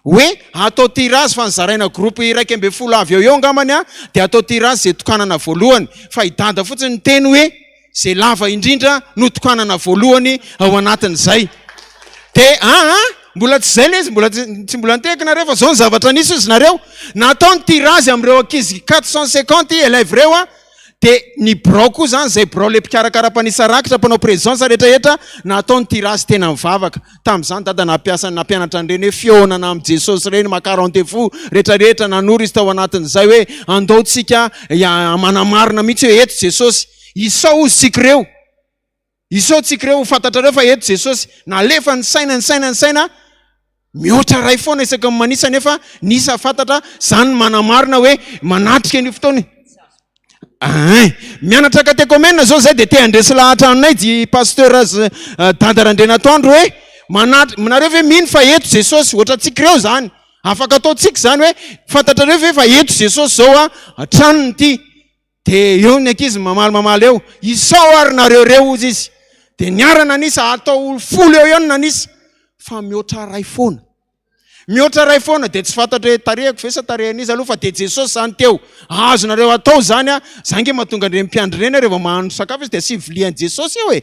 hoe atao tirage fa nozaraina groupe 11 avy eo eo angambany dia atao tirage izay tokanana voalohany fa i dada fotsiny niteny hoe Izay lava indrindra no tokanana voalohany ao anatin'izay. Dia aa, Mbola tsy izay ilay izy, mbola tsy mbola nitehaka nareo fa zao ny zavatra nisy ozy nareo. Natao ny tirage amin'ireo ankizy 450 élèves ireo an, dia ny birao koa zany, izay birao le mpikarakara mpanisa rakitra, mpanao présence rehetrarehetra, natao ny tirage tena mivavaka. Tamin'izany dada nampiasa nampianatra an'ireny hoe fihaonana amin'i Jesosy ireny, maka rendez-vous rehetrarehetra, nanoro izy tao anatin'izay hoe andao tsika manamarina mihitsy hoe eto Jesosy. Isao ozy tsika ireo. Isao tsika ireo ho fantatrareo fa eto Jesosy. Nalefa ny saina, ny saina, ny saina, mihoatra ray foana isaky ny manisa nefa ny isa fantatra, zany no manamarina hoe manatrika an'io fotoana io. Ain. Mianatra katekomena zao zay dia te handresy lahatra anay di pasteur Dada Randrianatoandro hoe manatri-, nareo ve mino fa eto Jesosy, ohatrantsika ireo zany, afaka ataontsika zany hoe fantatrareo ve fa eto Jesosy zao a, tranony ity. Dia eo ny ankizy mamaly mamaly eo, isao ary nareo reo hozy izy. Dia niara nanisa, atao folo eo eo ny nanisa, fa mihoatra ray foana. Mihoatra ray foana, dia tsy fantatro hoe tarehiko ve sa tarehin'iza aloha fa dia Jesosy zany teo. Azonareo atao zany a, zany nge mahatonga an'ireny mpiandry ireny rehefa mahandro sakafo izy dia asio vilian'i Jesosy eo e.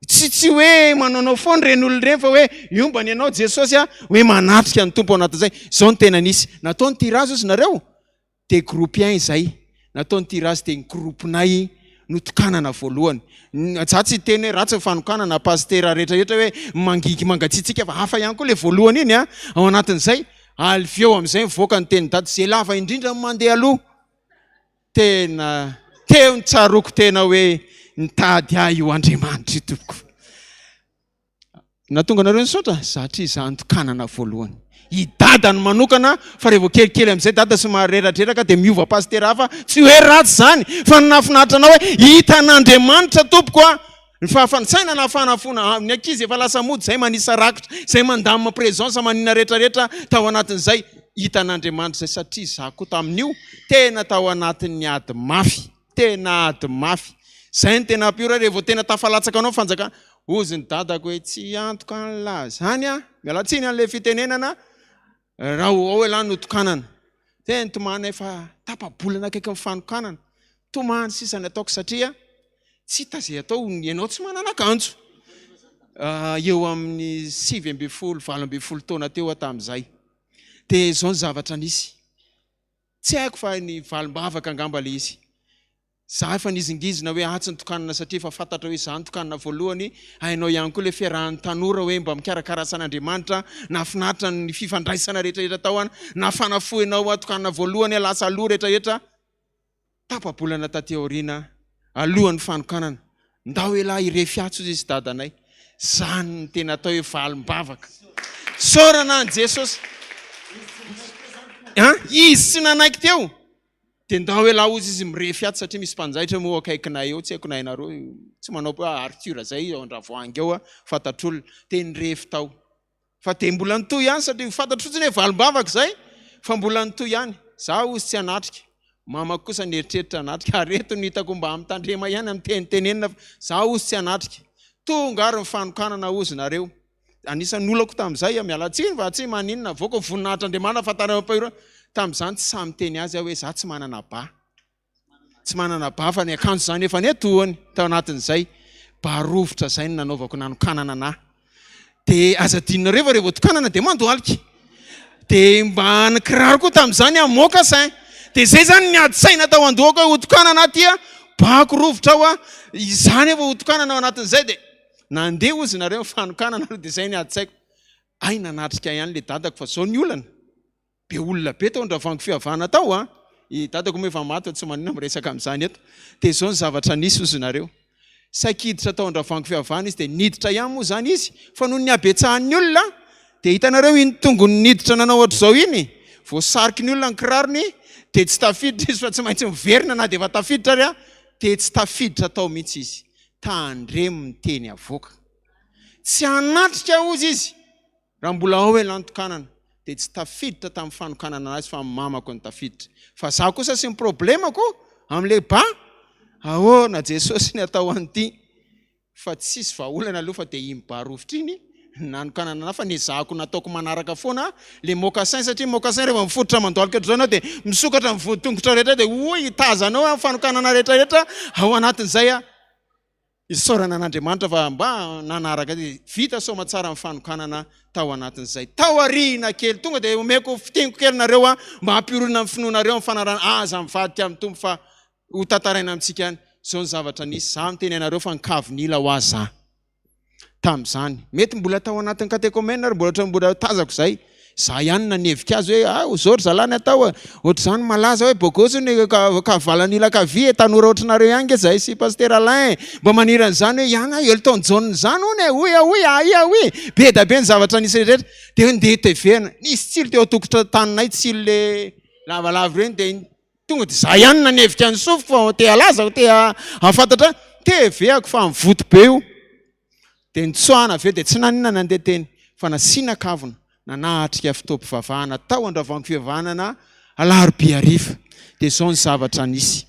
Tsy tsy hoe manaonao foana ireny olona ireny fa hoe iombany ianao Jesosy a, hoe manatrika ny Tompo ao anatin'izay. Izao no tena nisy. Natao ny tirage hozy nareo. Dia groupe un izay, natao ny tirage dia ny groupe-nay notokanana voalohany. Za tsy hiteny hoe ratsy ny fanokanana pasitera rehetra rehetra hoe mangigy mangatsiatsiaka fa hafa ihany koa ilay voalohany iny an, ao anatin'izay, avy eo amin'izay mivoaka ny tenin'i dada, izay lava indrindra no mandeha aloha. Tena teo ny tsaroako tena hoe nitady ahy io Andriamanitra io tompoko. Nahatonga anareo nisaotra? Satria izaho nitokanana voalohany. I Dada no manokana fa rehefa kelikely amin'izay Dada somary reradreraka dia miova pasitera hafa. Tsy hoe ratsy izany fa ny nahafinaritra anao hoe hitan'Andriamanitra tompoko a! Ny fahafansaina nahafana fona ny ankizy efa lasa mody izay manisa rakitra, izay mandamina présence manina rehetrarehetra tao anatin'izay. Hitan'Andriamanitra izay satria izaho koa tamin'io tena tao anatin'ny ady mafy. Tena ady mafy. Zay no tena ampiora rehefa vao tena tafalatsaka anao fanjakana. Hozy ny dadako hoe tsy hiantoka an'lah zany aho. Miala tsiny an'le fitenenana raha ho ao elah no tokanana. Dia nitomany efa tapa-bolana akaiky ny fanokanana. Tomany sisa ny ataoko satria tsy hita izay atao, ianao tsy manana akanjo. Eo amin'ny 19, 18 taona teo aho tamin'izay. Dia izao ny zavatra nisy. Tsy haiko fa ny valim-bavaka angamba ilay izy. Za efa nizingizina hoe atsy ny tokanana satria efa fantatra hoe za no tokanana voalohany, hainao ihany koa ilay fiarahan'ny tanora hoe mba mikarakara asan'Andriamanitra, nahafinaritra ny fifandraisana rehetra rehetra tao an, nafana fo ianao tokanana voalohany lasa aloha rehetra rehetra. Tapa-bolana taty aoriana alohan'ny fanokanana, ndao elah hirefy atsy hozy izy dadanay. Zany no tena atao hoe valim-bavaka. Isaorana an'i Jesosy. An? Izy tsy nanaiky teo. Dia ndao elah hozy izy mirefy atsy satria misy mpanjaitra moa akaikinay eo, tsy haiko na hainareo, tsy manao Arthur zay ao Andravoahangy ao, fantatr'olona. Dia nirefy tao. Fa dia mbola nitohy ihany satria fantatro fotsiny hoe valim-bavaka izay fa mbola nitohy ihany. Za hozy tsy hanatrika. Mamako kosa nieritreritra hanatrika ary eto no hitako mba mitandrema ihany amin'ny teny tenenina fa za hozy tsy hanatrika. Tonga ary ny fanokanana hozy nareo. Anisan'ny olako tamin'izay, miala tsiny fa tsy maninona, avoaka ho voninahitr'Andriamanitra fa tany am-pahirana. Tamin'izany tsy sahy miteny azy aho hoe za tsy manana ba. Tsy manana ba fa ny akanjo izany efa netohany tao anatin'izay. Ba rovitra izay no nanaovako nanokanana anah. Dia aza adinonareo fa rehefa tokanana dia mandohalika. Dia mba ny kiraro koa tamin'izany aho mocassin. Dia izay izany ny ady saina tao an-dohako hoe hotokanana aho ity a, bako rovitra aho a, izany efa hotokanana ao anatin'izay dia nandeha hozy nareo ny fanokanana aloha dia izay ny ady saiko. Hay nanatrika ihany ilay dadako fa izao ny olana. Be olona be tao Andravoahangy Fihavana tao a! I dadako moa efa maty fa tsy maninona miresaka amin'izany eto. Dia izao ny zavatra nisy hozy nareo. Saiky hiditra tao Andravoahangy Fihavana izy dia niditra ihany moa izany izy fa noho ny habetsahan'ny olona dia hitanareo iny tongony niditra nanao ohatr'izao iny? Voasariky ny olona ny kirarony dia tsy tafiditra izy fa tsy maintsy miverina na dia efa tafiditra ary dia tsy tafiditra tao mihitsy izy. Tandremo ny teny avoaka. Tsy hanatrika hozy izy. Raha mbola ao elah ny tokanana dia tsy tafiditra tamin'ny fanokanana azy fa mamako no tafiditra. Fa za kosa sy ny problemako amin'ilay ba, ahoana Jesosy ny atao an'ity fa tsisy vahaolana aloha fa dia iny ba rovitra iny nanokanana anah fa nezahako nataoko manaraka foana le mocassin satria mocassin rehefa mifototra mandohalika ohatr'izao ianao dia misokatra ny voditongotra rehetra dia hoy hitazanao ny fanokanana rehetra rehetra ao anatin'izay aho. Isaorana an'Andriamanitra fa mba nanaraka dia vita soamatsara ny fanokanana tao anatin'izay. Tao aoriana kely, tonga dia omeko fitiniko kely nareo a, mba hampiorina ny finoanareo amin'ny fanarahana, aza mivadika amin'ny Tompo fa ho tantaraina amintsika any. Izao ny zavatra nisy, za miteny anareo fa nikavin'ila ho ahy za. Tamin'izany. Mety mbola tao anatin'ny katekomena ary mbola ohatran'ny mbola tazako izay. Za ihany nanevika azy hoe ah zao ry zalahy ny atao e. Ohatr'izany malaza hoe bogosy hono e, kavalan'ila ankavia e, tanora ohatranareo ihany nge zahay sy Pasitera Alain e. Mba maniry an'izany hoe ihany ah Elton John izany hono e, hoy aho hoy, ahy aho hoy. Be da be ny zavatra nisy rehetra. Dia hoe ndeha tevehana. Nisy tsilo teo an-tokotaninay, tsilo le lavalava ireny dia Tonga dia za ihany nanevika ny sofiko fa te halaza, te hahafantatra, TV-ako fa mivoto be io. Dia nitsoahana avy eo dia tsy naninona nandeha teny fa nasiana kavina, nanatrika fotoam-pivavahana tao Andravoahangy Fihavanana alarobia hariva. Dia izao ny zavatra nisy.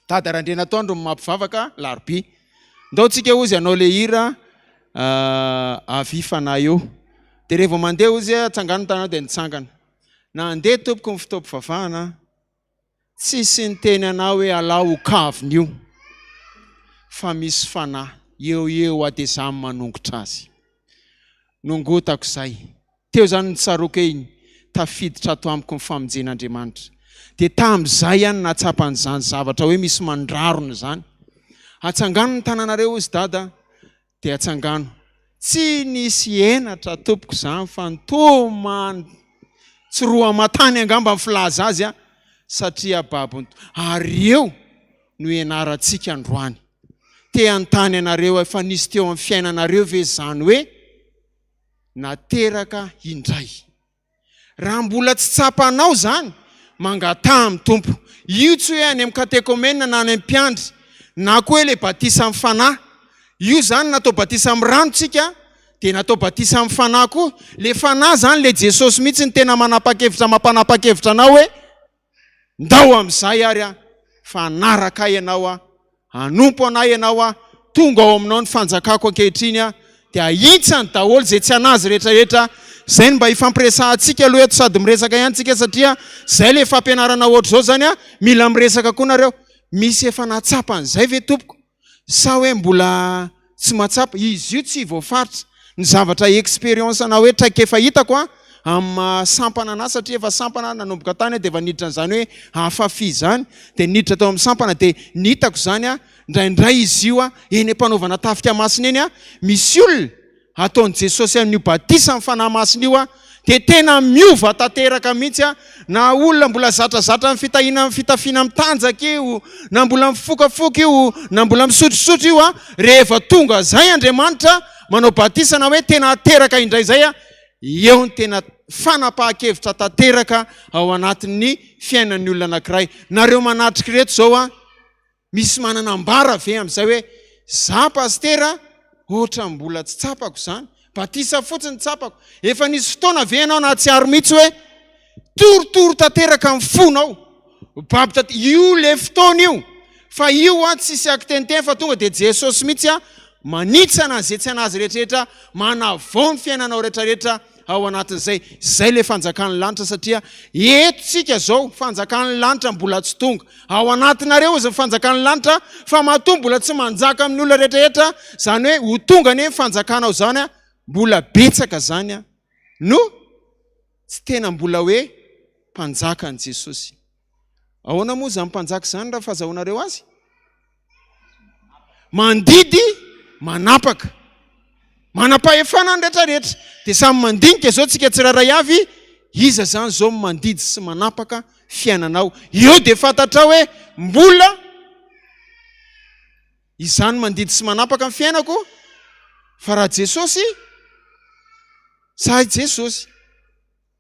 Dada Randrianatoandro no mampivavaka alarobia. Ndao tsika hozy hanao le hira Avia Fanahy io. Dia rehefa mandeha hozy atsangano ny tananao dia nitsangana. Nandeha tompoko ny fotoam-pivavahana, tsisy niteny anah hoe alao ho kavina io fa misy fanahy eo eo aho dia za manongotra azy. Nongotako izay. Teo izany no tsaroako hoe iny tafiditra ato amiko ny famonjen'Andriamanitra. Dia tamin'izay aho no nahatsapa an'izany zavatra hoe misy mandrarona izany. Atsangano ny tananareo hozy dada dia atsangano. Tsy nisy henatra tompoko izany fa nitomany tsy roa aman-tany angamba ny filaza azy an, satria babon'ny ary eo no ianarantsika androany. Te hanontany anareo aho, efa nisy teo amin'ny fiainanareo ve izany hoe nateraka indray? Raha mbola tsy tsapanao izany, mangataha amin'ny Tompo. Io tsy hoe any amin'ny katekomena na any amin'ny mpiandry, na koa hoe ilay batisa amin'ny fanahy. Io izany natao batisa amin'ny rano tsika, dia natao batisa amin'ny fanahy koa. Ilay fanahy izany, ilay Jesosy mihitsy no tena manapa-kevitra, mampanapa-kevitra anao hoe, Ndao amin'izay ary aho, fa hanaraka ahy ianao aho, hanompo anay ianao aho, tonga ao aminao ny fanjakako ankehitriny aho, dia ahintsany daholo izay tsy an'azy rehetra rehetra, izay no mba hifampiresahantsika aloha eto sady miresaka ihany tsika satria izay ilay fampianarana ohatr'izao izany an, mila miresaka koa nareo, misy efa nahatsapa an'izay ve tompoko? Sa hoe mbola tsy mahatsapa? Izy io tsy voafaritra. Ny zavatra expérience na hoe traikefa hitako an, amin'ny maha sampana anahy satria efa sampana nanomboka tany aho dia efa niditra an'izany hoe AFAFI izany, dia niditra tao amin'ny sampana dia ny hitako izany an, indraindray izy io an, eny am-panaovana tafika masina eny an, misy olona ataon'i Jesosy amin'io batisan'ny Fanahy Masina io dia tena miova tanteraka mihitsy na olona mbola zatrazatra amin'ny fitahiana amin'ny fitafiana mitanjaka io na mbola mifokafoka io na mbola misotrosotro io rehefa tonga zay Andriamanitra manao batisa na hoe tena ateraka indray zay eo ny tena fanapahan-kevitra tanteraka ao anatin'ny fiainan'ny olona anankiray. Nareo manatrika ireto izao a Misy manana ambara ve amin'izay hoe za pasitera ohatran'ny mbola tsy tsapako izany, batisa fotsiny tsapako. Efa nisy fotoana ve ianao nahatsiaro mihitsy hoe torotoro tanteraka ny fonao, babo tanteraka, io le fotoana io fa io an tsisy akiteniteny fa tonga dia Jesosy mihitsy an manitsana an'izay tsy an'azy rehetrarehetra, manavao ny fiainanao rehetrarehetra ao anatin'izay. Izay ilay fanjakan'ny lanitra satria eto tsika zao fanjakan'ny lanitra mbola tsy tonga. Ao anatinareo izy ny fanjakan'ny lanitra fa matoa mbola tsy manjaka amin'ny olona rehetrarehetra zany hoe ho tonga anie ny fanjakanao zany a, mbola betsaka zany a no tsy tena mbola hoe mpanjaka an'i Jesosy. Ahoana moa izany mpanjaka izany raha fahazahoanareo azy? Mandidy, manapaka. Manam-pahefana ny rehetra rehetra. Dia samy mandinika izao tsika tsirairay avy, iza izany izao no mandidy sy manapaka fiainanao? Eo dia fantatrao hoe mbola izany mandidy sy manapaka ny fiainako fa raha Jesosy, sa i Jesosy.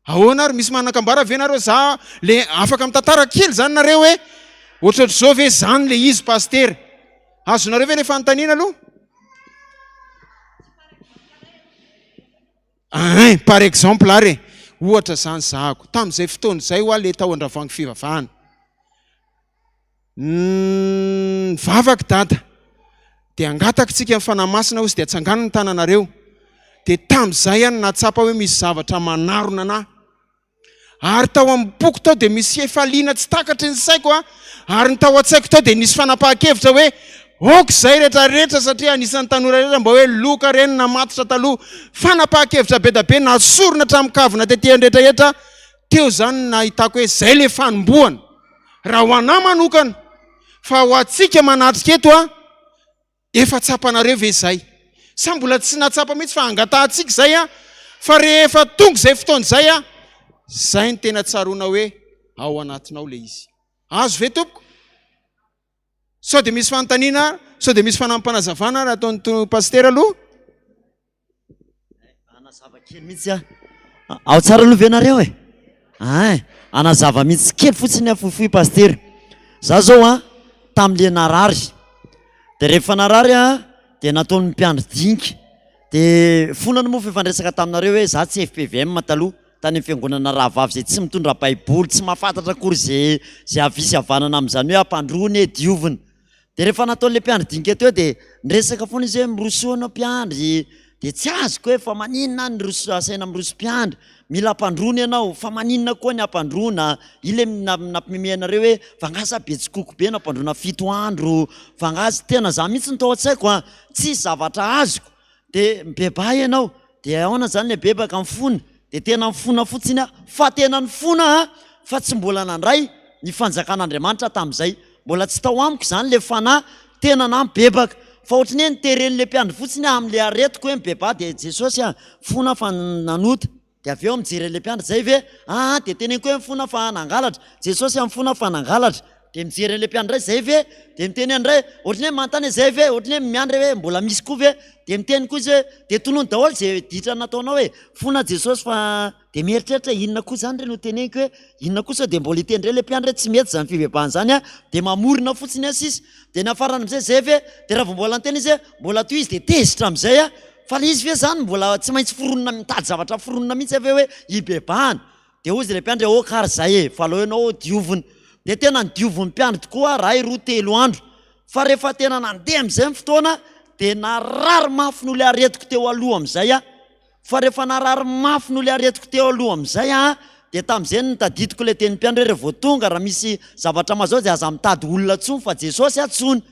Ahoana ary misy manakambara ve nareo za le afaka mitantara kely zany nareo hoe ohatrohatr'izao ve zany le izy pasitera? Azonareo ve le fanontaniana aloha? Ein, par exemple ary e, ohatra zany zahako, tamin'izay fotoana izay hoa le tao Andravoahangy fivavahana. Nivavaka dada dia angataka tsika ny Fanahy Masina hozy dia atsangano ny tananareo dia tamin'izay aho no nahatsapa hoe misy zavatra manarona anah ary tao am-poko tao dia misy hefaliana tsy takatry ny saiko a ary ny tao an-tsaiko tao dia nisy fanapahan-kevitra hoe Ok izay rehetra rehetra satria anisan'ny tanora rehetra mba hoe loka ireny namatotra taloha, fanapahan-kevitra be da be nasorina hatramin'ny kavina tety an-drehetra rehetra, teo izany no nahitako hoe izay ilay fanombohana raha ho anà manokana fa ho antsika manatrika eto an, efa tsapanareo ve izay? Sa mbola tsy nahatsapa mihitsy fa angatahantsika izay an, fa rehefa tonga izay fotoana izay an, izay no tena tsaroana hoe ao anatinao ilay izy. Azo ve tompoko? Sao dia misy fanontaniana, sao dia misy fanampim-panazavana ary ataon'ny pasitera aloha? Hanazava kely mihitsy aho. Ao tsara aloha ve nareo e? Ein, hanazava mihitsy kely fotsiny aho fohifohy pasitera. Za zao an, tamin'le narary. Dia rehefa narary aho dia nataon'ny mpiandry dinika. Dia fonany moa fa efa niresaka taminareo hoe za tsy FPVM taloha. tany amin'ny fiangonana rahavavy izay tsy mitondra baiboly, tsy mahafantatra akory izay izay havia sy havanana amin'izany hoe ampandroana e, diovina. Dia rehefa nataon'ilay mpiandry dinika teo dia niresaka foana izy hoe mirosoa ianao mpiandry, dia tsy azoko hoe fa maninona aho niroso asaina miroso mpiandry, mila ampandroana ianao, fa maninona koa ny ampandroana, io ilay nampimeme anareo hoe fa angaha za be tsikoko be nampandroana fito andro, fa angaha tena za mihitsy no tao an-tsaiko an, tsisy zavatra azoko, Dia mibebaha ianao. Dia ahoana izany ilay bebaka? Mifona. Dia tena mifona fotsiny aho. Fa tena nifona aho fa tsy mbola nandray ny fanjakan'Andriamanitra tamin'izay. Mbola tsy tao amiko izany ilay fanahy tena nampibebaka. Fa ohatran'ny hoe niteren'ilay mpiandry fotsiny aho amin'ilay aretiko hoe mibebaha dia Jesosy a, mifona aho fa nanota. Dia avy eo mijery an'ilay mpiandry, zay ve? Aa, dia teneniko hoe mifona fa nangalatra. Jesosy a, mifona fa nangalatra. Dia mijery an'ilay mpiandry indray, zay ve? Dia miteny indray, ohatran'ny hoe manontany hoe zay ve? Ohatran'ny hoe miandry hoe mbola misy koa ve? Dia miteny koa izy hoe, dia tonony daholo izay ditra nataonao e. Mifona Jesosy fa, dia mieritreritra inona koa izany re no teneniko hoe, inona koa sao dia mbola hiteny indray ilay mpiandry hoe tsy mety izany fibebahana izany a, dia mamorona fotsiny aho sisa. Dia niafarany amin'izay, zay ve? Dia raha vao mbola niteny izy hoe mbola tohizo dia tezitra amin'izay aho. Fa le izy ve zany mbola tsy maintsy foronina mitady zavatra foronina mihitsy ve hoe hibebahana? Dia hozy ilay mpiandry hoe ok ary zay e, fa aleo ianao diovina. Dia tena nodiovin'ny mpiandry tokoa ray, roa, telo andro. Fa rehefa tena nandeha amin'izay ny fotoana dia narary mafy noho ilay aretiko teo aloha amin'izay aho. Fa rehefa narary mafy noho ilay aretiko teo aloha amin'izay aho dia tamin'izay no notadidiko ilay tenin'ny mpiandry hoe rehefa vao tonga raha misy zavatra mahazo ahy dia aza mitady olona intsony fa Jesosy antsoina.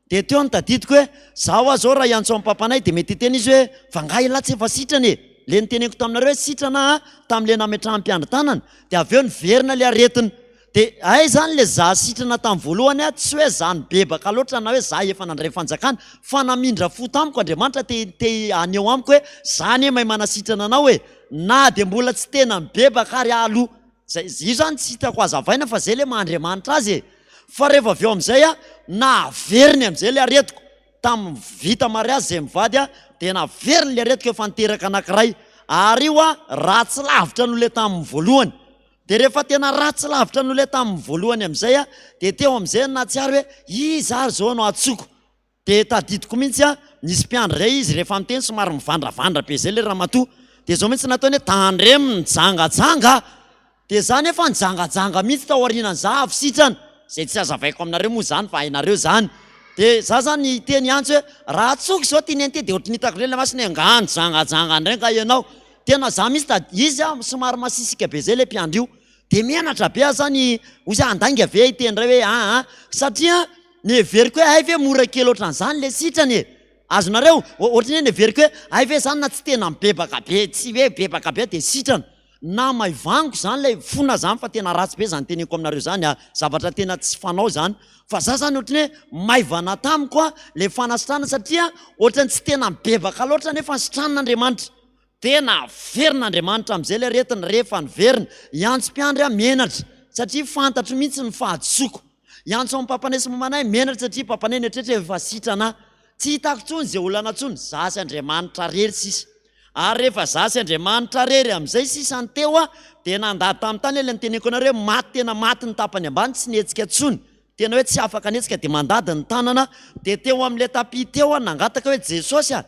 Dia teo no tadidiko hoe, za hoa zao raha hiantso an'i papanay dia mety hiteny izy hoe, fa nga ialahy tsy efa sitrana e? Le noteneniko taminareo hoe sitrana aho tamin'le nametraham mpiandry tanana, dia avy eo niverina le aretina. Dia hay zany le za sitrana tamin'ny voalohany aho tsy hoe za nibebaka loatra na hoe za efa nandray fanjakana fa namindra fo tamiko Andriamanitra te te haneho amiko hoe za anie mahay manasitrana anao e! Na dia mbola tsy tena nibebaka ary aho aloha. Zay, io zany tsy hitako hazavaina fa zay le maha Andriamanitra azy e! Fa rehefa avy eo amin'izay a, naveriny amin'izay le aretiko, tamin'ny vita mariazy zay mivady a, dia naveriny le aretiko efa niteraka anankiray, ary io a ratsy lavitra noho le tamin'ny voalohany. Dia rehefa tena ratsy lavitra noho le tamin'ny voalohany amin'izay a, dia teo amin'izay no nahatsiaro hoe iza ary izao no antsoiko? Dia tadidiko mihitsy an, nisy mpiandry iray izy rehefa miteny somary mivandravandra be izay ilay ramatoa. Dia izao mihitsy nataony hoe tandremo nijangajanga a! Dia za nefa nijangajanga mihitsy tao aorianan'iza avy sitrana, izay tsy hazavaiko aminareo moa izany fa hainareo izany. Dia za zany hiteny hiantso hoe raha antsoiko izao ity neny ity dia ohatry ny hitako indray ilay masony hoe angaha nijangajanga indray nga ianao? Tena za mihitsy tad-, izy an somary masisika be izay ilay mpiandry io. Dia menatra be aho zany, hoy aho handainga ve hiteny indray hoe aa satria Neveriko hoe hay ve mora kely ohatran'izany le sitrana e! Azonareo? Ohatran'ny hoe neveriko hoe hay ve zany na tsy tena mibebaka be, tsy hoe bebaka be dia sitrana. Namaivaniko zany ilay fona zany fa tena ratsy be zany teneniko aminareo zany a! Zavatra tena tsy fanao zany. Fa za zany ohatran'ny hoe maivana tamiko a le fanasitranana satria ohatran'ny tsy tena mibebaka loatra nefa sitranina Andriamanitra. Dia naverina Andriamanitra amin'izay ilay aretina, rehefa niverina, hiantso mpiandry aho menatra, satria fantatro mihitsy ny fahadisoako. Hiantso an'i papanay sy mamanay menatra satria papanay nieritreritra efa sitrana aho. Tsy hitako intsony izay olana intsony, za sy Andriamanitra rery sisa. Ary rehefa za sy Andriamanitra rery amin'izay sisa ny teo aho, dia nandady tamin'ny tany ilay niteneniko anareo hoe maty tena maty ny tapany ambany, tsy nihetsika intsony. Tena hoe tsy afaka nihetsika dia mandady ny tanana, dia teo amin'ilay tapis teo aho nangataka hoe Jesosy a,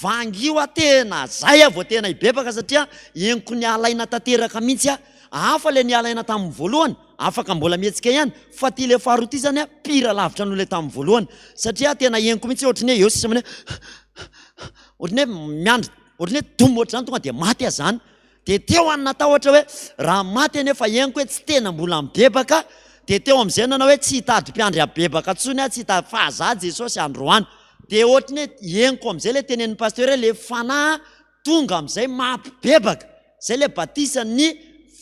vangio aho tena zay aho vao tena hibebaka satria henoko niala aina tanteraka mihitsy aho, hafa ilay niala aina tamin'ny voalohany, afaka mbola mihetsika ihany, fa ity ilay faharoa ity zany a pire lavitra noho ilay tamin'ny voalohany satria tena henoko mihitsy ohatran'ny hoe eo sisa hoe ohatran'ny hoe miandry, ohatran'ny hoe domo ohatr'izany tonga dia maty aho zany. Dia teo aho natahotra hoe raha maty anefa henoko hoe tsy tena mbola mibebaka Dia teo amin'izay nanao hoe tsy hitady mpiandry habebaka intsony aho, tsy hitady fa za Jesosy androany. Dia ohatry ny hoe henoko amin'izay ilay tenenin'ny pasteur hoe ilay fanahy tonga amin'izay mampibebaka. Izay ilay batisan'ny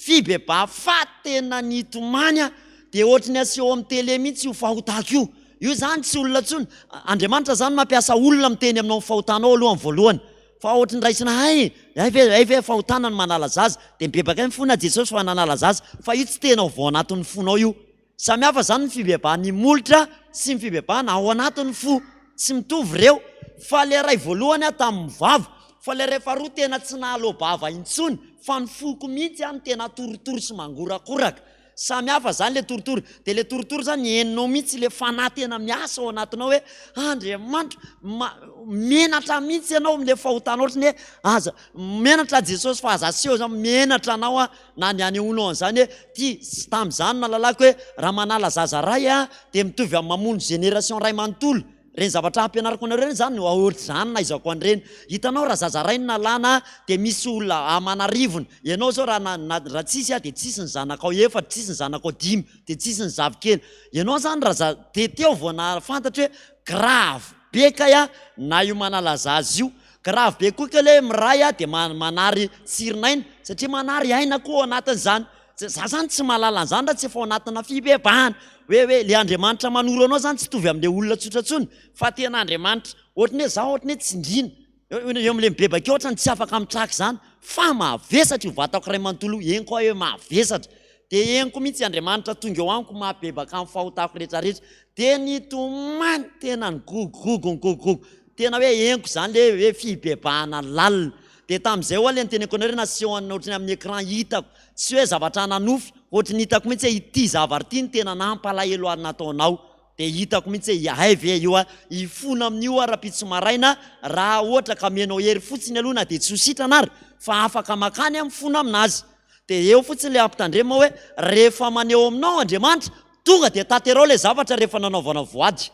fibebaha fa tena nitomany aho. Dia ohatry ny aseho amin'ny télé mihitsy io fahotako io. Io izany tsy olona intsony. Andriamanitra izany mampiasa olona miteny aminao ny fahotanao aloha amin'ny voalohany. Fa ohatry ny raisina hay, hay ve, hay ve fahotana ny manala zaza? Dia mibebaka ihany fona Jesosy fa nanala zaza. Fa io tsy tena vao anatin'ny fonao io. Samy hafa izany ny fibebahan'ny molotra sy ny fibebahana ao anatin'ny fo. Tsy mitovy ireo. Fa ilay iray voalohany aho tamin'ny vava. Fa ilay iray faharoa tena tsy nahaloa-bava intsony fa ny foko mihitsy aho no tena torotoro sy mangorakoraka. Samy hafa zany le torotoro, de le torotoro zany henonao mihitsy le fanahy tena miasa ao anatinao hoe Andriamanitra ma- menatra mihitsy ianao amle fahotanao ohatrany hoe aza menatra Jesosy fa aza aseho zany menatra anao aho na ny anehoanao an'izany hoe ty sy tamin'izany no nahalalako hoe raha manala zaza ray aho de mitovy amin'ny mamono génération ray manontolo. Ireny zavatra ampianariko anareo ireny izany no ohatr'izany nahaizako an'ireny. Hitanao raha zaza ray no nalana dia misy olona aman'arivony. Ianao izao raha na na raha tsisy aho dia tsisy ny zanakao efatra, tsisy ny zanakao dimy, dia tsisy ny zafikely. Ianao izany raha za dia teo vao nahafantatra hoe grave be kay aho na io manala zaza io. Grave be koa kay ilay hoe miray aho dia manary tsirin'aina satria manary aina koa ao anatin'izany. Za zany tsy mahalala an'izany raha tsy efa ao anatina fibebahana. Hoe hoe le Andriamanitra manoro anao zany tsy hitovy amle olona tsotra tsony fa tena Andriamanitra. Ohatry ny hoe za ohatry ny hoe tsindriana. Eo amle mibebaka eo ohatrany tsy afaka mitraka izany fa mavesatra io vatako iray manontolo io. Henoko aho hoe mavesatra. Dia henoko mihitsy Andriamanitra tonga eo amiko mahabebaka amin'ny fahotako rehetra rehetra. Dia nitomany tena nigogogogo nigogogogo. Tena hoe henoko izany le hoe fibebahana lalina. Dia tamin'izay ho'a le niteneniko anareo nasehony ohatry ny amin'ny écran hitako, tsy hoe zavatra nanofy, ohatry ny hitako mihitsy hoe ity zavatra ity no tena nampalahelo ahy nataonao, dia hitako mihitsy hoe hay ve io a, hifona amin'io aho rahampitso maraina raha ohatra ka amenao hery fotsiny aloha na dia tsy ho sitrana ary fa afaka makany aho mifona aminazy. Dia eo fotsiny le ampitandremo hoe rehefa maneho aminao Andriamanitra tonga dia tanterao ilay zavatra rehefa nanaovanao voady.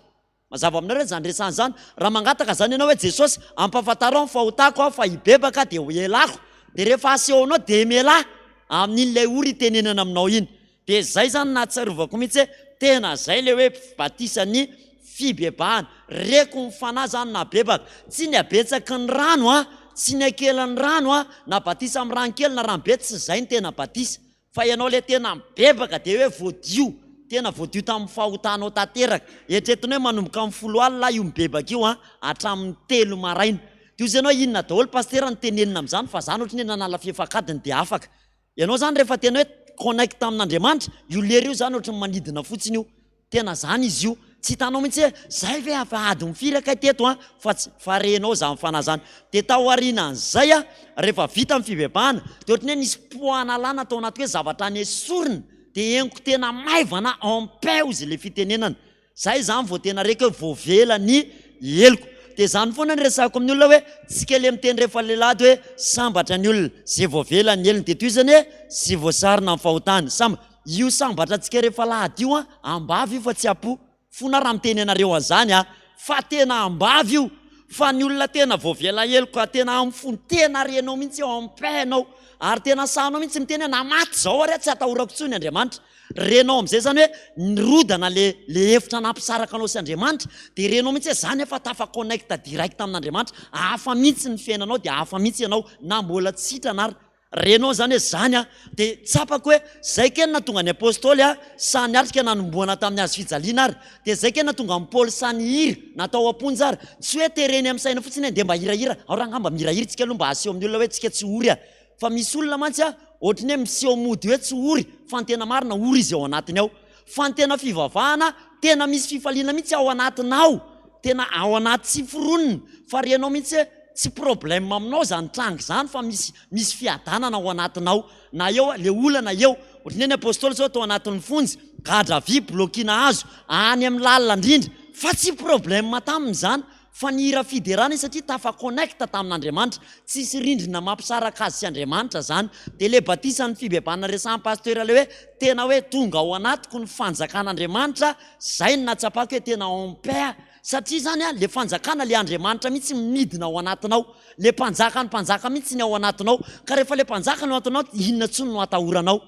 Mazava aminareo izany resahana izany? Raha mangataka izany ianao hoe Jesosy, ampahafantarao ny fahotako aho fa hibebaka dia ho elako. Dia rehefa asehonao dia mialà amin'iny ilay ory itenenana aminao iny. Dia izay izany nahatsiarovako mihitsy hoe tena izay ilay hoe batisan'ny fibebahana. Reko ny fanahy izany nabebaka. Tsy ny habetsaky ny rano an, tsy ny hakelin'ny rano an, na batisa amin'ny rano kely na rano be, tsy izay no tena batisa. Fa ianao ilay tena mibebaka dia hoe voadio, tena voadio tamin'ny fahotanao tanteraka. Eritreretina hoe manomboka amin'ny folo alina io mibebaka io an, hatramin'ny telo maraina. Dia hozy ianao inona daholo Pasitera no tenenina amin'izany fa zany ohatran'ny hoe nanala fefak'adiny dia afaka. Ianao izany rehefa tena hoe connect amin'Andriamanitra, io lera io izany ohatran'ny manidina fotsiny io. Tena zany izy io. Tsy hitanao mihitsy hoe zay ve afa adiny firy kay teto an, fa tsy, fa renao zany fanahy zany. Dia taorianan'izay an, rehefa vita ny fibebahana, dia ohatran'ny hoe nisy poids nalana tao anaty hoe zavatra nesorina, dia henoko tena maivana en paix hozy ilay fitenenana. Zay zany vao tena reko hoe voavela ny heloko. Dia zany foana no resahako amin'ny olona hoe, tsika le miteny rehefa lehilahy dia hoe sambatra ny olona zay voavela ny helony, dia tohizany hoe sy voasarona ny fahotany. Samba. Io sambatra antsika rehefa alahady io an, ambava io fa tsy apo. Fona raha miteny anareo an'izany aho, fa tena ambava io, fa ny olona tena voavela heloka tena amin'ny fony, tena renao mihitsy eo en paix ianao, ary tena sahinao mihitsy miteny hoe na maty izao ary aho tsy atahorako intsony Andriamanitra. Renao amin'izay izany hoe nirodana le le efitra nampisaraka anao sy Andriamanitra, dia renao mihitsy hoe za nefa tafa connecte direct amin'Andriamanitra, hafa mihitsy ny fiainanao dia hafa mihitsy ianao na mbola tsy sitrana ary. Renao zany hoe zany a, dia tsapako hoe zay keny nahatonga ny apostoly a sahy niatrika nanombohana tamin'ny hazo fijaliana ary, dia zay keny nahatonga an'i Paoly sahy nihira na tao am-ponja ary, tsy hoe tereny amin'ny saina fotsiny hoe ndeha mba hirahira, ao raha angamba mihirahira tsika aloha mba haseho amin'ny olona hoe tsika tsy ory a, fa misy olona mantsy a ohatry ny hoe miseho mody hoe tsy ory fa ny tena marina ory izy ao anatiny ao, fa ny tena fivavahana tena misy fifaliana mihitsy ao anatinao, tena ao anaty tsy foronina fa renao mihitsy hoe tsy problème aminao zany tranga izany fa misy misy fiadanana ao anatinao na eo le olana eo ohatran'ny hoe ny apostoly zao tao anatin'ny fonja gadra vy bloquina hazo any amin'ny lalina indrindra fa tsy problème taminy izany fa nihira fiderana izy satria tafa connecte tamin'Andriamanitra tsisy rindrina mampisaraka azy sy Andriamanitra zany de le batisan'ny fibebahana resahan'ny pasteur le hoe tena hoe tonga ao anatiko ny fanjakan'Andriamanitra zay no nahatsapako hoe tena en paix Satria izany an, le fanjakana, le Andriamanitra mihitsy midina ao anatinao, le mpanjakan'ny mpanjaka mihitsy ny ao anatinao, ka rehefa le mpanjaka no ao anatinao, inona intsony no atahoranao?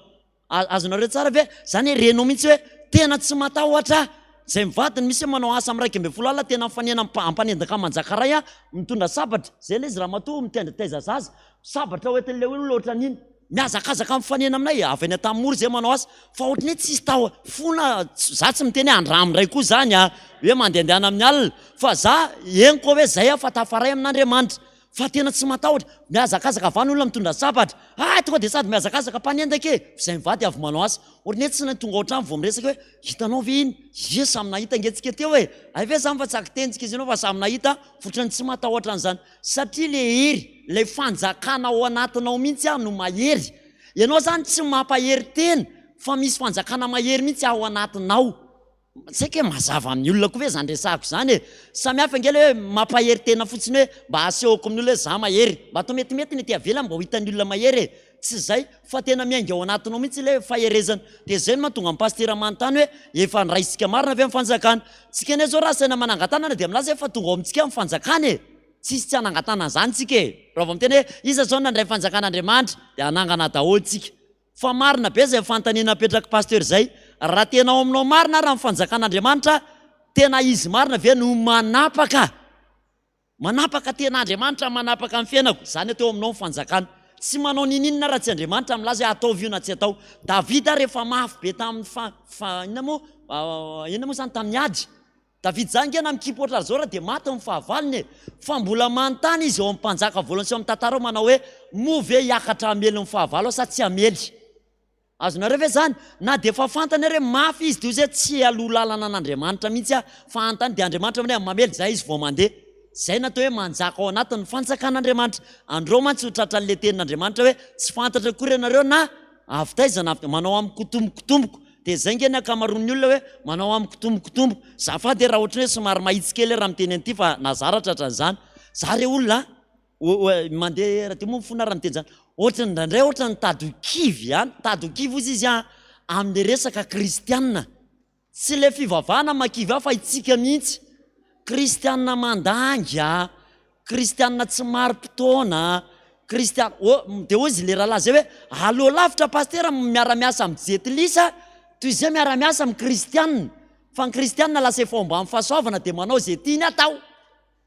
Azonareo tsara ve? Zany hoe renao mihitsy hoe Tena tsy matahotra aho. Izay mivadiny misy hoe manao asa amin'ny 11 alina tena mifanena ampanendaka manjakaray aho mitondra sabatra. Izay ilay izy ramatoa mitendritaiza zaza. Sabatra hoentin'ilay olona ohatran'iny. Mihazakazaka mifanena aminay avy any Antanimora izay manao asa. Fa ohatran'ny hoe tsisy taho fona, za tsy miteny hoe andramo indray koa izany a, hoe mandehandehana amin'ny alina. Fa za henoko hoe zay aho fa tafaray amin'Andriamanitra. Fa tena tsy matahotra. Mihazakazaka avy any olona mitondra sabatra. Ah tonga dia sady mihazakazaka mpanendaka e! F'izay mivady avy manao asa. Ohatran'ny hoe tsy ny tonga ao an-trano vao miresaka hoe hitanao ve iny? Ie samy nahita ange tsika teo e! Hay ve zany fa tsy akitentsika izy ianao fa samy nahita, f'ohatran'ny tsy matahotra an'izany. Satria le hery, ilay fanjakana ao anatinao mihitsy ah no mahery. Ianao zany tsy mampahery tena fa misy fanjakana mahery mihitsy ao anatinao. Tsy haiko hoe mazava amin'ny olona koa ve izany resahako izany e! Samy hafa ange ilay hoe mampahery tena fotsiny hoe mba asehoko amin'ny olona hoe za mahery. Mba atao metimety ny ety ivelany mba ho hitan'ny olona mahery e! Tsy izay fa tena miainga ao anatinao mihitsy ilay faherezana. Dia izay no mahatonga ny pasitera manontany hoe efa niraisintsika marina ve ny fanjakana? Tsika anie izao raha asaina manangan-tanana dia milaza hoe efa tonga ao amintsika ny fanjakana e! Tsisy tsy hanangan-tanana izany tsika e! Raha vao miteny hoe iza izao no nandray ny fanjakan'Andriamanitra dia hanangana daholo tsika. Fa marina be izay fanontaniana napetrak'i Pasteur izay, raha tena ao aminao marina ary ny fanjakan'Andriamanitra, tena izy marina ve no manapaka? Manapaka tena Andriamanitra manapaka ny fiainako, izany atao aminao ny fanjakana. Tsy manao ninininona raha tsy Andriamanitra milaza hoe ataovy io na tsy atao. Davida rehefa mafy be tamin'ny fa, fa inona moa, inona moa izany tamin'ny ady? David zany nge na mikipy ohatran'izao ra dia maty ny fahavalony e! Fa mbola manontany izy ao amin'ny mpanjaka voalohany sy ao amin'ny tantara ao manao hoe moa ve hiakatra hamely ny fahavalo aho sa tsy hamely? Azonareo ve zany? Na dia efa fantany ary hoe mafy izy dia hoy izy hoe tsy hialoha lalana an'Andriamanitra mihitsy aho fa hanontany dia Andriamanitra manao hoe mamely zay izy vao mandeha. Zay natao hoe manjaka ao anatin'ny fanjakan'Andriamanitra. Andreo mantsy ho tratran'ilay tenin'Andriamanitra hoe tsy fantatra akory ianareo na avy taiza na avy manao amiko tompoko tompoko Dia izay nge ny ankamaroan'ny olona hoe manao amiko tompoko tompoko. Zafady e raha ohatran'ny hoe somary mahitsy kely raha miteny an'ity fa na za raha tratran'izany. Za re olona a, mandeha radio moa mifona raha miteny izany. Ohatran'ny indraindray ohatran'ny mitady ho kivy ihany, mitady ho kivy hozy izy an, amin'ilay resaka kristiana. Tsy ilay fivavahana mahakivy ahy fa itsika mihitsy. Kristiana mandanga, Kristiana tsy marim-potoana, kristiana, oh, dia hoy izy le rahalahy zay hoe, aleo lavitra pasitera miara-miasa amin'ny jentilisa toy izay miara-miasa amin'ny kristiana, fa ny kristiana lasa efa ao ambany fahasoavana dia manao izay tiany atao.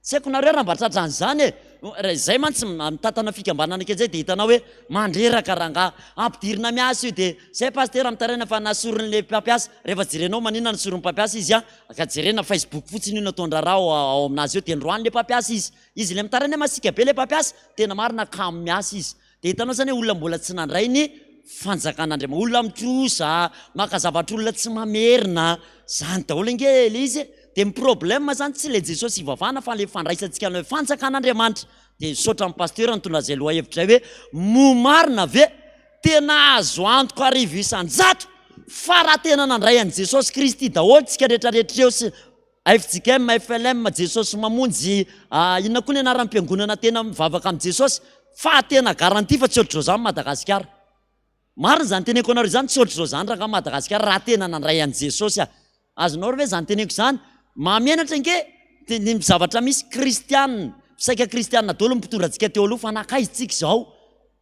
Tsy haiko nareo raha mba tratran'izany e, raha izay mantsy mitantana fikambanana kely zay dia hitanao hoe mandreraka rangahy, ampidirina miasa io dia zay pasitera mitaraina fa nasorin'le mpampiasa, rehefa jerenao maninona nasorin'ny mpampiasa izy an, Ka jerena Facebook fotsiny io nataon-draharaha ao aminazy eo dia noroahany le mpampiasa izy. Izy ilay mitaraina hoe masiaka be le mpampiasa, tena marina kamo miasa izy. Dia hitanao zany hoe olona mbola tsy nandray ny fanjakan'Andriamanitra. Olona mitrosa, maka zavatr'olona tsy mamerina, zany daholo ange le izy e. Dia ny problème zany tsy le Jesosy ivavahana fa le fandraisantsika an'ilay fanjakan'Andriamanitra. Dia misaotra an'i Pasteur nitondra izay lohahevitra izay hoe moa marina ve Tena azo antoka 1000% fa raha tena nandray an'i Jesosy Kristy daholo tsika rehetra rehetra eo sy fjkm, flm, Jesosy Mamonjy, inona koa ny anaran'ny mpiangonana tena mivavaka amin'i Jesosy fa tena garantie fa tsy ohatr'izao zany Madagasikara. Marina izany teneniko anareo izany, tsy ohatr'izao zany rangaha Madagasikara raha tena nandray an'i Jesosy ah. Azonao ve izany teneniko izany? Mahamenatra ange ny zavatra misy kristiana, saika kristiana daholo ny mpitondra antsika teo aloha fa nankaiza tsika izao?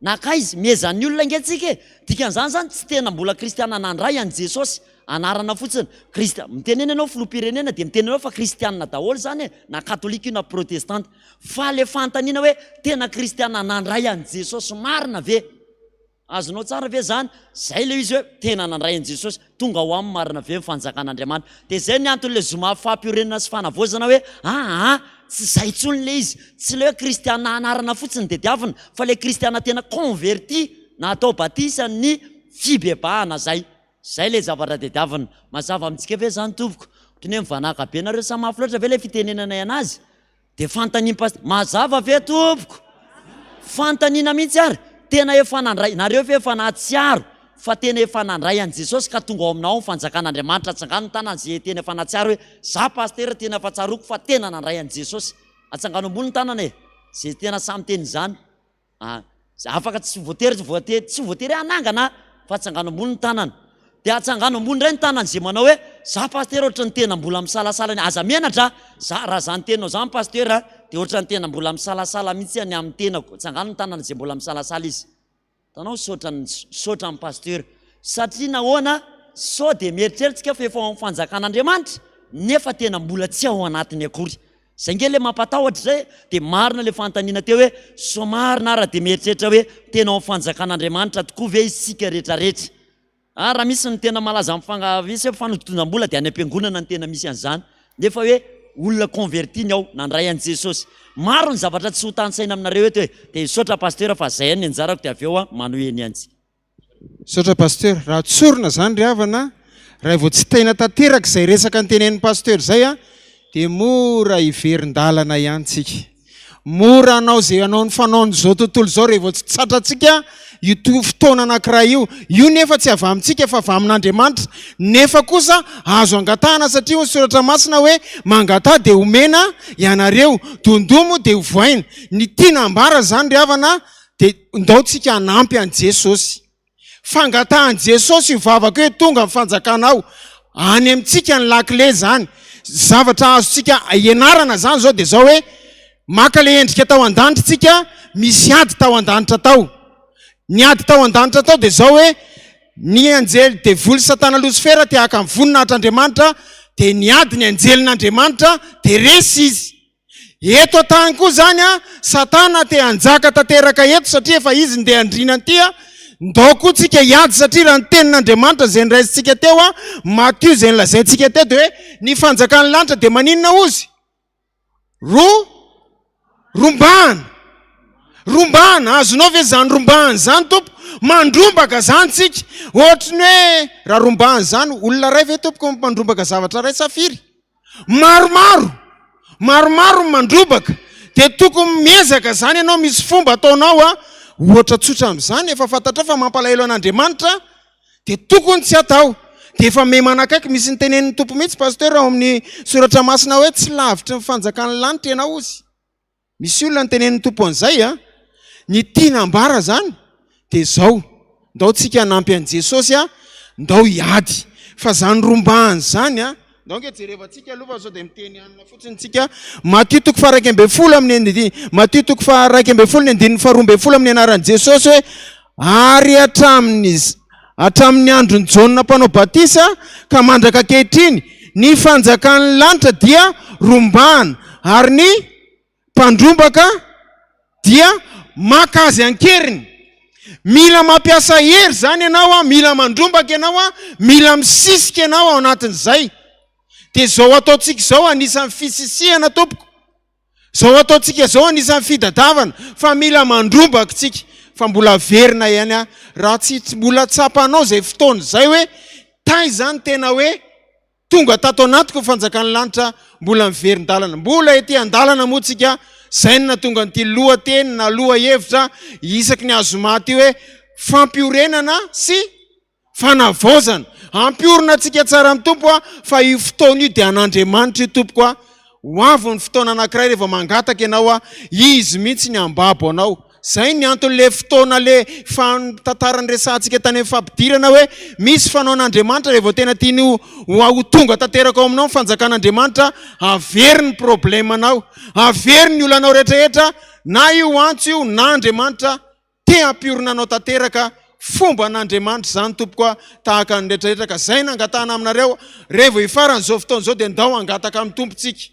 Nankaiza? Mihezan'ny olona ange tsika e! Dikan'izany izany tsy tena mbola kristiana nandray an'i Jesosy anarana fotsiny. Kristia, mitenena ianao filoham-pirenena dia miteny ianao fa kristiana daholo izany e, na katolika io na protestanta. Fa ilay fanontaniana hoe tena kristiana nandray an'i Jesosy marina ve? Azonao tsara ve zany? Zay ilay izy hoe tena nandray an'i Jesosy, tonga ao aminy marina ve ny fanjakan'Andriamanitra? Dia zay ny anton'ilay zoma fampiorenana sy fanavaozana hoe aa tsy zay intsony ilay izy, tsy ilay hoe kristiana anarana fotsiny tediavina fa ilay kristiana tena converti na atao batisa ny fibebahana zay. Zay ilay zavatra tediavina. Mazava amintsika ve zany tompoko? Ohatran'ny hoe mivanàka be nareo sa mafy loatra ve ilay fitenenanay anazy? Dia fanontanian'i Pasitera, mazava ve tompoko? Fanontaniana mihitsy ary, tena efa nandray, nareo ve efa nahatsiaro fa tena efa nandray an'i Jesosy ka tonga ao aminao ny fanjakan'Andriamanitra, atsangano ny tanana izay tena efa nahatsiaro hoe za Pasitera tena efa tsaroako fa tena nandray an'i Jesosy, atsangano ambony ny tanana e, izay tena sahy miteny izany. Ah, afaka tsy voatery tsy voatery tsy voatery hanangana fa atsangano ambony ny tanana. Dia atsangano ambony indray ny tanana izay manao hoe za pasteur ohatry ny tena mbola misalasala ny aza menatra za raha zany teninao zany pasteur dia ohatry ny tena mbola misalasala mihitsy ny amin'ny tenako. Atsangano ny tanana izay mbola misalasala izy. Hitanao misaotra ny misaotra ny pasteur satria nahoana? Sao dia mieritreritra tsika fa efa ao amin'ny fanjakan'Andriamanitra nefa tena mbola tsy ao anatiny akory. Zay nge le mampatahotra zay e! Dia marina le fanontaniana teo hoe sao marina ara dia mieritreritra hoe tena ao amin'ny fanjakan'Andriamanitra tokoa ve isika retraretra? Ah raha misy ny tena malaza amin'ny fanga misy hoe fanodinkodinam-bola dia any am-piangonana no tena misy an'izany nefa hoe olona converti ny ao nandray an'i Jesosy. Maro ny zavatra tsy ho tanisaina aminareo eto e! Dia misaotra Pasteur fa zay ihany ny anjarako dia avy eo aho manohy eny ihany. Misaotra Pasteur. Raha tsorina izany ry havana, raha vao tsy tena tanteraka izay resaka notenenin'i Pasteur izay an, dia mora hiverin-dalana ihany tsika. Mora hanao izay hanao ny fanaon'izao tontolo izao rehefa vao tsy tratrantsika io fotoana anankiray io. Io nefa tsy avy amintsika fa avy amin'Andriamanitra. Nefa kosa azo angatahana satria hoy ny soratra masina hoe mangataha dia homena ianareo, dondomo dia hovohaina. Ny tiana ambara izany ry havana Dia ndao tsika hanampy an'i Jesosy. Fangatahan'i Jesosy io vavaka io hoe tonga ny fanjakanao. Any amintsika ny lakile izany. Zavatra azontsika ianarana izany izao dia izao hoe maka ilay endrika tao an-danitra tsika, misy ady tao an-danitra tao. Ny ady tao an-danitra tao dia izao hoe ny anjely devoly satana losifera te haka ny voninahitr'Andriamanitra dia niady ny anjelin'Andriamanitra dia resy izy. Eto an-tany koa izany an, Satana te hanjaka tanteraka eto satria efa izy ndeha handrina an'ity an, ndao koa tsika hiady satria raha ny tenin'Andriamanitra izay noraisintsika teo an, Matio izay nolazaintsika teo dia hoe ny fanjakan'ny lanitra dia maninona hozy? Ro, rombahana. Rombahana, azonao ve izany rombahana izany Tompo? Mandrombaka izany tsika. Ohatry ny hoe raha rombahana izany, olona iray ve tompoko mandrombaka zavatra iray sa firy? Maromaro, maromaro ny mandrobaka, dia tokony miezaka izany ianao, misy fomba ataonao a, ohatra tsotra amin'izany, efa fantatrao fa mampalahelo an'Andriamanitra, dia tokony tsy atao. Dia efa miha manakaiky, misy ny tenenin'ny Tompo mihitsy Pasteur ao amin'ny soratra masina hoe tsy lavitry ny fanjakan'ny lanitra ianao ozy. Misy olona notenenin'ny Tompo an'izay a! Ny tiana ambara zany dia zao, ndao tsika hanampy an'i Jesosy a, ndao hiady. Fa zany rombahana zany a, ndao ange jerevantsika aloha fa sao dia miteny anona fotsiny tsika. Matio toko faha 11 amin'ny andininy, Matio toko faha 11 ny andininy faha 12 amin'ny anaran'i Jesosy hoe, ary hatramin'ny hatramin'ny andron'i Jaona mpanao batisa ka mandraka ankehitriny, ny fanjakan'ny lanitra dia rombahana, ary ny mpandrombaka dia maka azy an-keriny. Mila mampiasa hery izany ianao an, mila mandrombaka ianao an, mila misisika ianao ao anatin'izay. Dia izao ataontsika izao anisan'ny fisisihana tompoko. Izao ataontsika izao anisan'ny fidadavana fa mila mandrombaka tsika fa mbola averina ihany aho raha tsy mbola tsapanao izay fotoana izay hoe taiza ny tena hoe tonga tato anatiko ny fanjakan'ny lanitra mbola miverin-dalana mbola ety an-dalana moa tsika izay no nahatonga an'ity lohateny na lohahevitra isaky ny azoma ity hoe fampiorenana sy Fanavaozana. Hampiorina antsika tsara amin'ny Tompo aho fa io fotoana io dia an'Andriamanitra io tompoko a. Ho avy ny fotoana anankiray rehefa mangataka ianao a, Izy mihitsy ny hambabo anao. Zay ny anton'le fotoana le tantara niresahantsika tany amin'ny fampidirana hoe misy fanaon'Andriamanitra rehefa tena tiany ho ho tonga tanteraka ao aminao ny fanjakan'Andriamanitra, averiny ny problème-nao, averiny ny olanao rehetrarehetra na io antso io na Andriamanitra Te hampiorina anao tanteraka fomba an'Andriamanitra izany tompoko a, tahaka ny rehetra rehetra ka zay nangatahana aminareo revo hifarana izao fotoana izao dia ndao hangataka amin'ny Tompo tsika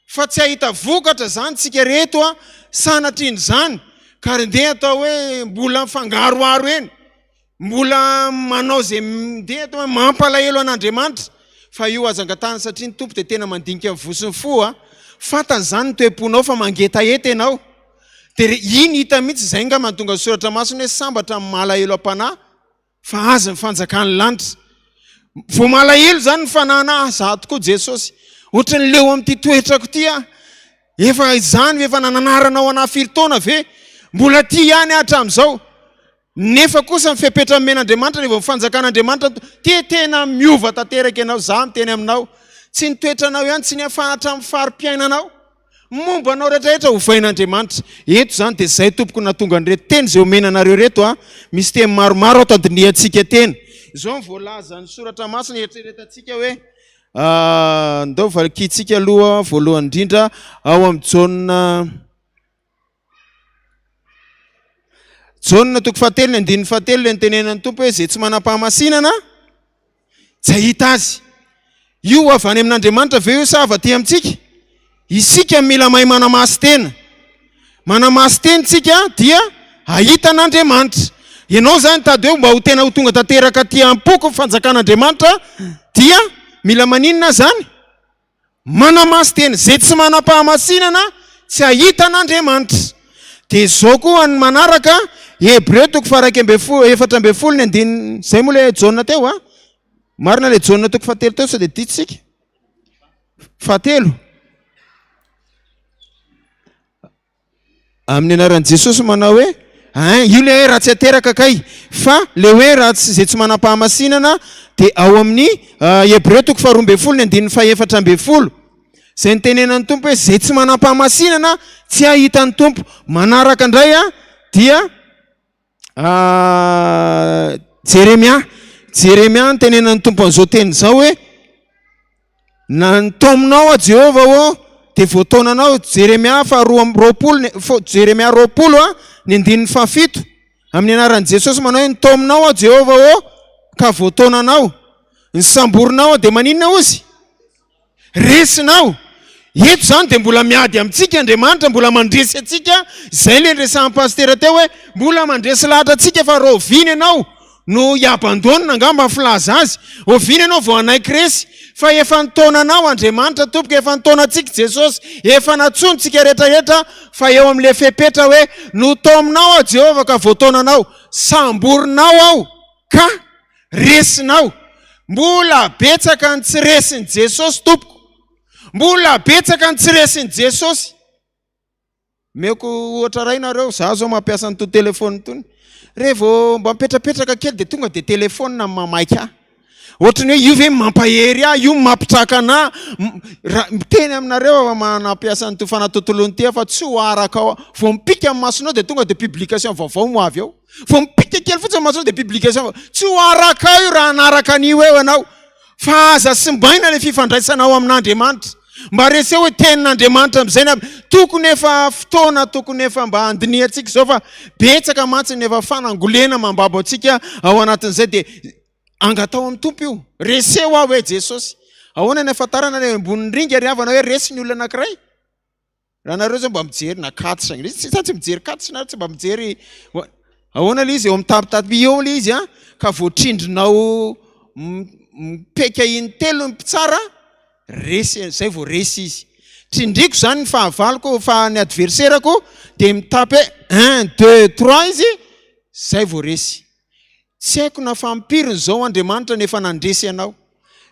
fa tsy hahita vokatra izany tsika reto a, sanatrian'izany ka ry ndeha atao hoe mbola mifangaroharo eny, mbola manao izay ndeha atao hoe mampalahelo an'Andriamanitra fa io aza angatahana satria ny Tompo dia tena mandinika ny voa sy ny fo a, fantany izany ny toe-ponao fa mangetaheta ianao. Dia re, iny hita mihitsy izay nga mahatonga ny soratra masina hoe sambatra ny malahelo am-panahy fa azy ny fanjakan'ny lanitra. Vao malahelo izany ny fanahina, ah za tokoa Jesosy, ohatran'ny leo amin'ity toetrako ity aho. Efa izany ve efa nananaranao anahy firy taona ve? Mbola tia ihany aho hatramin'izao. Nefa kosa ny fepetra nomen'Andriamanitra rehefa fanjakan'Andriamanitra dia tena miova tanteraka ianao. Za miteny aminao, tsy ny toetranao ihany, tsy ny hatramin'ny fari-piainanao, momba anao rehetrarehetra ovain'Andriamanitra. Eto izany dia izay tompoko nahatonga an'ireto teny izay omena anareo ireto a. Misy teny maromaro ato andinihantsika teny. Izao ny voalazan'ny soratra masina eritreretantsika hoe ndao vakintsika aloha voalohany indrindra ao amin'ny Jaona Jaona toko fahatelo ny andininy fahatelo ilay nitenenan'ny Tompo hoe izay tsy manam-pahamasinana. Tsy hahita Azy. Io avy any amin'Andriamanitra ve io sa avy aty amintsika? Isika mila mahay manamasin-tena. Manamasin-tena isika dia hahita an'Andriamanitra. Ianao izany mitady hoe mba ho tena ho tonga tanteraka aty am-poko ny fanjakan'Andriamanitra dia mila maninona izany? Manamasin-tena. Izay tsy manam-pahamasinana tsy hahita an'Andriamanitra. Dia izao koa ny manaraka, Hebreo toko faha 11, 14 ny andininy, izay moa ilay Jaona teo a? Marina ilay Jaona toko fahatelo teo sao dia diso isika? Fahatelo. Amin'ny anaran'i Jesosy manao hoe, ein, io le hoe raha tsy ateraka kay, fa le hoe raha tsy izay tsy manam-pahamasinana dia ao amin'ny Hebreo toko faharoa ambin'ny folo ny andininy fahefatra ambin'ny folo. Izay nitenenan'ny Tompo hoe izay tsy manam-pahamasinana tsy hahita ny Tompo. Manaraka indray dia Jeremia. Jeremia nitenenan'ny Tompo an'izao teny izao hoe Na ny taominao aho Jehovah ô, dia voataonanao, Jeremia faharoa amby 20, Jeremia 20 a, ny andininy fahafito, amin'ny anaran'i Jesosy manao hoe, ny taominao aho Jehovah ô, ka voataonanao, ny samborinao aho, dia maninona ozy? Resinao. Eto izany dia mbola miady amintsika Andriamanitra, mbola mandresy antsika, izay ilay niresahan'i Pasitera teo hoe, mbola mandresy lahatra antsika fa rahoviana ianao no hi-abandonne angamba ny filaza azy, oviana ianao vao hanaiky resy fa efa nitaona anao Andriamanitra tompoko, efa nitaona antsika Jesosy, efa nantsoiny tsika rehetra rehetra fa eo amin'ilay fepetra hoe notaominao aho Jehovah ka voataona anao, samborinao aho ka resinao. Mbola betsaka ny tsy resin'i Jesosy tompoko, mbola betsaka ny tsy resin'i Jesosy. Omeko ohatra iray nareo, za zao mampiasa an'itony téléphone itony, re vao mba mipetrapetraka kely dia tonga dia téléphone no mamaika ahy. Ohatran'ny hoe io ve mampahery ahy, io mampitraka anah, raha miteny aminareo aho nampiasa an'ity fanatontoloana ity aho fa tsy ho arakao, vao mipika ny masonao dia tonga dia publication vaovao no avy eo. Vao mipika kely fotsiny ny masonao dia publication vaovao. Tsy ho arakao io raha hanaraka an'io eo ianao. Fa aza simbaina ilay fifandraisanao amin'Andriamanitra. Mba reseo hoe tenin'Andriamanitra amin'izay na tokony efa fotoana tokony efa mba handinihantsika izao fa betsaka mantsy ny efa fanangolena mambabo antsika ao anatin'izay dia angatao amin'ny Tompo io. Reseo aho hoe Jesosy. Ahoana ny ahafantarana ny eo ambonin'ny ringa ry havana hoe resy ny olona anankiray? Raha nareo zao mba mijery na catch ilay izy, sa tsy mijery catch nareo tsy mba mijery ahoana ilay izy eo amin'ny tapitapy eo ilay izy an, ka voatrindrinao mipeka intelo ny mpitsara, resy zay vao resy izy. Trindriko zany ny fahavaloko fa ny adversaire-ko dia mitapy hoe un, deux, trois izy, zay vao resy. Tsy haiko na fampiriny izao Andriamanitra no efa nandresy anao.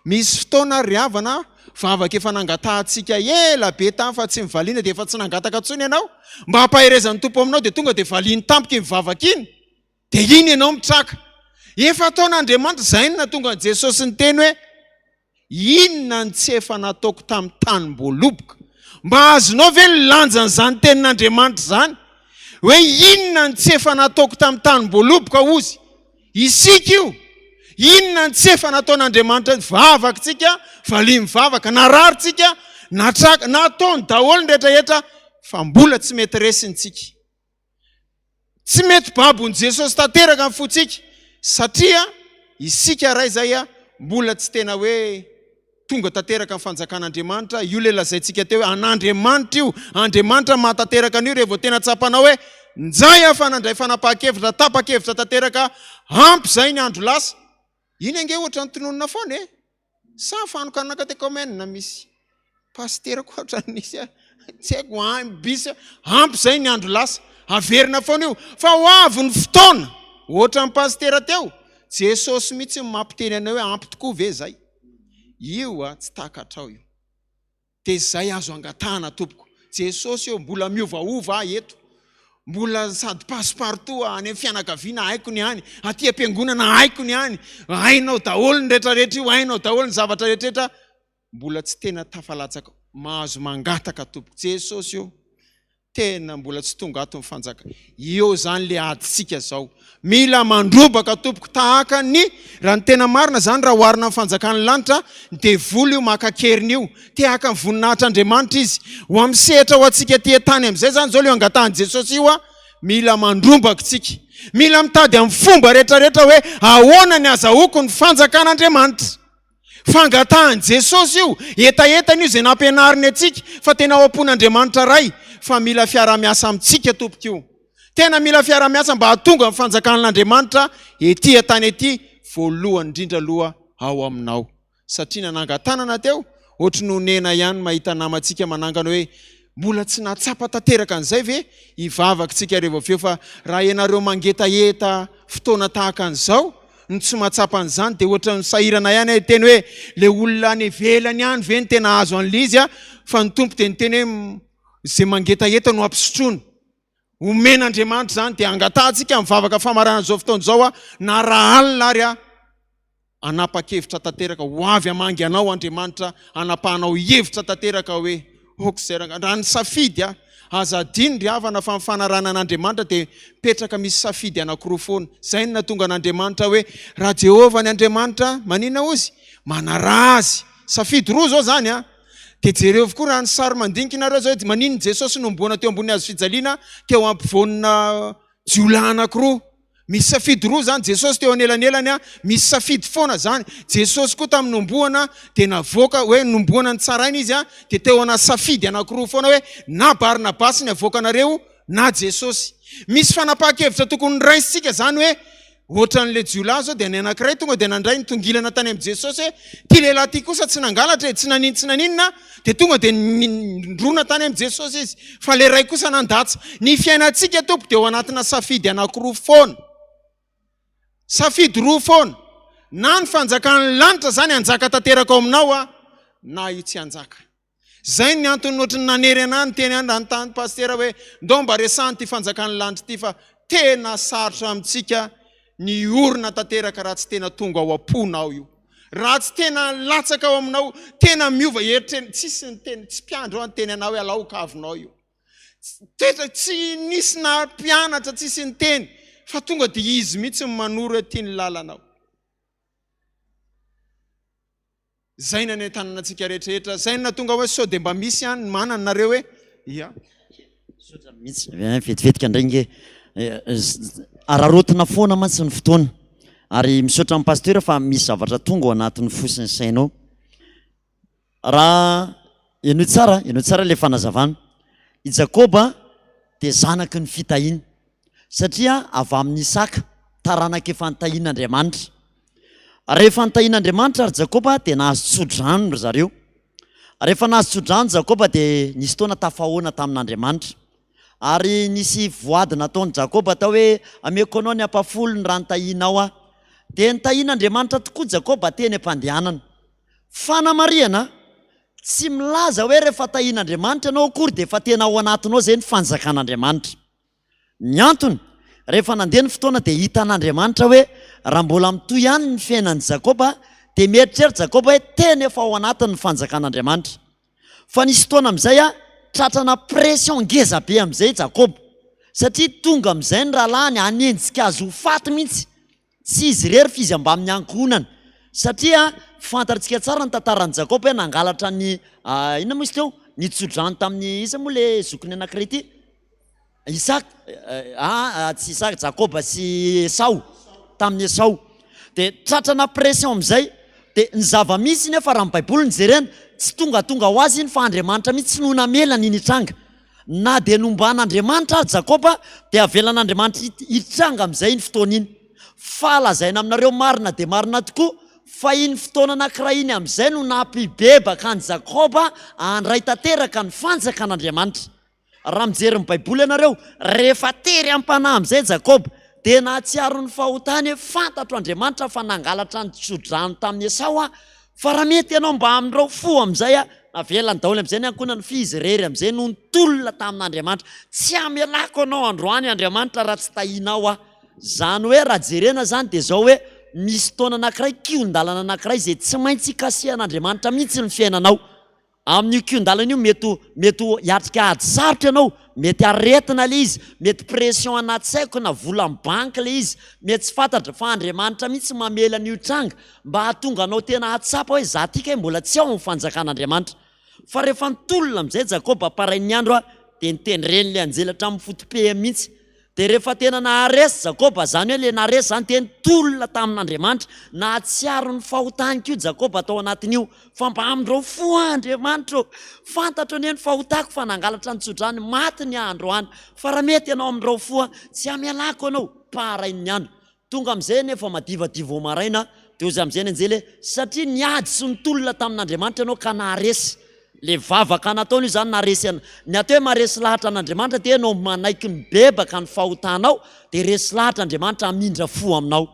Misy fotoana ary ry havana, vavaka efa nangatahantsika ela be tany fa tsy nivaliana dia efa tsy nangataka intsony ianao. Mba hampaherezan'ny Tompo aminao dia tonga dia valiany tampoka iny vavaka iny. Dia iny ianao mitraka. Efa ataon'Andriamanitra, izay no nahatonga an'i Jesosy niteny hoe, Inona no tsy efa nataoko tamin'ny tanim-boaloboka? Mba azonao ve ny lanjan'izany tenin'Andriamanitra izany? Hoe inona no tsy efa nataoko tamin'ny tanim-boaloboka hozy? Isika io! Inona no tsy efa nataon'Andriamanitra? Vavaka tsika, valiany vavaka, narary tsika, natraka, nataony daholo ny rehetrarehetra fa mbola tsy mety resiny tsika. Tsy mety babon'i Jesosy tanteraka ny fontsika satria isika ray izay mbola tsy tena hoe tonga tanteraka ny fanjakan'Andriamanitra, io ilay lazaintsika teo hoe an'Andriamanitra io, Andriamanitra mahatanteraka an'io rehefa tena tsapanao hoe njay aho fa nandray fanapahan-kevitra, tapa-kevitra tanteraka, ampy izay ny andro lasa. Iny ange ohatran'ny tononina foana e! Sa fanokanana katekomena misy pasitera koa ohatran'ny nisy a, tsy haiko any bis ampy zay ny andro lasa, averina foana io fa ho avy ny fotoana ohatran'ny pasitera teo, Jesosy mihitsy no mampiteny anao hoe ampy tokoa ve zay? Io a tsy takatrao io. Dia izay azo angatahana tompoko. Jesosy ô, mbola miovaova aho eto. Mbola sady passe partout aho, any amin'ny fianakaviana haiko ny any, aty am-piangonana haiko ny any, hainao daholo ny retraretra io, hainao daholo ny zavatra rehetraretra, mbola tsy tena tafalatsaka. Mahazo mangataka tompoko. Jesosy ô. Tena mbola tsy tonga ato ny fanjaka. Eo zany le adintsika zao. Mila mandrobaka tompoko tahaka ny, raha ny tena marina zany raha oharina amin'ny fanjakan'ny lanitra, ny devoly io maka an-keriny io. Te haka ny voninahitr'Andriamanitra izy. Ho amin'ny sehatra ho antsika aty an-tany amin'izay zany zao le angatahan'i Jesosy io a, mila mandrombaka tsika. Mila mitady amin'ny fomba rehetrarehetra hoe ahoana ny azahoako ny fanjakan'Andriamanitra. Fangatahan'i Jesosy io, hetahetany io izay nampianariny antsika fa tena ao am-pon'Andriamanitra Ray fa mila fiaraha-miasa amintsika tompoko io. Tena mila fiaraha-miasa mba hahatonga ny fanjakan'Andriamanitra ety an-tany ety voalohany indrindra aloha ao aminao. Satria nanangan-tanana teo, ohatry ny onena ihany mahita namantsika manangana hoe mbola tsy nahatsapa tanteraka an'izay ve? Hivavaka isika rehefa avy eo fa raha ianareo mangetaheta fotoana tahaka an'izao no tsy mahatsapa an'izany dia ohatran'ny sahirana ihany aho hiteny hoe le olona any ivelany ihany ve no tena azo an'ilay izy fa ny Tompo dia niteny hoe izay mangetaheta no ampisotroina. Omen'Andriamanitra izany dia angatahantsika amin'ny vavaka famaranana izao fotoana izao na rahalina ary aho hanapa-kevitra tanteraka ho avy hamangy anao Andriamanitra hanapahanao hevitra tanteraka hoe ok izay rangahy raha nisafidy aho aza adino ry havana fa ny fanarahana an'Andriamanitra dia mipetraka misy safidy anankiroa foana izay no nahatonga an'Andriamanitra hoe raha Jehovah ny Andriamanitra maninona ozy manaraha azy safidy roa izao izany an Dia jereo avokoa raha ny sary mandinika nareo zao hoe maninona Jesosy nohomboana teo ambony hazo fijaliana teo ampovoanina jiolahy anankiroa. Misy safidy roa zany Jesosy teo anelanelany a, misy safidy foana zany. Jesosy koa tamin'ny nohomboana dia navoaka hoe nohomboana nitsaraina izy a, dia teo ana safidy anankiroa foana hoe na Barnabasy ny avoakanareo na Jesosy. Misy fanapahan-kevitra tokony raisintsika zany hoe Ohatran'ilay jiolahy izao dia ny anankiray tonga dia nandray nitongilana tany amin'i Jesosy hoe ity lehilahy ity kosa tsy nangalatra e, tsy nanin tsy naninona, dia tonga dia nirona tany amin'i Jesosy izy. Fa ilay iray kosa nandatsa. Ny fiainantsika Tompo dia ao anatina safidy anankiroa foana. Safidy roa foana. Na ny fanjakan'ny lanitra izany hanjaka tanteraka ao aminao a, na io tsy hanjaka. Zay ny antony ohatry ny nanery anah niteny any raha nitany pasitera hoe ndao mba resahana ity fanjakan'ny lanitra ity fa tena sarotra amintsika ny hiorina tanteraka raha tsy tena tonga ao am-ponao io. Raha tsy tena latsaka ao aminao, tena miova eritreritra, tsisy niteny, tsy mpiandry aho niteny anah hoe alao kavinao io. Toetra tsy nisy na mpianatra tsisy niteny fa tonga dia izy mihitsy no manoro hoe ity ny lalanao. Zay ny anentanana antsika rehetra rehetra, zay no nahatonga hoe sao dia mba misy ihany ny manana nareo hoe ia. Misaotra mihitsy, vetivetika indray nge. Araraotina foana mantsy ny fotoana. Ary misaotra an'i Pasteur fa misy zavatra tonga ao anatin'ny fo sy ny sainao. Raha henoy tsara, henoy tsara ilay fanazavana. I Jakoba dia zanaky ny fitahiana. Satria avy amin'i Isaka, taranaka efa nitahian'Andriamanitra. Rehefa nitahian'Andriamanitra ary Jakoba dia nahazo tso-drano ry zareo. Rehefa nahazo tso-drano Jakoba dia nisy fotoana tafahoana tamin'Andriamanitra. Ary nisy voady nataon'i Jakoba atao hoe, Ameko anao ny ampahafolony raha nitahianao aho. Dia nitahian'Andriamanitra tokoa Jakoba teny am-pandehanana. Fanamarihana, Tsy milaza hoe rehefa tahian'Andriamanitra ianao akory dia efa tena ao anatinao izay ny fanjakan'Andriamanitra. Ny antony, rehefa nandeha ny fotoana dia hitan'Andriamanitra hoe raha mbola mitohy ihany ny fiainan'i Jakoba dia mieritreritra Jakoba hoe tena efa ao anatiny ny fanjakan'Andriamanitra. Fa nisy fotoana amin'izay tratrana pression ngeza be amin'izay Jakoba satria tonga amin'izay ny rahalahiny hanenjika azy ho faty mihitsy. Tsy izy irery fa izy ambamin'ny ankohonany. Satria fantatsika tsara ny tantaran'i Jakoba hoe nangalatra ny inona moa izy teo? Ny tsodrano tamin'ny iza moa le zokiny anankiray ity? Isaka, ah tsy Isaka, Jakoba sy Esao, tamin'i Esao. Dia tratrana pression amin'izay. Dia ny zava-misy nefa raha ny Baiboly no jerena, tsy tongatonga ho azy iny fa Andriamanitra mihitsy no namela an'iny hitranga. Na dia nomban'Andriamanitra ary Jakoba, dia avelan'Andriamanitra hitranga amin'izay iny fotoana iny. Fa lazaina aminareo marina dia marina tokoa, fa iny fotoana anankiray iny amin'izay no nampibebaka an'i Jakoba handray tanteraka ny fanjakan'Andriamanitra. Raha mijery ny Baiboly ianareo, rehefa tery am-panahy amin'izay Jakoba, dia nahatsiaro ny fahotany hoe, Fantatro Andriamanitra fa nangalatra ny tsodrano tamin'i Esao aho, fa raha mety ianao mba hamindrao fo amin'izay aho. Navelany daholo amin'izay ny ankohonany, fa izy irery amin'izay no nitolona tamin'Andriamanitra. Tsy hamelako anao androany Andriamanitra raha tsy tahianao aho. Izany hoe raha jerena izany dia izao hoe, misy fotoana anankiray, kihon-dalana anankiray izay tsy maintsy ikasihan'Andriamanitra mihitsy ny fiainanao. Amin'io kihon-dalana io mety ho mety ho hiatrika ady sarotra ianao, mety aretina ilay izy, mety pression anaty saiko na vola amin'ny banky ilay izy, mety tsy fantatra fa Andriamanitra mihitsy mamela an'io hitranga mba hahatonga anao tena hahatsapa hoe za ty kay mbola tsy ao amin'ny fanjakan'Andriamanitra. Fa rehefa nitolona amin'izay Jakoba parain'ny andro dia nitendren'ilay anjely hatramin'ny foto-pehiny mihitsy. Dia rehefa tena naharesy Jakoba, izany hoe ilay naharesy izany dia nitolona tamin'Andriamanitra, nahatsiaro ny fahotany koa Jakoba tao anatin'io, fa mba amindrao fo aho Andriamanitra ô, fantatro anie ny fahotako fa nangalatra ny tsodrano maty ny ahy androany, fa raha mety ianao amindrao fo aho, tsy hamelako anao, mpaharain'ny andro. Tonga amin'izay anefa madivadiva vao maraina, dia hozy amin'izay ny anjely hoe, satria niady sy nitolona tamin'Andriamanitra ianao ka naharesy. Ilay vavaka nataony io izany naharesy an, ny atao hoe maharesy lahatra an'Andriamanitra dia ianao manaiky mibebaka ny fahotanao dia resy lahatra Andriamanitra hamindra fo aminao.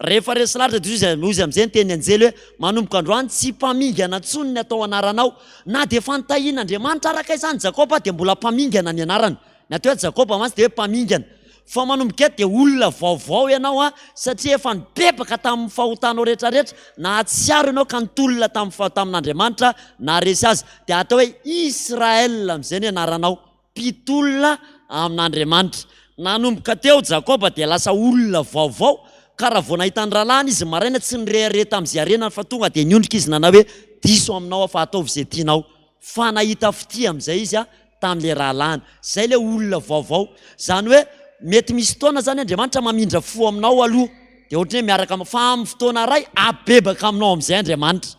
Rehefa resy lahatra dia hozy hozy amin'izay ny tenin'ny anjely hoe, manomboka androany tsy mpamingana intsony ny atao anaranao. Na dia efa notahian'Andriamanitra araka izany Jakoba dia mbola mpamingana ny anarany. Ny atao hoe Jakoba mantsy dia hoe mpamingana. Fa manomboka eto dia olona vaovao ianao an, satria efa nibebaka tamin'ny fahotanao rehetra rehetra, nahatsiaro ianao ka nitolona tamin'ny tamin'Andriamanitra, naharesy azy. Dia atao hoe Israël amin'izay ny anaranao, mpitolona amin'Andriamanitra. Nanomboka teo Jakoba dia lasa olona vaovao, ka raha vao nahita ny rahalahiny izy maraina, tsy nirehareha tamin'izay harenany fa tonga dia niondrika izy nanao hoe, diso aminao aho fa ataovy izay tianao. Fa nahita fitia amin'izay izy tamin'ilay rahalahiny. Izay ilay olona vaovao. Izany hoe mety misy fotoana izany Andriamanitra mamindra fo aminao aloha, dia ohatran'ny hoe miaraka aminao, fa amin'ny fotoana iray habebaka aminao amin'izay Andriamanitra.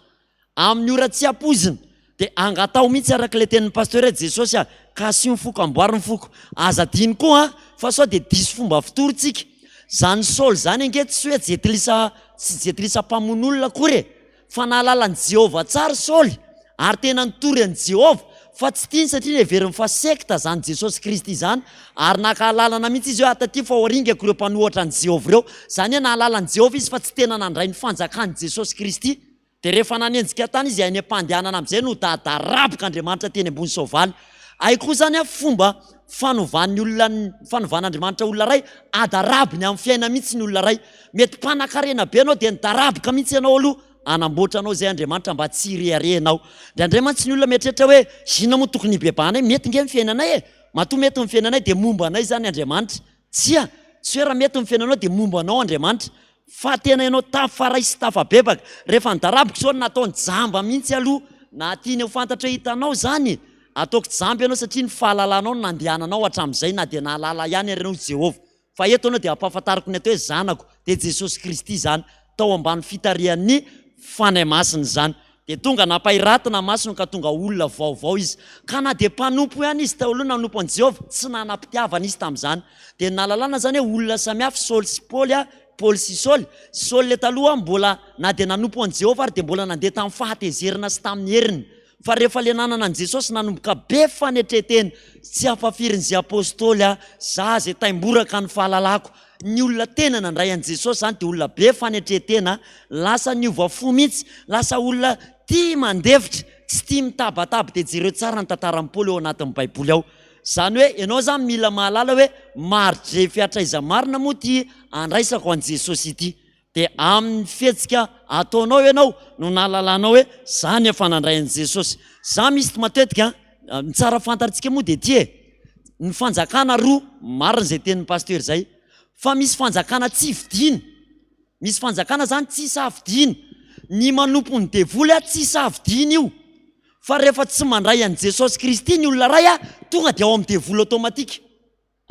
Amin'ny ora tsy ampoizina, dia angataho mihitsy araka ilay tenin'ny pasteur hoe Jesosy a, kasio ny foko, amboary ny foko. Aza adino koa an, fa sao dia diso fomba fitory tsika. Izany Saoly izany ange tsy hoe jentilisa, tsy jentilisa mpamono olona akory e. Fa nahalala an'i Jehovah tsara Saoly, ary tena nitory an'i Jehovah, fa tsy tiany satria neveriny fa sekta izany Jesosy Kristy izany, ary naka alalana mihitsy izy hoe ataty fa ho aringako ireo mpanohatra an'i Jehovah ireo. Izany hoe nahalala an'i Jehovah izy fa tsy tena nandray ny fanjakan'i Jesosy Kristy. Dia rehefa nanenjika tany izy any am-pandehanana amin'izay no dadaraboka Andriamanitra teny ambony soavaly. Hay koa izany an, fomba fanovan'ny olona ny, fanovan'Andriamanitra olona iray, adarabony amin'ny fiainana mihitsy ny olona iray. Mety mpanakarena be ianao dia nidaraboka mihitsy ianao aloha, hanamboatra anao izay Andriamanitra mba tsy hirehareha ianao. Indraindray mantsy ny olona mieritreritra hoe inona moa tokony hibebahanay, mety nge ny fiainanay e, matoa mety ny fiainanay dia momba anay izany Andriamanitra. Tsia, tsy hoe raha mety ny fiainanao dia momba anao Andriamanitra, fa tena ianao tafaray sy tafabebaka. Rehefa nidaraboka izao nataony jamba mihitsy aloha, na tiany ho fantatra hoe hitanao izany, ataoko jamba ianao satria ny fahalalanao no nandehananao hatramin'izay na dia nahalala ihany ary ianao Jehovah. Fa eto ianao dia ampahafantariko ny atao hoe zanako, dia Jesosy Kristy izany, tao ambany fitarihan'ny Fanahy Masina izany. Dia tonga nampahiratina masony ka tonga olona vaovao izy. Ka na dia mpanompo ihany izy teo aloha nanompo an'i Jehovah, tsy nanam-pitiavana izy tamin'izany. Dia nahalalana izany hoe olona samihafa Saoly sy Paoly, Paoly sy Saoly. Saoly ilay taloha mbola na dia nanompo an'i Jehovah ary dia mbola nandeha tamin'ny fahatezerana sy tamin'ny heriny. Fa rehefa ilay nanana an'i Jesosy nanomboka be fanetren-tena, tsy afafirin'izay apostoly aho, za izay taimboraka ny fahalalako. Ny olona tena nandray an'i Jesosy izany dia olona be fanetren-tena, lasa niova fo mihitsy, lasa olona tia mandefitra, tsy tia mitabataba. Dia jereo tsara ny tantaran'i Paoly ao anatin'ny Baiboly ao. Izany hoe ianao izany mila mahalala hoe mari-drefy hatraiza marina moa ity andraisako an'i Jesosy ity. Dia amin'ny fihetsika ataonao ianao no nahalalanao hoe za ny efa nandray an'i Jesosy. Za misy matetika, ny tsara fantatrtsika moa dia ity e, ny fanjakana roa, marina izay tenin'ny pasteur izay, fa misy fanjakana tsy vidiana, misy fanjakana zany tsy safidiana, ny manompo ny devoly tsy safidiana io, fa rehefa tsy mandray an'i Jesosy Kristy ny olona iray tonga dia ao amin'ny devoly automatique.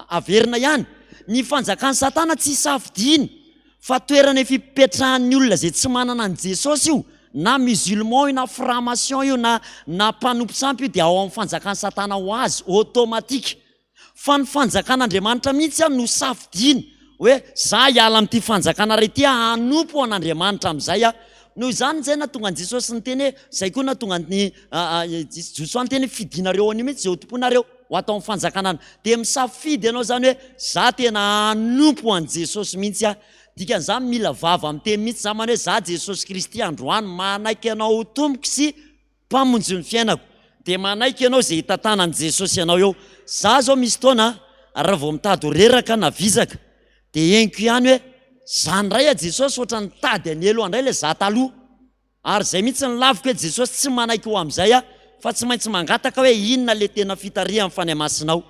Averina ihany, ny fanjakan'i Satana tsy safidiana fa toerana efa ipetrahan'ny olona izay tsy manana an'i Jesosy io, na musulman io na franc-maçon io na na mpanompo sampy io dia ao amin'ny fanjakan'i Satana ho azy, automatique. Fa ny fanjakan'Andriamanitra mihitsy no safidiana hoe za hiala amin'ity fanjakana iray ity aho hanompo an'Andriamanitra amin'izay aho. Noho izany izay nahatonga an'i Jesosy niteny hoe, izay koa nahatonga an'i Josoa niteny hoe fidinareo an'io mihitsy izay ho tompoinareo. ho ato amin'ny fanjakana any. Dia misafidy ianao izany hoe za tena hanompo an'i Jesosy mihitsy aho. Dikan'izany mila vava miteny mihitsy za manao hoe za Jesosy Kristy androany manaiky anao ho Tompoko sy Mpamonjy ny fiainako. Dia manaiky ianao izay hitantanan'i Jesosy anao eo. Za zao misy fotoana raha vao mitady ho reraka na vizaka dia henoko ihany hoe za ndray a Jesosy ohatran'ny nitady an'i Elo ndray ilay za taloha. Ary izay mihitsy ny laviko hoe Jesosy tsy manaiky ho amin'izay aho fa tsy maintsy mangataka hoe inona le tena fitarihan'ny Fanahy Masina ao.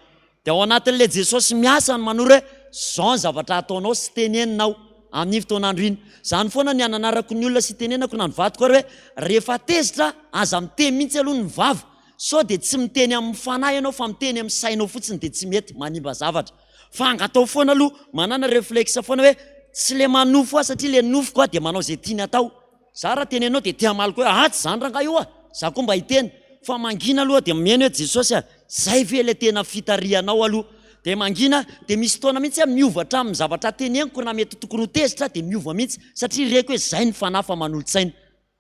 Dia ao anatin'ilay Jesosy miasa no manoro hoe izao ny zavatra ataonao sy teneninao amin'iny fotoan'andro iny. Izany foana ny ananarako ny olona sy itenenako na ny vadiko ary hoe rehefa tezitra aza miteny mihitsy aloha ny vava sao dia tsy miteny amin'ny fanahy ianao fa miteny amin'ny sainao fotsiny dia tsy mety, manimba zavatra. Fa angatao foana aloha, manàna reflexe foana hoe tsy le manofo aho satria le nofoko aho dia manao izay tiany atao. Za raha tenenao dia te hamaly koa hoe ah tsy zany rangahy io ah! Za koa mba hiteny. Fa mangina aloha dia mihaino hoe Jesosy ah! Zay ve le tena fitarihanao aloha? Dia mangina dia misy fotoana mihitsy aho miova hatramin'ny zavatra teneniko na mety tokony ho tezitra aho dia miova mihitsy satria reko hoe zay ny fanahy fa manolo-tsaina.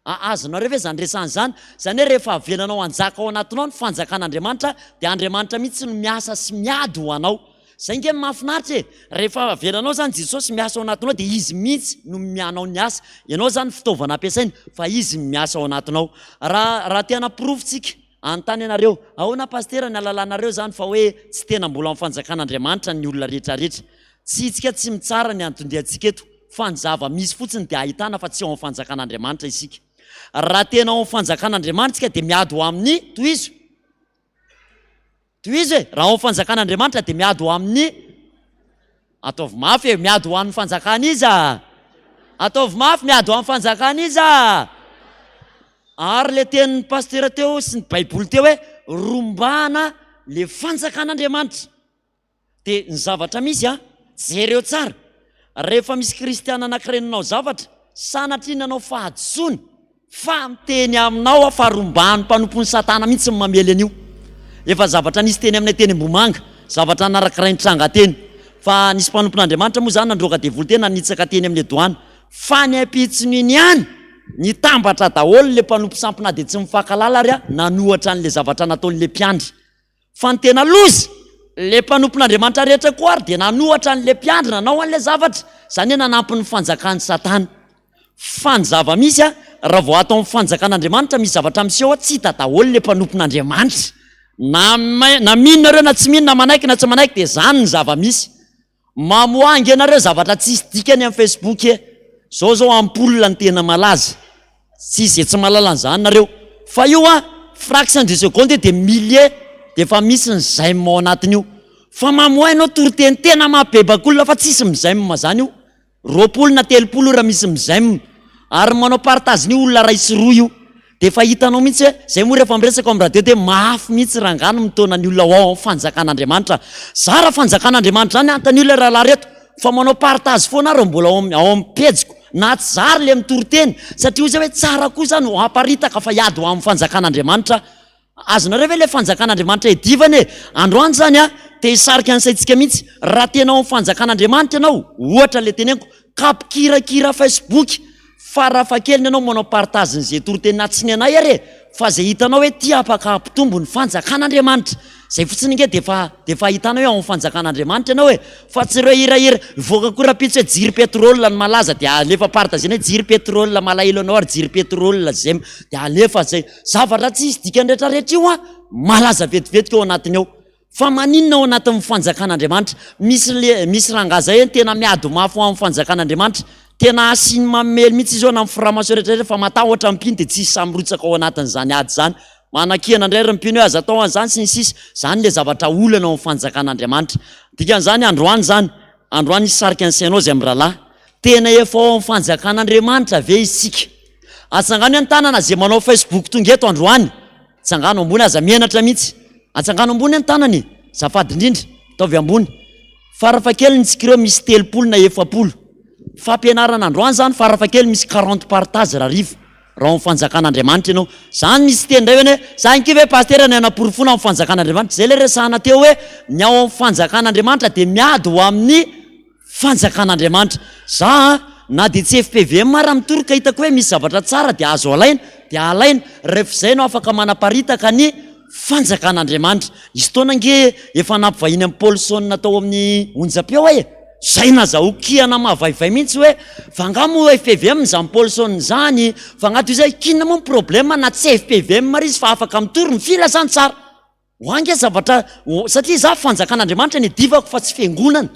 A Azonareo ve izany resahana izany? Izany hoe rehefa avelanao hanjaka ao anatinao ny fanjakan'Andriamanitra dia Andriamanitra mihitsy no miasa sy miady ho anao. Izay nge no mahafinaritra e! Rehefa avelanao izany Jesosy miasa ao anatinao dia Izy mihitsy no mianao ny asa. Ianao izany fitaovana ampiasainy fa Izy no miasa ao anatinao. Raha raha te hanaporofo tsika, hanontany ianareo, ahoana Pasitera ny ahalalanareo izany fa hoe tsy tena mbola ao amin'ny fanjakan'Andriamanitra ny olona rehetra rehetra? Tsy itsika tsy mitsara ny anton-diantsika eto fa ny zava-misy fotsiny dia ahitana fa tsy ao amin'ny fanjakan'Andriamanitra isika. Raha tena ao amin'ny fanjakan'Andriamanitra isika dia miady ho amin'ny, tohizo, tohizo e, raha ao amin'ny fanjakan'Andriamanitra dia miady ho amin'ny, ataovy mafy e, miady ho an'ny fanjakan'iza? Ataovy mafy, miady ho amin'ny fanjakan'iza? Ary le tenin'ny pasitera teo sy ny baiboly teo hoe rombahana le fanjakan'Andriamanitra. Dia ny zavatra misy an, jereo tsara, rehefa misy kristiana anankiray nanao zavatra, sanatria nanao fahadisoana, fa miteny aminao aho fa rombahan'ny mpanompon'i satana mihitsy ny mamely an'io. Efa zavatra nisy teny aminay teny Ambohimanga, zavatra anankiray nitranga teny, fa nisy mpanompon'Andriamanitra moa izany nandroaka devoly teny nanitsaka teny amin'ny doany, fa ny ampitsony iny ihany, nitambatra daholo ilay mpanompo sampy na dia tsy mifankahalala ary an, nanohatra an'ilay zavatra nataon'ilay mpiandry. Fa ny tena loza, ilay mpanompon'Andriamanitra rehetra koa ary dia nanohatra an'ilay mpiandry nanao an'ilay zavatra, izany hoe nanampy ny fanjakan'i Satana. Fa ny zava-misy, raha vao ato amin'ny fanjakan'Andriamanitra misy zavatra miseho, tsy hita daholo ilay mpanompon'Andriamanitra. Na na mino nareo na tsy mino, na manaiky na tsy manaiky dia izany ny zava-misy. Mamoaha ange nareo zavatra tsisy dikany am facebook e! Zao zao ampoule ny tena malaza, tsisy ze tsy mahalala an'zany nareo, fa io an fraction de seconde de milliers de efa misy ny j'aime ao anatin'io, fa mamoaha ianao toriteny tena mampibebaka olona fa tsisy mi-j'aime zany io, 20 na 30 ora misy mi-j'aime ary manao partage n'io olona ray sy roa io dia efa hitanao mihitsy hoe zay moa rehefa miresaka ao amin'ny radio dia mafy mihitsy rangahy ny mitaona ny olona ho ao amin'ny fanjakan'Andriamanitra. Za raha fanjakan'Andriamanitra zany antanio ilay rahalahy reto fa manao partage foana aho raha mbola ao amin'ny ao amin'ny pejiko na tsy za ary le mitory teny satria hoy zay hoe tsara koa zany ho aparitaka fa hiady ho amin'ny fanjakan'Andriamanitra Azonareo ve ilay fanjakan'Andriamanitra hiadivana e? Androany izany a, te hisarika ny saintsika mihitsy. Raha tena ao amin'ny fanjakan'Andriamanitra ianao, ohatra ilay teneniko, ka mpikirakira Facebook, farafahakeliny ianao manao partage n'izay toriteny na tsy ny anay ary e, fa izay hitanao hoe ity afaka hampitombo ny fanjakan'Andriamanitra. Izay fotsiny ange dia efa dia efa ahitana hoe ao amin'ny fanjakan'Andriamanitra ianao e! Fa tsy ireo hirahira mivoaka koa rahampitso hoe jiro pétrole no malaza dia alefa partagena hoe jiro pétrole malahelo anao ary jiro pétrole zay dia alefa zay. Zavatra tsisy dikany rehetrarehetra io an, malaza vetivetika ao anatiny ao. Fa maninona ao anatin'ny fanjakan'Andriamanitra? Misy le misy rangahy zay tena miady mafy ho amin'ny fanjakan'Andriamanitra. Tena asiany mamely mihitsy izy eo na amin'ny franc-maçon rehetrarehetra fa matahotra ny mpino dia tsisy sahy mirotsaka ao anatin'izany ady izany. Manakiana indray ry mpino hoe aza atao an'izany sy ny sisa. Izany ilay zavatra olana ao amin'ny fanjakan'Andriamanitra. Dikan'izany androany izany, androany hisarika ny sainao izay mirahalahy. Tena efa ao amin'ny fanjakan'Andriamanitra ve isika? Atsangano ny tanana izay manao Facebook tonga eto androany. Atsangano ambony, aza menatra mihitsy. Atsangano ambony ny tanana e. Azafady indrindra, ataovy ambony. Farafahakeliny tsika ireo misy 30 na 40. Fampianarana androany izany farafahakeliny misy 40 partage rahariva. Raha ao amin'ny fanjakan'Andriamanitra ianao. Zany misy teny indray hoe zany koa ve pasitera ny hanaporofoana ao amin'ny fanjakan'Andriamanitra? Zay ilay resahana teo hoe ny ao amin'ny fanjakan'Andriamanitra dia miady ho amin'ny fanjakan'Andriamanitra. Za an, na dia tsy fpvm ara mitory ka hitako hoe misy zavatra tsara dia azo alaina dia alaina, rehefa izay ianao afaka manaparitaka ny Fanjakan'Andriamanitra. Nisy fotoana ange efa nampivahiny an'i Paulson tao amin'ny onjam-peo aho e! Zay nazahoako kihana mahavaivay mihitsy hoe fa angaha moa fpvm izany Paulson izany? Fa angaha toy izay? K'inona moa ny problème na tsy fpvm ary izy fa afaka mitory ny filazantsara. Ho ange zavatra, satria za fanjakan'Andriamanitra ny adivako fa tsy fiangonana.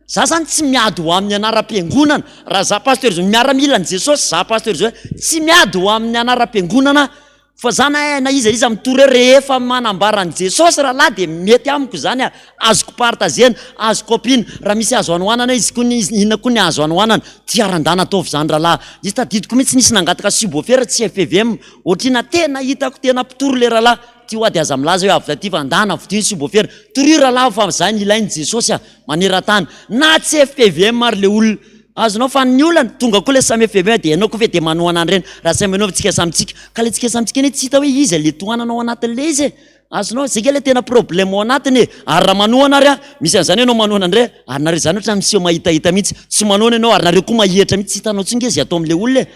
Za zany tsy miady ho amin'ny anaram-piangonana. Raha za pasteur zao, miaramilan'i Jesosy za pasteur zao, tsy miady ho amin'ny anaram-piangonana Fa za na na iza iza mitory eo rehefa manambara an'i Jesosy rahalahy dia mety amiko izany a, azoko partagena, azoko ampiana, raha misy azo anohanana izy koa ny inona koa ny azo anohanana, tia randana ataovy izany rahalahy, nisy tadidiko mihitsy nisy nangataka subwoofer tsy FPVM, ohatrina tena hitako tena mpitory le rahalahy. Ty hoa dia aza milaza hoe avy taty fa ndana vidio ny subwoofer. Torio rahalahy fa zany ilain'i Jesosy a! Maneran-tany. Na tsy fpvm ary le olona. Azonao fa ny olana, tonga koa le samy fpvm dia ianao koa ve dia manohana an'ireny? Raha samy manohana tsika samy tsika. Ka le tsika samy tsika anie tsy hita hoe iza le tohanana ao anatin'le izy e! Azonao? Zay nge le tena problème ao anatiny e! Ary raha manohana ary an, misy an'izany ianao manohana indray, ary nareo izany ohatran'ny miseho mahitahita mihitsy. Tsy manohana ianao ary nareo koa mahihatra mihitsy, tsy hitanao intsony nge izay atao amin'le olona e!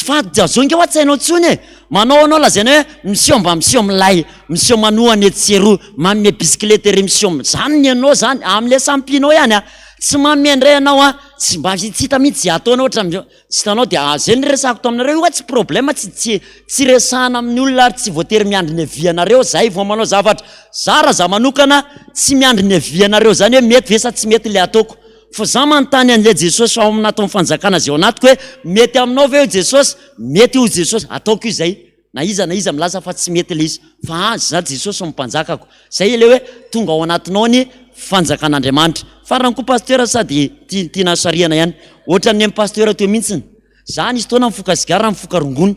Fa zao nge hoa tsy hainao intsony e! Manao anao lazaina hoe miseho mba miseho milay, miseho manohana etsy sy eroa, manome bisikileta ery miseho, zany ny anao zany, amin'le samy mpino ihany a! Tsy manome indray ianao a, tsy mba tsy hita mihitsy izay ataonao ohatra amin'izao, tsy hitanao dia zay no resahako taminareo io hoa tsy problème tsy tsy tsy resahana amin'ny olona ary tsy voatery miandry ny avis anareo zay vao manao zavatra, za raha za manokana tsy miandry ny avis anareo zany hoe mety ve sa tsy mety le ataoko, Fa za manontany an'ilay Jesosy ao anatin'ny fanjakana izay ao anatiko hoe mety aminao ve io Jesosy? Mety io Jesosy, ataoko io izay. Na iza na iza milaza fa tsy mety ilay izy. Fa azy za Jesosy no mpanjakako. Izay ilay hoe tonga ao anatinao ny fanjakan'Andriamanitra. Farany koa Pasteur sady tiana sarihana ihany. Ohatran'ny an'i Pasteur teo mihitsiny. Za nisy fotoana nifoka sigara nifoka rongony.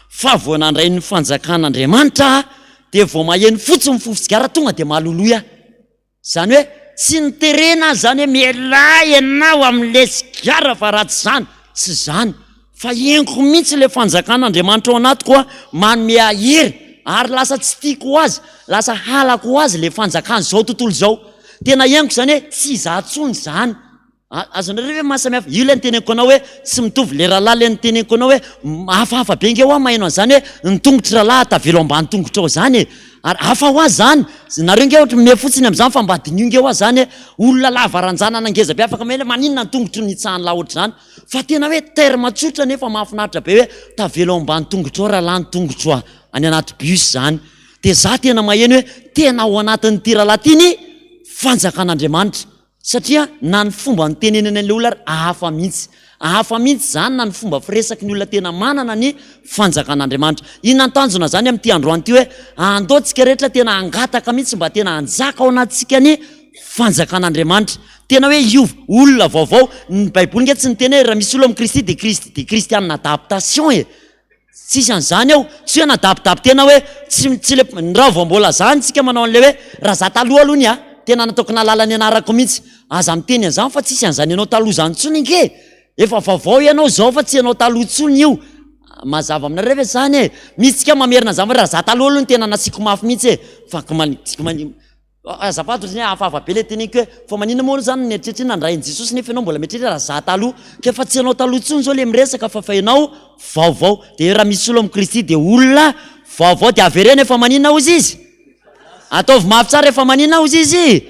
Fa vao nandray ny fanjakan'Andriamanitra aho dia vao maheno fotsiny mifofo sigara tonga dia maloloy aho. Izany hoe tsy niterena azy izany hoe mialà ianao amin'ilay sigara fa raha tsy izany, tsy izany. Fa henoko mihitsy ilay fanjakan'Andriamanitra ao anatiko a, manome ahy hery ary lasa tsy tiako ho azy, lasa halako ho azy ilay fanjakan'izao tontolo izao. Tena henoko izany hoe tsy izaho intsony izany. Azonareo ve maha samy hafa? Io ilay niteneniko anao hoe tsy mitovy le rahalahy ilay niteneniko anao hoe hafahafa be nge hoa maheno an'izany hoe ny tongotry rahalahy tavela ao ambany tongotrao izany e! Ary hafa hoa zany! Nareo nge ohatry mimehy fotsiny amin'izany fa mba diniho nge hoa zany e! Olona lava ranjanana ngeza be afaka maheno hoe maninona ny tongotro no nitsahan'lah ohatr'izany? Fa tena hoe terme tsotra nefa mahafinaritra be hoe tavela ao ambany tongotrao rahalahy ny tongotro a! Any anaty bus zany. Dia za tena maheno hoe tena ao anatin'ity rahalahy ity ny fanjakan'Andriamanitra. Satria na ny fomba nitenenany an'ilay olona ary hafa mihitsy. Hafa mihitsy izany na ny fomba firesaky ny olona tena manana ny fanjakan'Andriamanitra. Inona ny tanjona izany amin'ity androany ity hoe andao tsika rehetra tena hangataka mihitsy mba tena hanjaka ao anatintsika ny fanjakan'Andriamanitra. Tena hoe hiova, olona vaovao. Ny baiboly nge tsy niteny hoe raha misy olona amin'i Kristy dia Kristy dia kristianina adaptation e. Tsisy an'izany ao, tsy hoe nadabidabo tena hoe tsy tsy le raha vao mbola zany tsika manao an'le hoe raha za taloha aloha ny a tena nataoko nahalala ny anarako mihitsy, aza miteny an'izany fa tsisy an'izany ianao taloha zany intsony ange e! Efa vaovao ianao zao fa tsy ianao taloha intsony io, mazava aminareo ve zany e? Misy tsika mamerina an'izany hoe raha za taloha aloha ny tena nasiako mafy mihitsy e! Fa ko Azafady ohatran'ny hoe hafahafa be ilay teneniko hoe fa maninona moa aloha izany mieritreritra hoe nandray an'i Jesosy nefa ianao mbola mieritreritra raha za taloha. Ka efa tsy ianao taloha intsony izao ilay miresaka fa efa ianao vaovao. Dia raha misy olona amin'i Kristy dia olona vaovao. Dia avereno efa maninona hozy izy? Ataovy mafy tsara efa maninona hozy izy?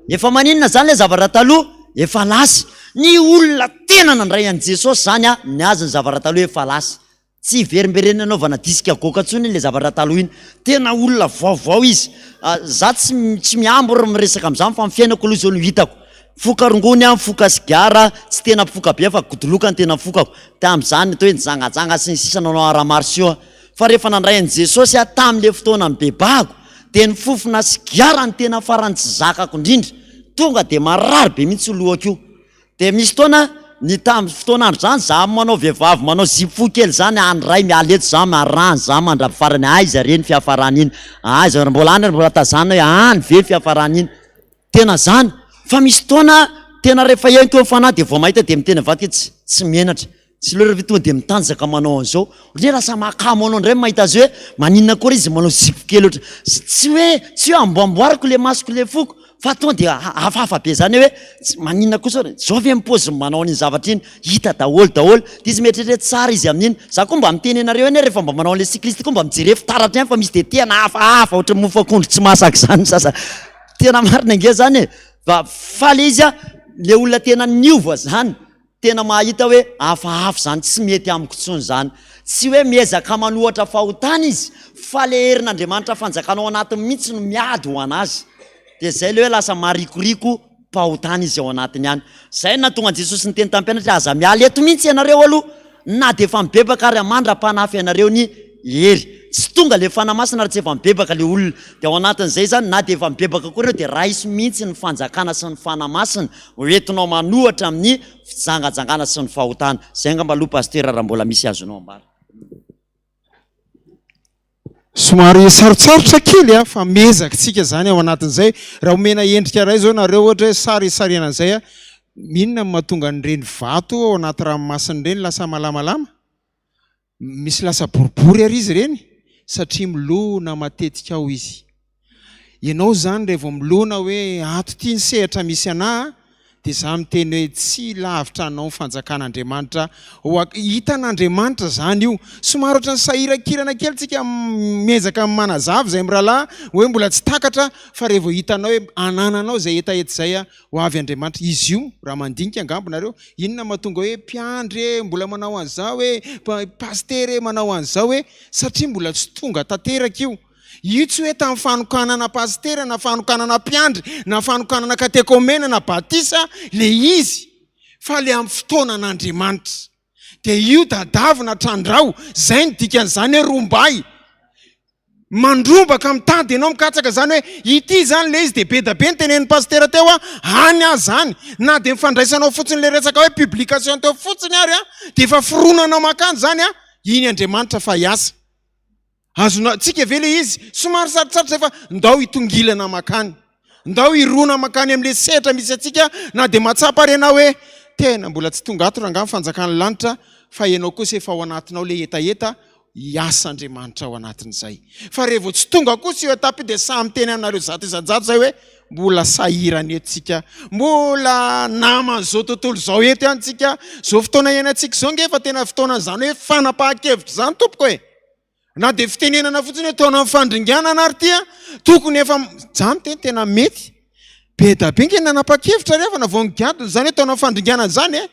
Efa maninona izany ilay zavatra taloha? Efa lasa. Ny olona tena nandray an'i Jesosy izany ny azy ny zavatra taloha efa lasa. Tsy hiverimberena anaovana disque goaka intsony iny le zavatra taloha iny. Tena olona vaovao izy. Za tsy tsy mihambo ry miresaka amin'izany fa ny fiainako aloha izao no hitako. Mifoka rongony aho, mifoka sigara, tsy tena mpifoka be aho fa godoloka no tena fokako. Tamin'izany atao hoe nijangajanga sy ny sisa nanao arts martiaux aho. Fa rehefa nandray an'i Jesosy aho tamin'le fotoana nibebahako dia ny fofona sigara no tena farany tsy zakako indrindra. Tonga dia marary be mihitsy io lohako io. Dia misy fotoana, ny tam fotoan'andro zany za manao vehivavy manao zipo fohy kely zany any ray miala eto za marany za mandrapifarany aiza re ny fiafarany iny aiza ary mbola any ary mbola tazanina hoe any ve ny fiafarany iny tena zany fa misy fotoana tena rehefa henoko eo ny fanahy dia vao mahita dia miteny avadika tsy tsy menatra Tsy leo rehefa tonga dia mitanjaka manao an'izao. Ohatran'ny hoe lasa mahakamo anao indray ny mahita azy hoe maninona akory izy manao zipo kely ohatry. Tsy hoe tsy hoe amboamboariko ilay masoko ilay foko fa tonga dia hafahafa be izany hoe tsy maninona kosa hoe izao ve ny paoziny manao an'iny zavatra iny. Hita daholo daholo. Dia izy mieritreritra hoe tsara izy amin'iny. Za koa mba miteny anareo anie rehefa mba manao an'ilay cycliste koa mba mijere fitaratra ihany fa misy dia tena hafahafa ohatran'ny mofo akondro tsy masaka izany ny sasany. Tena marina ange izany e. Fa faly izy a, ilay olona tena niova izany. Tena mahita hoe hafahafa izany, tsy mety amiko intsony izany. Tsy hoe miezaka manohatra fahotana izy, fa le herin'Andriamanitra fanjakana ao anatiny mihitsy no miady ho an'azy. Dia izay le hoe lasa marikoriko mpahotana izy ao anatiny any. Izay no nahatonga an'i Jesosy niteny tamin'ny mpianatra hoe aza miala eto mihitsy ianareo aloha, na dia efa mibebaka ary mandra-panafy anareo ny hery. Tsy tonga le Fanahy Masina raha tsy efa mibebaka le olona. Dia ao anatin'izay izany, na dia efa mibebaka koa ireo dia raiso mihitsy ny fanjakana sy ny Fanahy Masina ho entinao manohatra amin'ny fijangajangana sy ny fahotana. Izay angamba aloha Pasitera raha mbola misy azonao ambara. Somary sarotsarotra kely a, fa miezaka tsika zany ao anatin'izay. Raha omena endrika iray zao nareo ohatra hoe sary hisarihana an'izay a, inona no mahatonga an'ireny vato ao anaty ranomasina ireny lasa malamalama? Misy lasa boribory ary izy ireny satria milona matetika ao izy. Ianao izany raha vao milona hoe ato ity ny sehatra misy anah dia za miteny hoe tsy lavitra anao ny fanjakan'Andriamanitra ho hitan'Andriamanitra izany io. Somary ohatran'ny sahirankirana kely tsika miezaka manazava izay mirahalahy hoe mbola tsy takatra fa raha vao hitanao hoe anananao izay hetaheta izay ho avy Andriamanitra. Izy io raha mandinika angamba nareo inona mahatonga hoe mpiandry e mbola manao an'izao e, pasitera e manao an'izao e satria mbola tsy tonga tanteraka io. Io tsy hoe tamin'ny fanokanana pasitera na fanokanana mpiandry na fanokanana katekomena na batisa le izy fa le amin'ny fotoanan'Andriamanitra. Dia io dadavina trandraho, zay ny dikan'izany hoe rombay. Mandrombaka mitady ianao mikatsaka izany hoe ity izany le izy dia be da be ny tenenin'ny pasitera teo a, any aho zany. Na dia ny fandraisanao fotsiny le resaka hoe publication teo fotsiny ary a, dia efa fironana mankany izany a, iny Andriamanitra fa hiasa. Azonao tsika ve le izy? Somary sarotsarotra zay fa ndao hitongilana makany. Ndao hirona makany amin'le sehatra misy antsika na dia mahatsapa ary ianao hoe tena mbola tsy tonga ato rangaha ny fanjakan'ny lanitra fa ianao kosa efa ao anatinao le hetaheta hiasa Andriamanitra ao anatin'izay. Fa rehefa tsy tonga kosa io étape io dia sahy miteny aminareo 100% zay hoe Mbola sahirana eto tsika, mbola naman'izao tontolo izao eto ihany tsika. Izao fotoana iainantsika izao nge efa tena fotoanan'izany hoe fanapahan-kevitra izany tompoko e. Na dia fitenenana fotsiny hoe taonan'ny fandringanana ary ity a, tokony efa, za miteny tena mety. Be da be nge nanapa-kevitra ry havana vao nigadona izany hoe taonan'ny fandringanana izany e.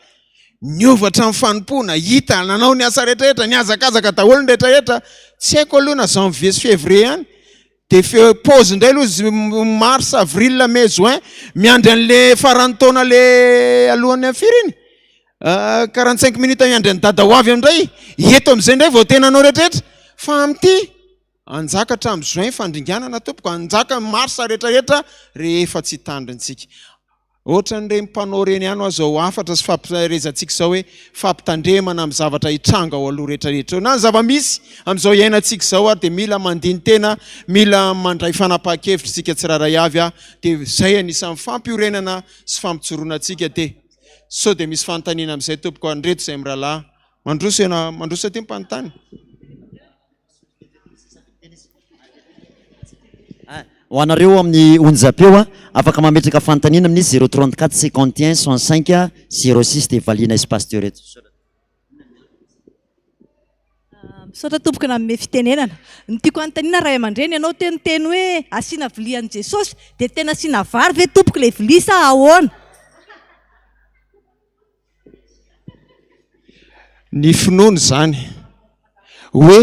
Niova hatramin'ny fanompoana, hita, nanao ny asa rehetrarehetra, nihazakazaka daholo ny rehetrarehetra. Tsy haiko aloha na janvier sy février ihany. Dia fe pause indray aloha izy mars, avril, mai, juin, miandry an'le faran'ny taona le alohan'ny amin'ny firy iny? 45 minutes miandry an'i dada ho avy indray, eto amin'izay indray vao tena anao rehetrarehetra. Fa amin'ity, hanjaka hatramin'ny juin fandringanana tompoko, hanjaka mars rehetrarehetra rehefa tsy tandrintsika. Ohatran'ireny mpanao ireny ihany hoa izao hafatra sy fampielezantsika izao hoe fampitandremana amin'ny zavatra hitranga ao aloha rehetra rehetra eo. Na ny zava-misy amin'izao iainantsika izao ary dia mila mandini-tena, mila mandray fanapahan-kevitra isika tsirairay avy dia izay anisan'ny fampiorenana sy fampijoroana antsika dia sao dia misy fanontaniana amin'izay tompoko andreto izay mirahalahy mandroso ianao mandroso aty mpanontany. Ho anareo amin'ny onjam-peo, afaka mametraka fanontaniana amin'ny 034 51 105 06 dia valiana izy Pasteur eto. Misaotra tompoko nanome fitenenana. Ny tiako hanontaniana ray aman-dreny, ianao teo niteny hoe asiana vilia an'i Jesosy, dia tena asiana vary ve tompoko ilay vilia sa ahoana? Ny finoana izany hoe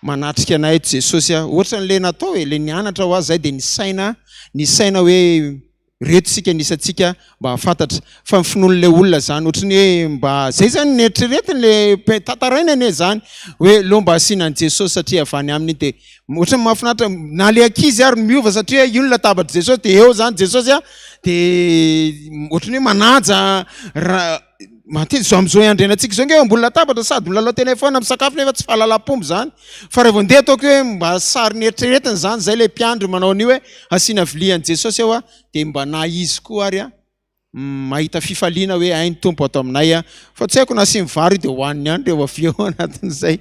manatrika anay eto Jesosy aho. Ohatran'ilay natao e, ilay nianatra ho azy izay dia nisaina, nisaina hoe reto isika ny isantsika mba hahafantatra. Fa ny finoan'ilay olona izany ohatran'ny hoe mba izay izany ny eritreretiny ilay tantaraina anie izany hoe aleo mba asiana an'i Jesosy satria avy any aminy dia ohatran'ny mahafinaritra na ilay ankizy ary miova satria io ny latabatr'i Jesosy dia eo izany Jesosy a dia ohatran'ny hoe manaja raha matetika izao amin'izao iandrianantsika izao nge eo ambony latabatra sady milalao telephone misakafo nefa tsy fahalalam-pomba izany fa raha vao ndeha ataoko hoe mba sary nieritreretina izany izay ilay mpiandry manao an'io hoe asiana vilia an'i Jesosy eo a dia mba na izy koa ary a mahita fifaliana hoe hay ny Tompo ato aminay a fa tsy haiko na asiany vary io dia hohaniny ihany reo avy eo anatin'izay.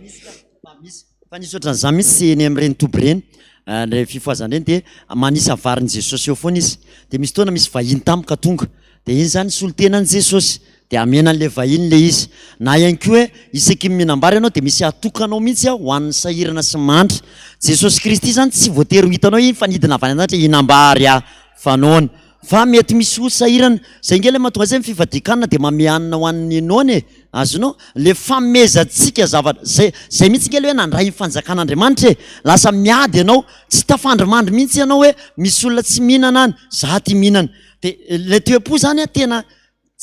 Fa nisy ohatran'izany mihitsy eny amin'ireny toby ireny, ilay fifohazana ireny dia manisa varin'i Jesosy eo foana izy. Dia misy fotoana misy vahiny tampoka tonga, dia iny izany solontenan'i Jesosy, dia amena an'ilay vahiny ilay izy. Na ihany koa hoe isaky ny mihinam-bary ianao dia misy atokanao mihitsy ho an'ny sahirana sy mandry. Jesosy Kristy izany tsy voatery ho hitanao iny fa nidina avy any an-danitra hihinam-bary aho fa noana. Fa mety misy ho sahirana. Zay nge le mahatonga azy hoe ny fifadian-kanina dia manome hanina ho an'ny noana e! Azonao? Le fanomezantsika zavatra, zay, zay mihitsy nge le hoe nandray ny fanjakan'Andriamanitra e! Lasa miady ianao, tsy tafandrimandry mihitsy ianao hoe misy olona tsy mihinana any, za ty mihinana. De le toe-po zany an tena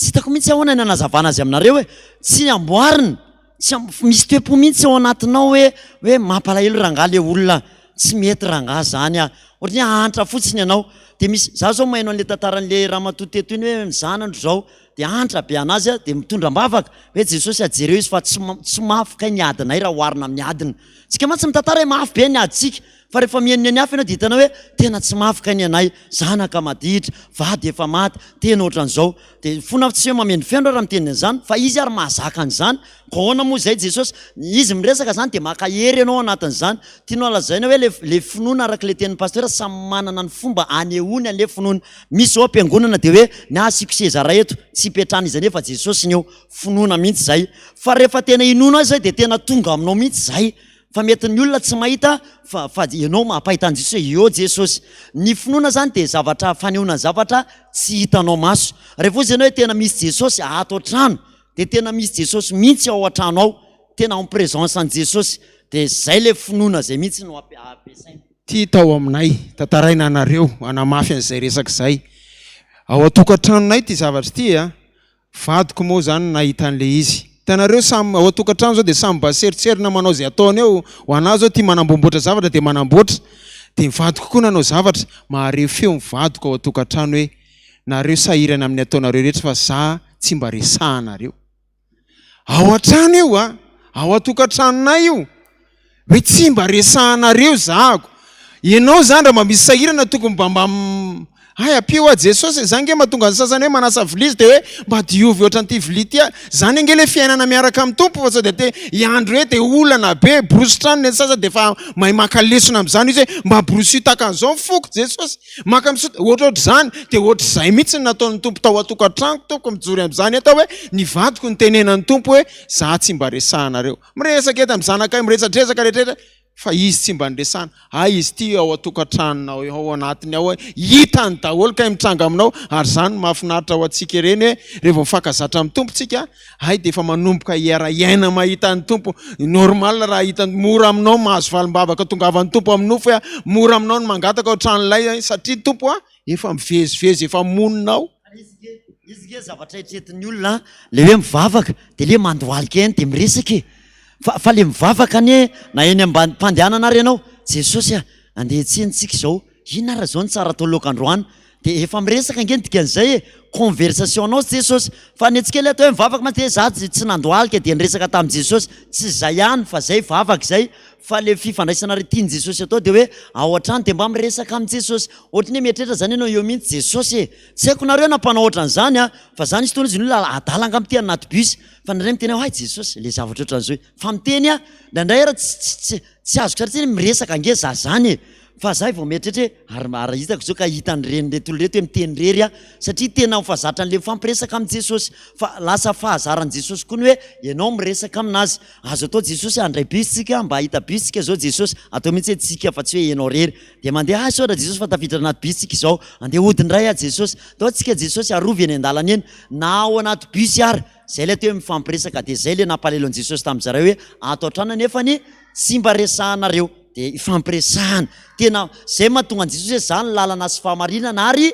Tsy hitako mihitsy ahoana ny hanazavana azy aminareo hoe tsy amboarina, tsy misy toe-po mihitsy ao anatinao hoe hoe mampalahelo rangaha le olona, tsy mety rangaha zany a, ohatran'ny hoe hahantra fotsiny ianao. Dia misy, za zao maheno an'le tantaran'le ramatoa teto iny hoe ny zanany zao. dia antra be anazy dia mitondra am-bavaka hoe Jesosy a jereo izy fa tsy tsy mafy kay ny adinay raha oharina amin'ny adiny. Tsika mantsy mitantara hoe mafy be ny adintsika fa rehefa mihaino ny an'ny hafa ianao dia hitanao hoe tena tsy mafy kay ny anay, zanaka maditra, vady efa maty, tena ohatran'izao. Dia fona aho tsy hoe mamendrofendro aho raha miteny an'izany fa izy ary mahazaka an'izany. Koa ahoana moa izay Jesosy? Izy miresaka izany dia maka hery ianao ao anatin'izany. Tianao lazaina hoe le le finoana araka ilay tenin'ny pasteur samy manana ny fomba anehoany an'ilay finoana. Misy izao am-piangonana dia hoe ny ahy asiako seza iray eto, tsy ipetrahan'iza anefa Jesosy ny eo. Finoana mihitsy izay. Fa rehefa tena inoanao izay dia tena tonga aminao mihitsy izay. Fa mety ny olona tsy mahita fa fa ianao mampahita an'i Jesosy hoe eo Jesosy. Ny finoana izany dia zavatra fanehoana zavatra tsy hitanao maso. Rehefa hozy ianao hoe tena misy Jesosy ato an-trano dia tena misy Jesosy mihitsy ao an-trano ao, tena en présence an'i Jesosy. Dia izay ilay finoana izay mihitsy no ampiasaina. Ty tao aminay, tantaraina anareo hanamafy an'izay resaka izay. Ao an-tokantranonay ity zavatra ity a, vadiko moa izany nahita an'ilay izy. Hitanareo samy ao an-tokantrano izao dia samy mba seritserina manao izay ataony eo, ho an'ahy izao tia manamboamboatra zavatra dia manamboatra, dia ny vadiko koa nanao zavatra, mahare feo ny vadiko ao an-tokantrano hoe nareo sahirana amin'ny ataonareo rehetra fa za tsy mba resahanareo. Ao an-trano io a! Ao an-tokantranonay io. Hoe tsy mba resahanareo zahako. Ianao zany raha mba misy sahirana tokony mba mba hay ampio aho Jesosy e! Zany nge mahatonga ny sasany hoe manasa vilia izy dia hoe mba diovy ohatran'ity vilia ity aho. Zany ange le fiainana miaraka amin'ny Tompo fa sao dia te hiandry hoe dia olana be, borosy trano ny an'ny sasany dia efa mahay maka lesona amin'izany izy hoe mba borosio tahaka an'izao ny foko Jesosy. Maka misotra, ohatrohatr'izany, dia ohatr'izay mihitsy ny nataon'ny Tompo tao an-tokantranoko tompoko, mijory amin'izany eto aho hoe ny vadiko nitenenan'ny Tompo hoe za tsy mba resahanareo. Miresaka eto amin'ny zanakay, miresadresaka rehetrarehetra, fa izy tsy mba niresahana. Hay izy ity ao an-tokantranonao ao anatiny ao, hitany daholo kay mitranga aminao, ary izany no mahafinaritra ho antsika ireny hoe rehefa mifankazatra amin'ny Tompo tsika, Hay dia efa manomboka hiara-hiaina mahita ny Tompo. Normal raha hita, mora aminao mahazo valim-bavaka tongavan'ny Tompo amin'ny nofy a, mora aminao ny mangataka ao an-tranolay satria Tompo a, efa mivezivezy, efa monina ao. Izy nge zavatra eritreretin'ny olona le hoe mivavaka de le mandohalika ihany de miresaka e! Fa fa le mivavaka anie na eny ambany mpandehanana ary ianao, Jesosy a, andeha hiantsena tsika izao, Inona ary zao no tsara atao laoka androany? Dia efa miresaka ange ny dikan'izay e! Conversation-nao sy Jesosy. Fa ny antsika ilay atao hoe mivavaka mantsy dia za tsy nandohalika dia niresaka tamin'i Jesosy. Tsy izay ihany fa izay vavaka izay. Fa ilay fifandraisana ary tian'i Jesosy atao dia hoe ao an-trano dia mba miresaka amin'i Jesosy. Ohatry ny hoe mieritreritra izany ianao eo mihitsy Jesosy e! Tsy haiko nareo na mpanao ohatran'izany an! Fa za nisy fotoana izy ny olona adala angaha miteny anaty bus. Fa indraindray miteny aho hay Jesosy ilay zavatra ohatran'izao e! Fa miteny aho indraindray ary tsy tsy tsy tsy azoko sary an-tsaina hoe miresaka ange za zany e! Fa zay vao mieritreritra hoe ary ary hitako zao ka hitan'ireny reto olona reto hoe miteny irery aho satria tena efa zatra an'le mifampiresaka amin'i Jesosy fa lasa fahazaran'i Jesosy koa ny hoe ianao miresaka aminazy. Azo atao Jesosy handray bus tsika mba hahita bus tsika zao Jesosy, atao mihitsy hoe tsika fa tsy hoe ianao irery. Dia mandeha ah saotra Jesosy fa tafiditra anaty bus tsika izao, andeha hody indray aho Jesosy. Ndao tsika Jesosy arovy eny an-dalana eny na ao anaty bus ary. Zay ilay atao hoe mifampiresaka dia zay ilay nampalahelo an'i Jesosy tamin'ny zareo hoe ato an-trano anefany tsy mba resahanareo. Dia ifampiresahana. Tena zay mahatonga an'i Jesosy hoe za ny lalana sy fahamarinana ary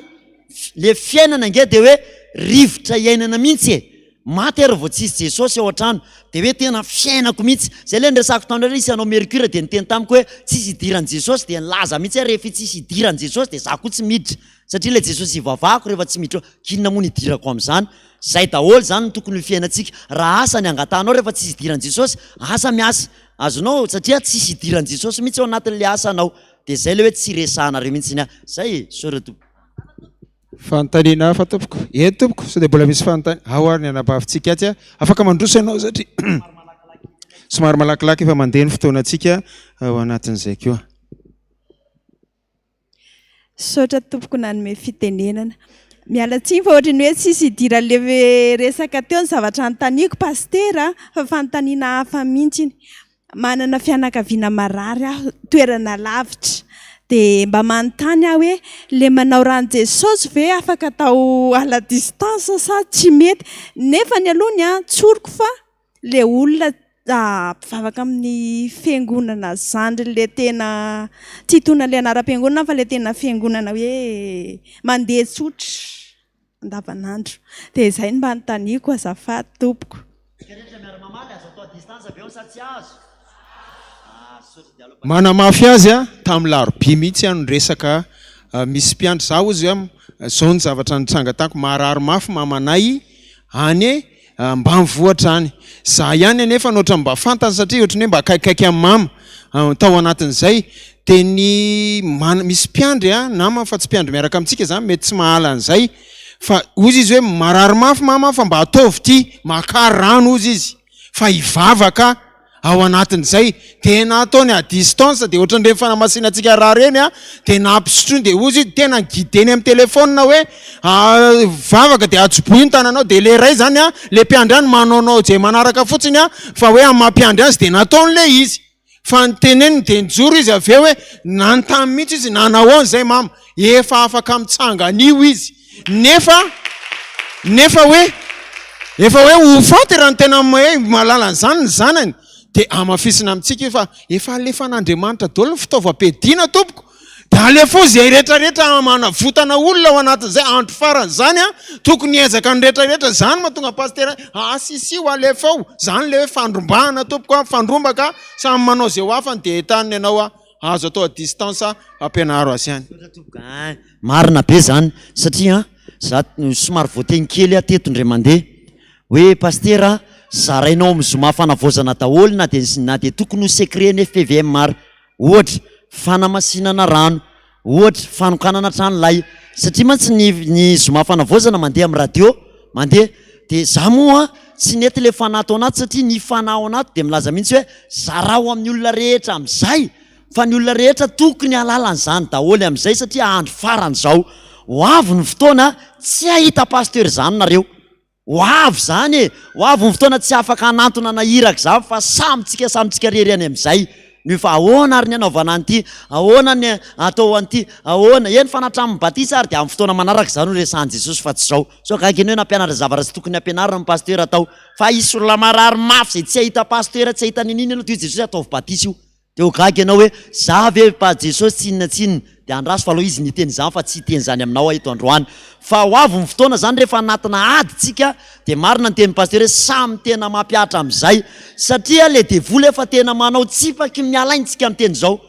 le fiainana ange dia hoe rivotra iainana mihitsy e. Maty aho raha vao tsisy Jesosy ao an-trano. Dia hoe tena fiainako mihitsy. Zay le niresahako taminareo nisy hanao mercure dia niteny tamiko hoe tsisy idiran'i Jesosy dia nilaza mihitsy aho rehefa tsisy idiran'i Jesosy dia za koa tsy miditra. Satria ilay Jesosy ivavahako rehefa tsy miditra ao, k'inona moa no idirako amin'izany? Zay daholo izany no tokony ho fiainantsika. Raha asa ny angatahanao rehefa tsisy idiran'i Jesosy, asa miasa. Azonao satria tsisy idiran'i Jesosy mihitsy ao anatin'ilay asanao. Dia zay ilay hoe tsy resahanareo mihitsy ny ahy. Zay e! Misaotra tompoko. Fanontaniana hafa tompoko. Eny tompoko, sao dia mbola misy fanontaniana. Ao ary ny anabavintsika atsy a. Afaka mandroso ianao satria somary malakilaky efa mandeha ny fotoanantsika ao anatin'izay koa. Misaotra tompoko nanome fitenenana. Miala tsiny fa ohatran'ny hoe tsisy idiran'le resaka teo ny zavatra anontaniako Pasitera fa fanontaniana hafa mihitsy iny. Manana fianakaviana marary aho, toerana lavitra. Dia mba manontany aho hoe le manao ran'i Jesosy ve afaka atao à la distance sa tsy mety? Nefa ny aloha ny an, tsoriko fa le olona mpivavaka amin'ny fiangonana zandriny le tena tsy hitona le anaram-piangonana fa le tena fiangonana hoe mandeha tsotra andavanandro dia izay no mba anontaniako azafady tompoko. Tsika rehetra miara mamaly, azo atao à distance ve ao sa tsy azo? Manamafy azy aho, tamin'ny larobia mihitsy aho niresaka misy mpiandry, za hozy zao ny zavatra nitranga tamiko, marary mafy mamanay. Any ambanivohitra any. Za ihany anefa no ohatran'ny mba fantany satria ohatran'ny hoe mba akaikikaiky an'i mama tao anatin'izay. Dia ny man- misy mpiandry a, namany fa tsy mpiandry miaraka amintsika izany mety tsy mahala an'izay. Fa hozy izy hoe marary mafy mama fa mba ataovy ity, makà rano hozy izy fa hivavaka Ao anatin'izay, dia nataony à distance, dia ohatran'ireny fanamasinantsika rà ireny an, dia nampisotroiny, dia hozy izy, tena guideny amin'ny téléphone hoe, vavaka dia atsobohy ny tananao, dia ilay iray izany an, ilay mpiandry ahy no manaonao izay manaraka fotsiny an, fa hoe amin'ny maha mpiandry azy dia nataony ilay izy. Fa ny teneniny dia nijoro izy avy eo hoe, nanontany mihitsy izy, nanahoana izay mama? Efa afaka mitsangana io izy. Nefa, nefa hoe, efa hoe ho faty raha ny tena hoe mahalala an'izany ny zanany. Dia hamafisina amintsika io fa efa alefan'Andriamanitra daholo ny fitaovam-piadiana tompoko. Dia alefao izay rehetra rehetra manavotana olona ao anatin'izay andro farany izany an. Tokony hiezaka ny rehetra rehetra. Izany mahatonga pasitera asisio alefao. Izany ilay hoe fandrombahana tompoko an, fandrombaka samy manao izay ho afany dia entanina ianao an. Azo atao à distance ampianaro azy ihany. Marina be zany satria za somary voateny kely aho teto indray mandeha hoe Pasitera zarainao amin'ny zoma fanavaozana daholo na dia na dia tokony ho secret ny fpvm ary ohatra fanamasinana rano ohatra fanokanana trano lay satria mantsy ny ny zoma fanavaozana mandeha amin'ny radio mandeha dia za moa tsy nety le fanahy tao anaty satria ny fanahy ao anaty dia milaza mihitsy hoe zarao amin'ny olona rehetra amin'izay Fa ny olona rehetra tokony hahalala an'izany daholo amin'izay satria andro farany izao. Ho avy ny fotoana tsy hahita pasteur izany nareo. Ho avy izany e! Ho avy ny fotoana tsy afaka hanantona na iraka izany fa samy tsika samy tsika rery any amin'izay. No efa ahoana ary ny hanaovana an'ity? Ahoana ny atao an'ity? Ahoana? Eny fa na hatramin'ny batisa ary dia amin'ny fotoana manaraka izany no resahan'i Jesosy fa tsy izao. Sao gaga ianao hoe nampianatra zavatra tsy tokony hampianarina ny pasteur atao. Fa hisy olona marary mafy izay tsy hahita pasteur, tsy hahita n'inon'inona aloha dia hoy Jesosy ataovy batisa io. Dia ho gaga ianao hoe, za ve pa Jesosy tsy inona tsy inona? Dia andraso fa aleo izy ny hiteny izany fa tsy hiteny izany aminao aho eto androany. Fa ho avy ny fotoana izany rehefa anatina ady tsika dia marina ny tenin'i Pasteur hoe samy tena mampihatra amin'izay. Satria le devoly efa tena manao tsipaky ny miala aina tsika miteny izao.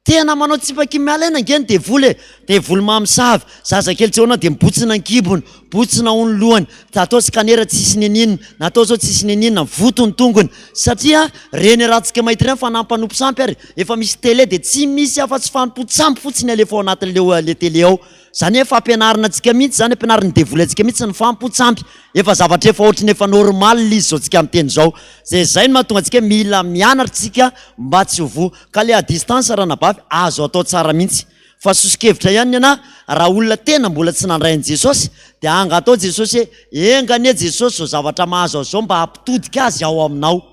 Tena manao tsipaky ny miala aina ange ny devoly e! Devoly mamosavy, zazakely tsy ahoana dia mibotsina ny kibony, botsina hono ny lohany, atao scanner tsisy niniana, natao zao tsisy niniana, voto ny tongony, satria reny ratsika mahita ireny fa na mpanompo sampy ary efa misy télé dia tsy misy afa-tsy fanompoan-tsampy fotsiny alefa ao anatin'le le télé ao, zany hoe fampianarina antsika mihitsy zany, ampianarin'ny devoly antsika mihitsy ny fanompoan-tsampy, efa zavatra efa ohatry ny efa normal izy zao tsika miteny zao, zay zay no mahatonga antsika hoe mila mianatra tsika mba tsy ho voa, ka le à distance ranabavy azo atao tsara mihitsy. Fa soso-kevitra ihany ny anah, raha olona tena mbola tsy nandray an'i Jesosy dia angatao Jesosy hoe enga anie Jesosy izao zavatra mahazo azy izao mba hampitodika azy ao aminao.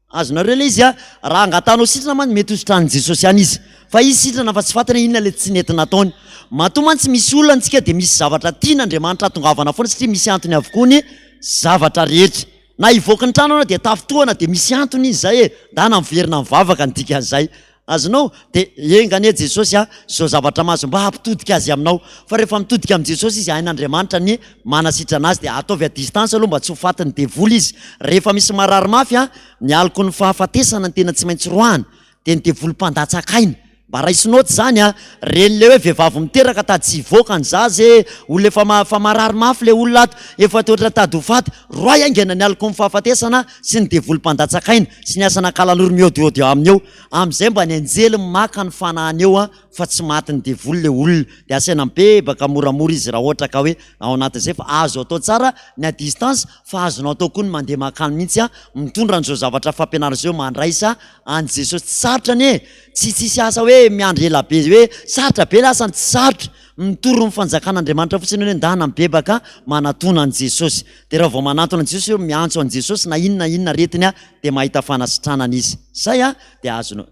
Azonareo ilay izy a? Raha angatahanao sitrana mantsy mety ho sitranin'i Jesosy ihany izy. Fa izy sitrana fa tsy fantany hoe inona ilay tsy nety nataony. Matoa mantsy misy olana tsika dia misy zavatra tian'Andriamanitra hatongavana foana satria misy antony avokoa ny zavatra rehetra. Na hivoaka ny trano anao dia tafintohana dia misy antony izy izay e! Ndana miverina mivavaka ny dikan'izay. Azonao? Dia enga anie Jesosy a, izao zavatra mahazo mba hampitodika azy aminao. Fa rehefa mitodika amin'i Jesosy izy, hain'Andriamanitra ny manasitrana azy. Dia ataovy à distance aloha mba tsy ho fatin'ny devoly izy. Rehefa misy marary mafy a, ny aloky ny fahafatesana no tena tsy maintsy roahana. Dia ny devoly mpandatsaka aina. Mba raiso note izany a! Reny le hoe vehivavy miteraka tady tsy hivoaka ny zaza e! Olona efa ma efa marary mafy le olona ato, efa toa tady ho faty. Roahy haingana ny aloky ny fahafatesana sy ny devoly mpandatsaka aina sy ny asan'ankalanoro mihaodihaody eo aminy eo. Amin'izay mba ny anjely maka ny fanahiny eo an, fa tsy matin'ny devoly le olona. Dia asaina mibebaka moramora izy raha ohatra ka hoe ao anatin'izay fa azo atao tsara ny à distance fa azonao atao koa ny mandeha mankany mihitsy an, mitondra an'izao zavatra fampianarana izao mandraisa an'i Jesosy. Tsy sarotra anie e! Tsy tsisy asa hoe miandry ela be hoe sarotra be le asany, tsy sarotra. Mitory ny fanjakan'Andriamanitra fotsiny hoe ndana mibebaka manatona an'i Jesosy. Dia raha vao manantona an'i Jesosy eo, miantso an'i Jesosy na inona na inona aretiny dia mahita fanasitranana izy. Zay a, dia azonao.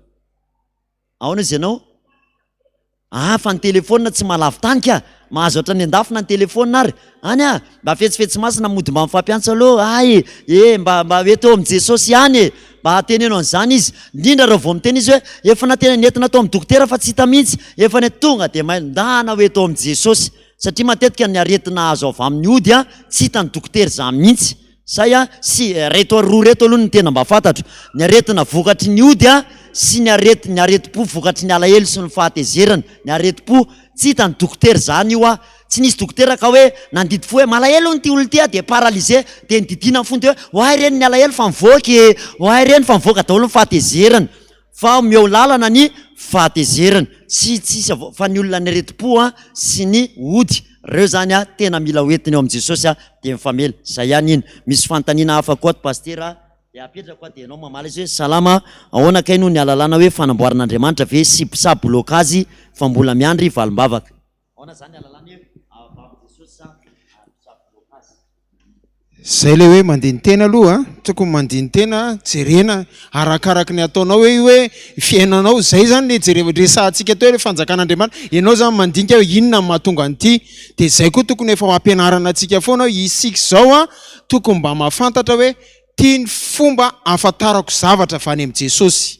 Ahoana izy ianao? Ah, fa ny telephone tsy mahalavo-tany ka! Mahazo hatrany an-dafy na ny telephone ary. Any ah, mba fetsifetsy masina mody mba mifampiantso aloha, hay e, mba mba eto eo amin'i Jesosy ihany e! Mba teneno an'izany izy. Indrindra raha vao miteny izy hoe efa natena nentina tao amin'ny dokotera fa tsy hita mihitsy, efa ne tonga dia mailo, ndana ho eto amin'i Jesosy. Satria matetika ny aretina azo avy amin'ny ody an, tsy hitan'ny dokotera izany mihitsy. Zay an, sy reto roa reto aloha no tena mba fantatro, ny aretina vokatry ny ody an, sy ny areti ny aretim-po vokatry ny alahelo sy ny fahatezerana, ny aretim-po, tsy hitan'ny dokotera izany io an, Tsy nisy dokotera ka hoe nandidy fo hoe malahelo hono ity olona ity a, dia paralysé, dia nididiana ny fony dia hoe ho ahy ireny ny alahelo fa mivoaka e, ho ahy ireny fa mivoaka daholo ny fahatezerana, fa omeo lalana ny fahatezerana, tsy tsisy avo, fa ny olona ny aretim-po a sy ny ody, ireo zany a tena mila hoentina eo amin'i Jesosy a, dia mifamela, zay ihany iny. Misy fanontaniana hafa koa ato Pasitera a. Dia apetrako aho dia ianao mamaly izy hoe salama, ahoana kay no nialalana hoe fanamboaran'Andriamanitra ve sy sa blocage fa mbola miandry valimbavaka. Ahoana zany alalana hoe avy amin'i Jesosy sa sa blocage? Zay le hoe mandini-tena aloha a, tokony mandini-tena, jerena arakaraky ny ataonao hoe io hoe fiainanao, zay zany le jereva resahantsika teo hoe fanjakan'Andriamanitra, ianao zany mandinika hoe inona no mahatonga an'ity, de zay koa tokony efa ho ampianarana antsika foana hoe isika izao a tokony mba mahafantatra hoe Ty ny fomba ahafantarako zavatra avy any amin'i Jesosy.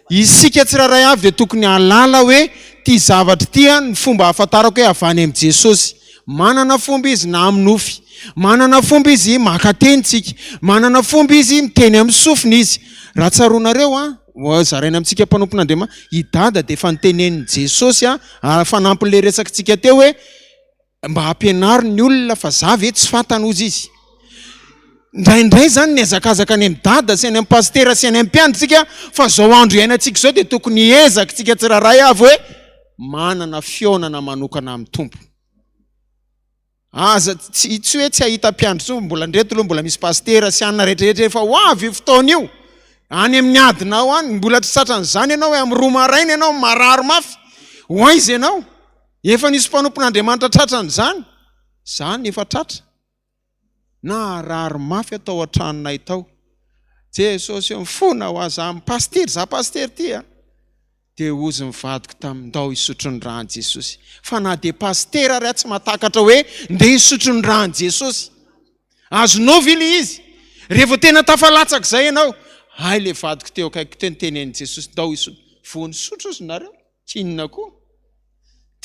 Isika tsirairay avy dia tokony hahalala hoe ty zavatra ity ny fomba ahafantarako hoe avy any amin'i Jesosy. Manana fomba Izy na amin'ny nofy. Manana fomba Izy maka teny tsika. Manana fomba Izy miteny amin'ny sofina Izy. Raha tsaroanareo an, zaraina amintsika mpanompon'Andriamanitra, i Dada dia efa notenenin'i Jesosy an, fanampin'ilay resakitsika teo hoe, Mba ampianaro ny olona fa za ve tsy fantany hozy izy. Indraindray zany nihazakazaka any amin'i dada sy any amin'i pasitera sy any amin'ny mpiandry tsika fa zao andro iainantsika izao dia tokony hiezaka tsika tsirairay avy hoe manana fihaonana manokana amin'ny Tompo. Aza tsy tsy hoe tsy hahita mpiandry intsony mbola ndreto aloha mbola misy pasitera sy anona rehetrarehetra efa ho avy io fotoana io. Any amin'ny adinao any mbola tsy tratran'izany ianao hoe amin'ny roa maraina ianao marary mafy. Ho aiza ianao? Efa nisy mpanompon'Andriamanitra tratran'izany? Zany efa tratra. Naharary mafy aho tao an-tranonay tao. Jesosy ô, mifona ho ahy za pasitera, za pasitera ty a. Dia hozy ny vadiko taminy, ndao hisotro ny ràn'i Jesosy. Fa na dia pasitera ary aho tsy mahatakatra hoe ndeha hisotro ny ràn'i Jesosy. Azonao ve ilay izy? Rehefa tena tafalatsaka izay ianao, hay ilay vadiko teo akaikiko teo nitenenin'i Jesosy, ndao hisotro. Vao nisotro hozy nareo. Tsy inona koa.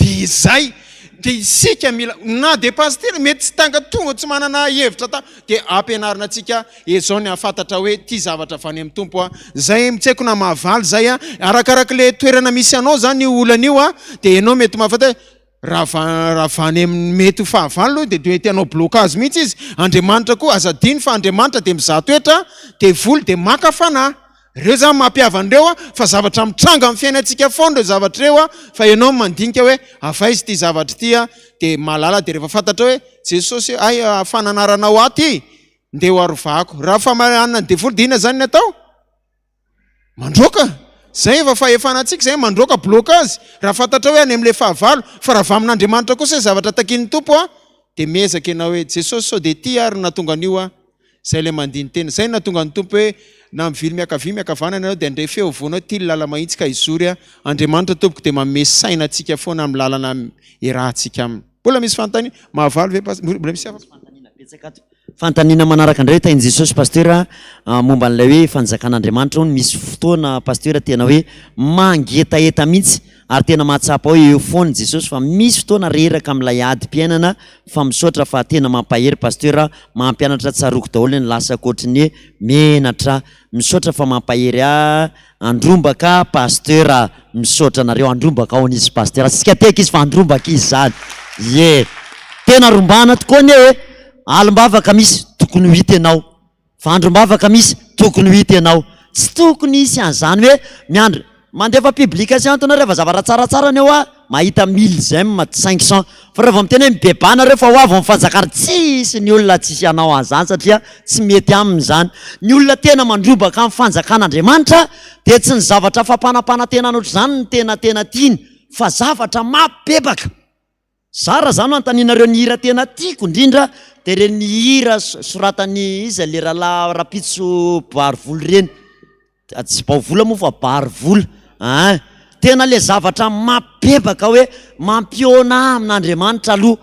Dia izay, dia isika mila, na dia pasitera mety tsy tanga tonga tsy manana hevitra ta, dia ampianarina antsika ezao ny hahafantatra hoe ity zavatra avy any amin'ny Tompo a. Zay tsy haiko na mahavaly zay a, arakaraky le toerana misy anao zany io olana io a, dia ianao mety mahafantatra hoe raha va- raha avy any amin'ny mety ho fahavalo aloha dia mety hanao blocage mihitsy izy, Andriamanitra koa aza adino fa Andriamanitra dia mizaha toetra, devoly dia maka fanahy. Ireo zany mampihavana ireo a, fa zavatra mitranga amin'ny fiainantsika foana ireo zavatra ireo a, fa ianao no mandinika hoe avy aiza ity zavatra ity a, dia mahalala dia rehefa fantatrao hoe Jesosy hay fananaranao ahy ity, ndeha ho arovako. Raha famaranana ny devoly dia inona zany ny atao? Mandroaka. Zay efa fahefana antsika zay, mandroaka blocage. Raha fantatrao hoe any amin'ilay fahavalo, fa raha avy amin'Andriamanitra kosa izay zavatra takian'ny Tompo a, dia miezaka ianao hoe Jesosy sao dia ity ary no nahatonga an'io a. Zay ilay mandini-tena. Zay no nahatonga ny Tompo hoe, na mivily miakavia miakavanana ianao dia handre feo voanao ity ny lala-mahitsy ka hizory a. Andriamanitra tompoko dia manome saina antsika foana amin'ny lalana iarahantsika aminy. Mbola misy fanontaniana? Mahavaly ve Pasteur? Mbola misy hafa? Fanontaniana betsaka ato. Fanontaniana manaraka indray tahin'i Jesosy Pasteur a, momba an'ilay hoe fanjakan'Andriamanitra hono misy fotoana Pasteur tena hoe mangetaheta mihitsy ary tena mahatsapa hoe eo foana Jesosy fa misy fotoana reraka amin'ilay adim-piainana fa misaotra fa tena mampahery Pasteur a, mampianatra tsaroako daholo ny lasako ohatry ny menatra misaotra fa mampahery ahy andrombaka Pasteur a, misaotra anareo andrombaka hono izy Pasteur, tsika tehaka izy fa andrombaka izy zany, ie tena rombahana tokoa anie e, alim-bavaka misy tokony ho hita ianao. Vandrom-bavaka misy, tokony ho hita ianao. Tsy tokony hisy an'izany hoe miandry, mandefa publication ato nareo fa zavatra tsaratsara ny eo a, mahita mille j'aime, 500, fa raha vao miteny hoe mibebaha nareo fa ho avy ny fanjakana, tsy hisy ny olona tsisy hanao an'izany satria tsy mety aminy izany. Ny olona tena mandrobaka ny fanjakan'Andriamanitra dia tsy ny zavatra fampanampanantenana ohatr'izany no tena tena tiany fa zavatra mampibebaka. Zara za no anontanianareo ny hira tena tiako indrindra dia ireny hira soratan'i iza le rahalahy Rapitso Barivola ireny, tsy Baovola moa fa Barivola ein, tena le zavatra mampibebaka hoe mampihaona ahy amin'Andriamanitra aloha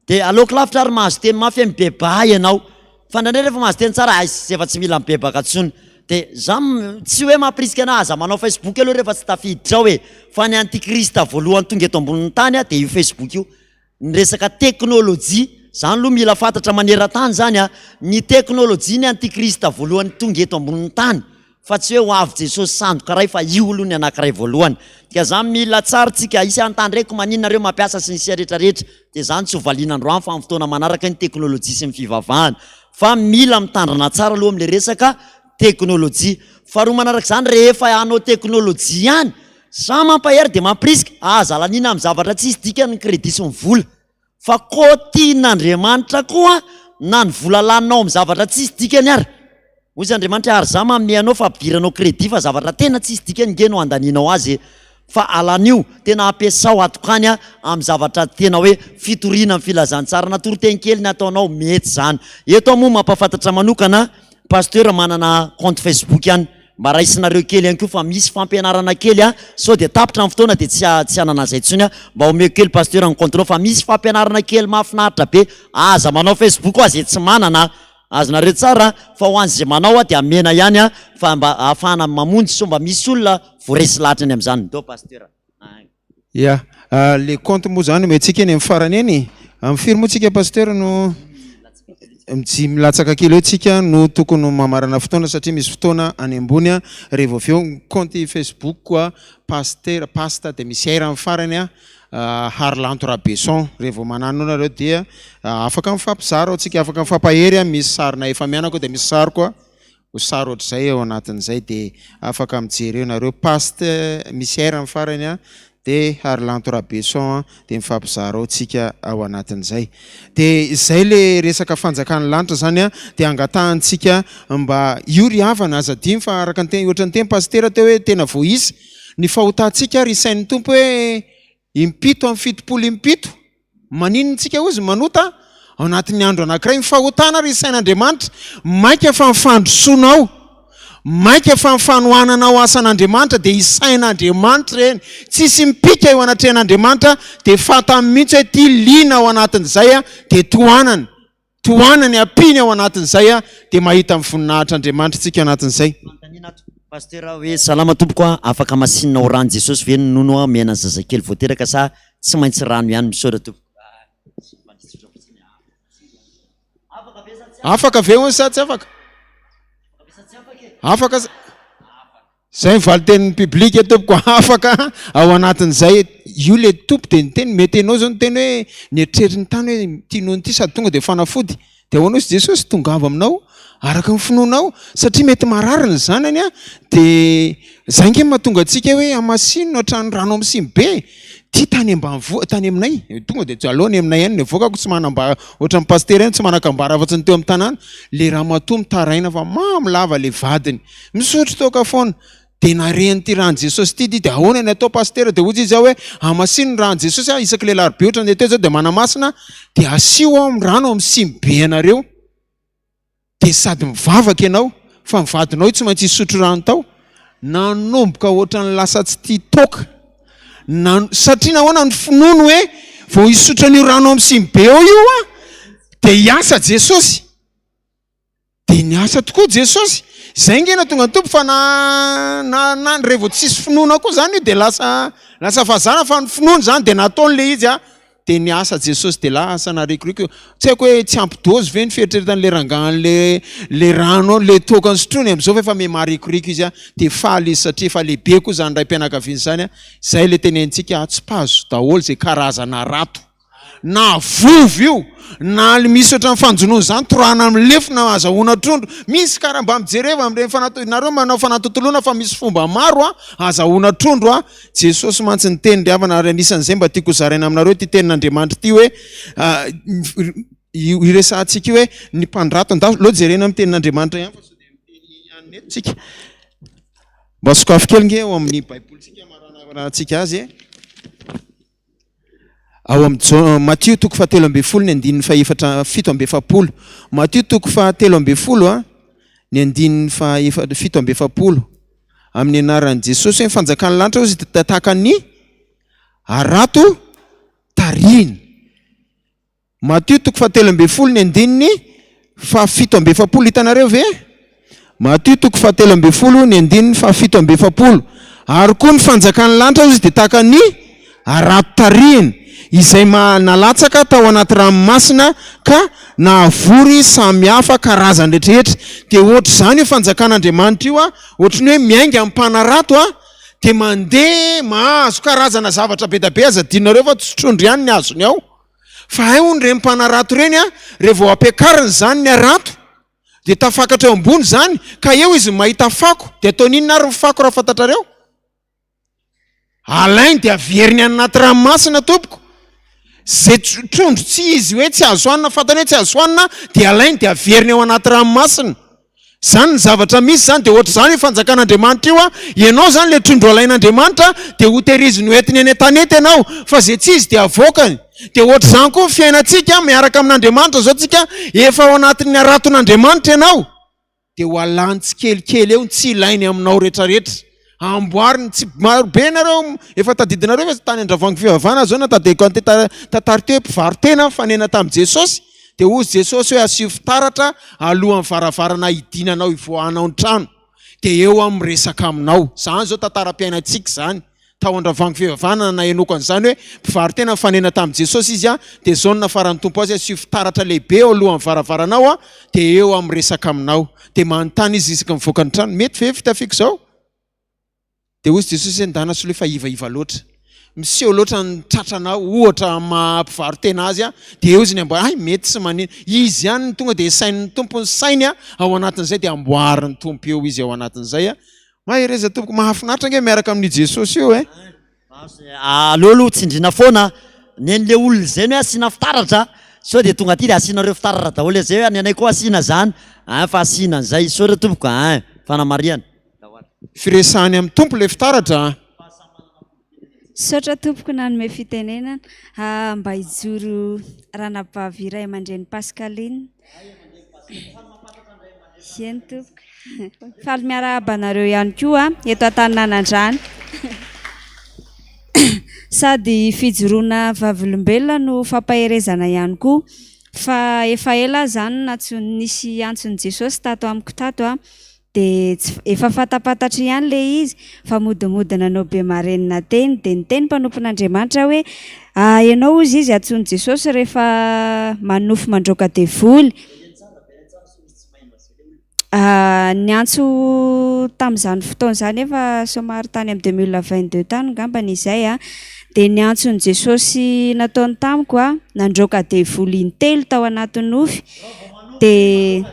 dia aleoko lavitra ary mahazo teny mafy hoe mibebaha ianao fa indraindray rehefa mahazo teny tsara aiss efa tsy mila mibebaka intsony Dia za tsy hoe mampirisika anah aza manao facebook aloha rehefa tsy tafiditra ao e! Fa ny antichrist voalohany tonga eto ambonin'ny tany dia io facebook io. Ny resaka teknolojia, zany aloha mila fantatra maneran-tany zany a! Ny teknolojia ny antichrist voalohany tonga eto ambonin'ny tany. Fa tsy hoe ho avy Jesosy sandoka iray fa io aloha ny anankiray voalohany. Ka zany mila tsara tsika hisy hanontany reko maninona nareo mampiasa sy ny sia rehetra rehetra dia zany tsy ho valiana androany fa amin'ny fotoana manaraka ny teknolojia sy ny fivavahana. Fa mila mitandrina tsara aloha amin'ilay resaka teknolojia. Faharoa manaraka izany rehefa hanao teknolojia ihany, za mampahery dia mampirisika, aza laniana amin'ny zavatra tsisy dikany ny crédit sy ny vola. Fa koa tian'Andriamanitra koa na ny vola laninao amin'ny zavatra tsisy dikany ary. Hoy izy Andriamanitra ary za manome anao fampidiranao crédit fa zavatra tena tsisy dikany nge no andanianao azy e. Fa alanio, tena ampiasao atokany amin'ny zavatra tena hoe fitoriana ny filazantsara na toriteny kely ny ataonao, mety izany. Eto aho moa mampahafantatra manokana Pasteur manana compte Facebook ihany. Mba raisinareo kely ihany koa fa misy fampianarana kely a, sao dia tapitra ny fotoana dia tsy tsy hanana an'izay intsony aho, mba omeko kely Pasteur ny compte-nao fa misy fampianarana kely mahafinaritra be, aza manao Facebook hoa zay tsy manana a, azonareo tsara fa ho an'izay manao dia amena ihany a, fa mba ahafahana mamonjy sao mba misy olona voaresy lahatra eny amin'izany. Ndao Pasteur a. Ya, le compte moa zany omentsika eny amin'ny farany eny e. Amin'ny firy moa tsika Pasteur no dimy milatsaka kely eo tsika no tokony mamarana fotoana satria misy fotoana any ambony a, rehefa avy eo ny compte Facebook koa Pasteur Pasta dia misy R amin'ny farany a, Harilanto Rabeson, rehefa vao manano eo nareo dia afaka mifampizara ao tsika, afaka mifampahery a, misy sarina efa mianako dia misy sariko a. Ho sary ohatr'izay ao anatin'izay dia afaka mijery eo nareo past misy R ny farany an dia Harilanto Rabeson an dia mifampizara ao tsika ao anatin'izay. Dia izay le resaka fanjakan'ny lanitra zany an dia angatahantsika mba io ry havana aza adino fa araka ny teny ohatran'ny teny pasitera teo hoe tena voaisa ny fahotantsika ary isain'ny Tompo hoe Impito amin'ny 70 impito. Maninona tsika hozy manota ao anatin'ny andro anankiray? Ny fahotana ry sain'Andriamanitra, maika fa ny fandrosoanao, maika fa ny fanohananao asan'Andriamanitra dia isain'Andriamanitra ireny. Tsisy mipika eo anatrehan'Andriamanitra dia fantany mihitsy hoe ity liana ao anatin'izay dia tohanany. Tohanany, ampiany ao anatin'izay dia mahita ny voninahitr'Andriamanitra tsika anatin'izay. Fanontaniana ato Pasteur hoe salama tompoko a, afaka masinina ao rano Jesosy ve ny nono omena ny zazakely vao teraka sa tsy maintsy rano ihany misaotra tompoko. Afaka ve hono sa tsy afaka? Afaka sa? Zay ny valitenin'ny public tompoko afaka ao anatin'izay io le tompo dia niteny mety enao zao niteny hoe ny eritreritry ny tany hoe ity nono ity sady tonga dia fanafody dia ahoana hozy Jesosy tongava aminao araka ny finoanao satria mety marary ny zanany a dia zay nge mahatonga antsika hoe hamasino hatrany rano amin'ny siny be ty tany ambanivohitra tany aminay tonga dia tsy aleo any aminay any ny avoakako tsy manambara ohatran'ny pasitera ihany tsy manan-kambara afa-tsy ny teo amin'ny tanàna le ramatoa mitaraina fa mamo lava le vadiny Misotro toaka foana. Dia narehan'ity ràn'i Jesosy ity ity dia ahoana ny atao pasitera? Dia hoy izy aho hoe hamasino ny ràn'i Jesosy aho isaky ilay alarobia ohatran'ny teo izao dia manamasina dia asio ao amin'ny rano ao amin'ny siny be anareo. Dia sady mivavaka ianao fa ny vadinao io tsy maintsy hisotro rano tao. Nanomboka ohatran'ny lasa tsy tia toaka. Na, satria nahoana ny finoany hoe vao hisotro an'io rano ao amin'ny siny be ao io aho dia hiasa Jesosy. Dia niasa tokoa Jesosy. Izay nge nahatonga ny Tompo fa na na na rehefa vao tsisy finoana koa izany io dia lasa lasa fahazarana fa ny finoana izany dia nataony ilay izy a. Dia niasa Jesosy dia lasa narikoriko. Tsy haiko hoe tsy ampy dose ve ny fieritreretan'ilay rangahy an'ilay ilay rano ao, ilay toaka nosotroiny amin'izao fa efa miha-marikoriko izy a. Dia faly izy satria efa lehibe koa izany raim-pianakaviana izany a. Izay ilay tenenintsika, atsipazo daholo izay karazana harato. Na vovo io, na le misy ohatran'ny fanjonoana izany, torahana amin'ny lefona azahoana trondro. Misy kara mba mijereva amin'ireny fanato, nareo manao fanatontoloana fa misy fomba maro a, azahoana trondro a. Jesosy mantsy niteny ry havana ary anisan'izay mba tiako hozaraina aminareo ity tenin'Andriamanitra ity hoe io iresahantsika io hoe ny mpandrato, ndao aleo jerena amin'ny tenin'Andriamanitra ihany fa sao dia miteny anona eto tsika. Mba sokafy kely nge ao amin'ny baibolintsika amaranantsika azy e. Ao amin'ny Jaona, Matio toko fahatelo ambin'ny folo ny andininy fahefatra 47. Matio toko fahatelo ambin'ny folo a, ny andininy fahaefa 47. Amin'ny anaran'i Jesosy hoe ny fanjakan'ny lanitra hozy dia tahaka ny harato tarihina. Matio toko fahatelo ambin'ny folo ny andininy faha-47 hitanareo ve? Matio toko fahatelo ambin'ny folo ny andininy faha-47 ary koa ny fanjakan'ny lanitra hozy dia tahaka ny Harato tarihiny, izay nalatsaka tao anaty ranomasina ka nahavory samy hafa karazany rehetrarehetra. Dia ohatr'izany io fanjakan'Andriamanitra io, ohatry ny hoe miainga amin'ny mpanarato dia mandeha mahazo karazana zavatra be dia be, aza adinonareo fa tsy trondro ihany ny azony ao. Fa hay hono ireny mpanarato ireny, raha vao ampiakarina izany ny harato dia tafakatra eo ambony izany, ka eo izy mahita fako, dia ataony inona ary ny fako raha fantatrareo? Alainy dia averiny any anaty ranomasina tompoko. Zay trondro tsy izy hoe tsy azo hanina, fantany hoe tsy azo hanina dia alainy dia averiny ao anaty ranomasina. Zany ny zavatra misy zany dia ohatr'izany io fanjakan'Andriamanitra io a, ianao zany le trondro alain'Andriamanitra dia hotehiriziny hoentiny any an-tanety ianao fa zay tsy izy dia avoakany. Dia ohatr'izany koa ny fiainantsika miaraka amin'Andriamanitra zao tsika efa ao anatin'ny haraton'Andriamanitra ianao. dia ho alany tsikelikely eo ny tsy ilainy aminao retraretra, amboariny tsy maro be nareo efa tadidinareo fa tany Andravoahangy fivavahana zao na tadidiko an'ity tantara ity hoe mpivaro-tena nifanena tamin'i Jesosy dia hozy Jesosy hoe asio fitaratra alohan'ny varavarana hidinanao hivoahanao ny trano dia eo aho miresaka aminao, zany zao tantaram-piainantsika zany. Tao Andravoahangy fivavahana nahenoako an'izany hoe mpivaro-tena nifanena tamin'i Jesosy izy dia izao no nafaran'ny Tompo azy, asio fitaratra lehibe eo alohan'ny varavaranao dia eo aho miresaka aminao. Dia manontany izy isaky ny mivoaka ny trano, mety ve fitafiako izao? Dia hoy Jesosy hoe ndana soloy fa ivaiva loatra. Miseho loatra ny tratranao ohatra amin'ny maha mpivaro-tena azy dia eo izy ny amboary, hay mety tsy manino. Izy ihany no tonga dia sain'ny Tompo ny sainy ao anatin'izay dia amboarin'ny Tompo eo izy ao anatin'izay. Mahereza tompoko, mahafinaritra ange miaraka amin'io Jesosy io eh. Aleo aloha tsindrina foana ny an'le olona izay ny hoe asiana fitaratra sao dia tonga aty dia asianareo fitaratra daholo izay hoe ny anay koa asiana zany ein fa asiana an'izay isaora tompoko ein fanamarihana. Firesahany amin'ny Tompo le fitaratra an. Misaotra tompoko nanome fitenenana mba hijoro ranabavy ray aman-dreny Pascaline. Eny tompoko. Faly miarahaba anareo ihany koa eto Antaninanandrano. Sady fijoroana vavolombelona no fampaherezana ihany koa fa efa ela aho izany nantsoin'ny nisy antson'i Jesosy tato amiko tato Dia tsy, efa fantapantatro ihany ilay izy, fa modimody nanao be marenina teny. Dia niteny mpanompon'Andriamanitra hoe, Ah, ianao hozy izy antsoin'i Jesosy rehefa manonofy mandroaka devoly. Ah, niantso tamin'izany fotoana izany efa somary tany amin'ny 2022 tany angambany izay an. Dia ny antson'i Jesosy nataony tamiko an, nandroaka devoly intelo tao anaty nofy. Dia.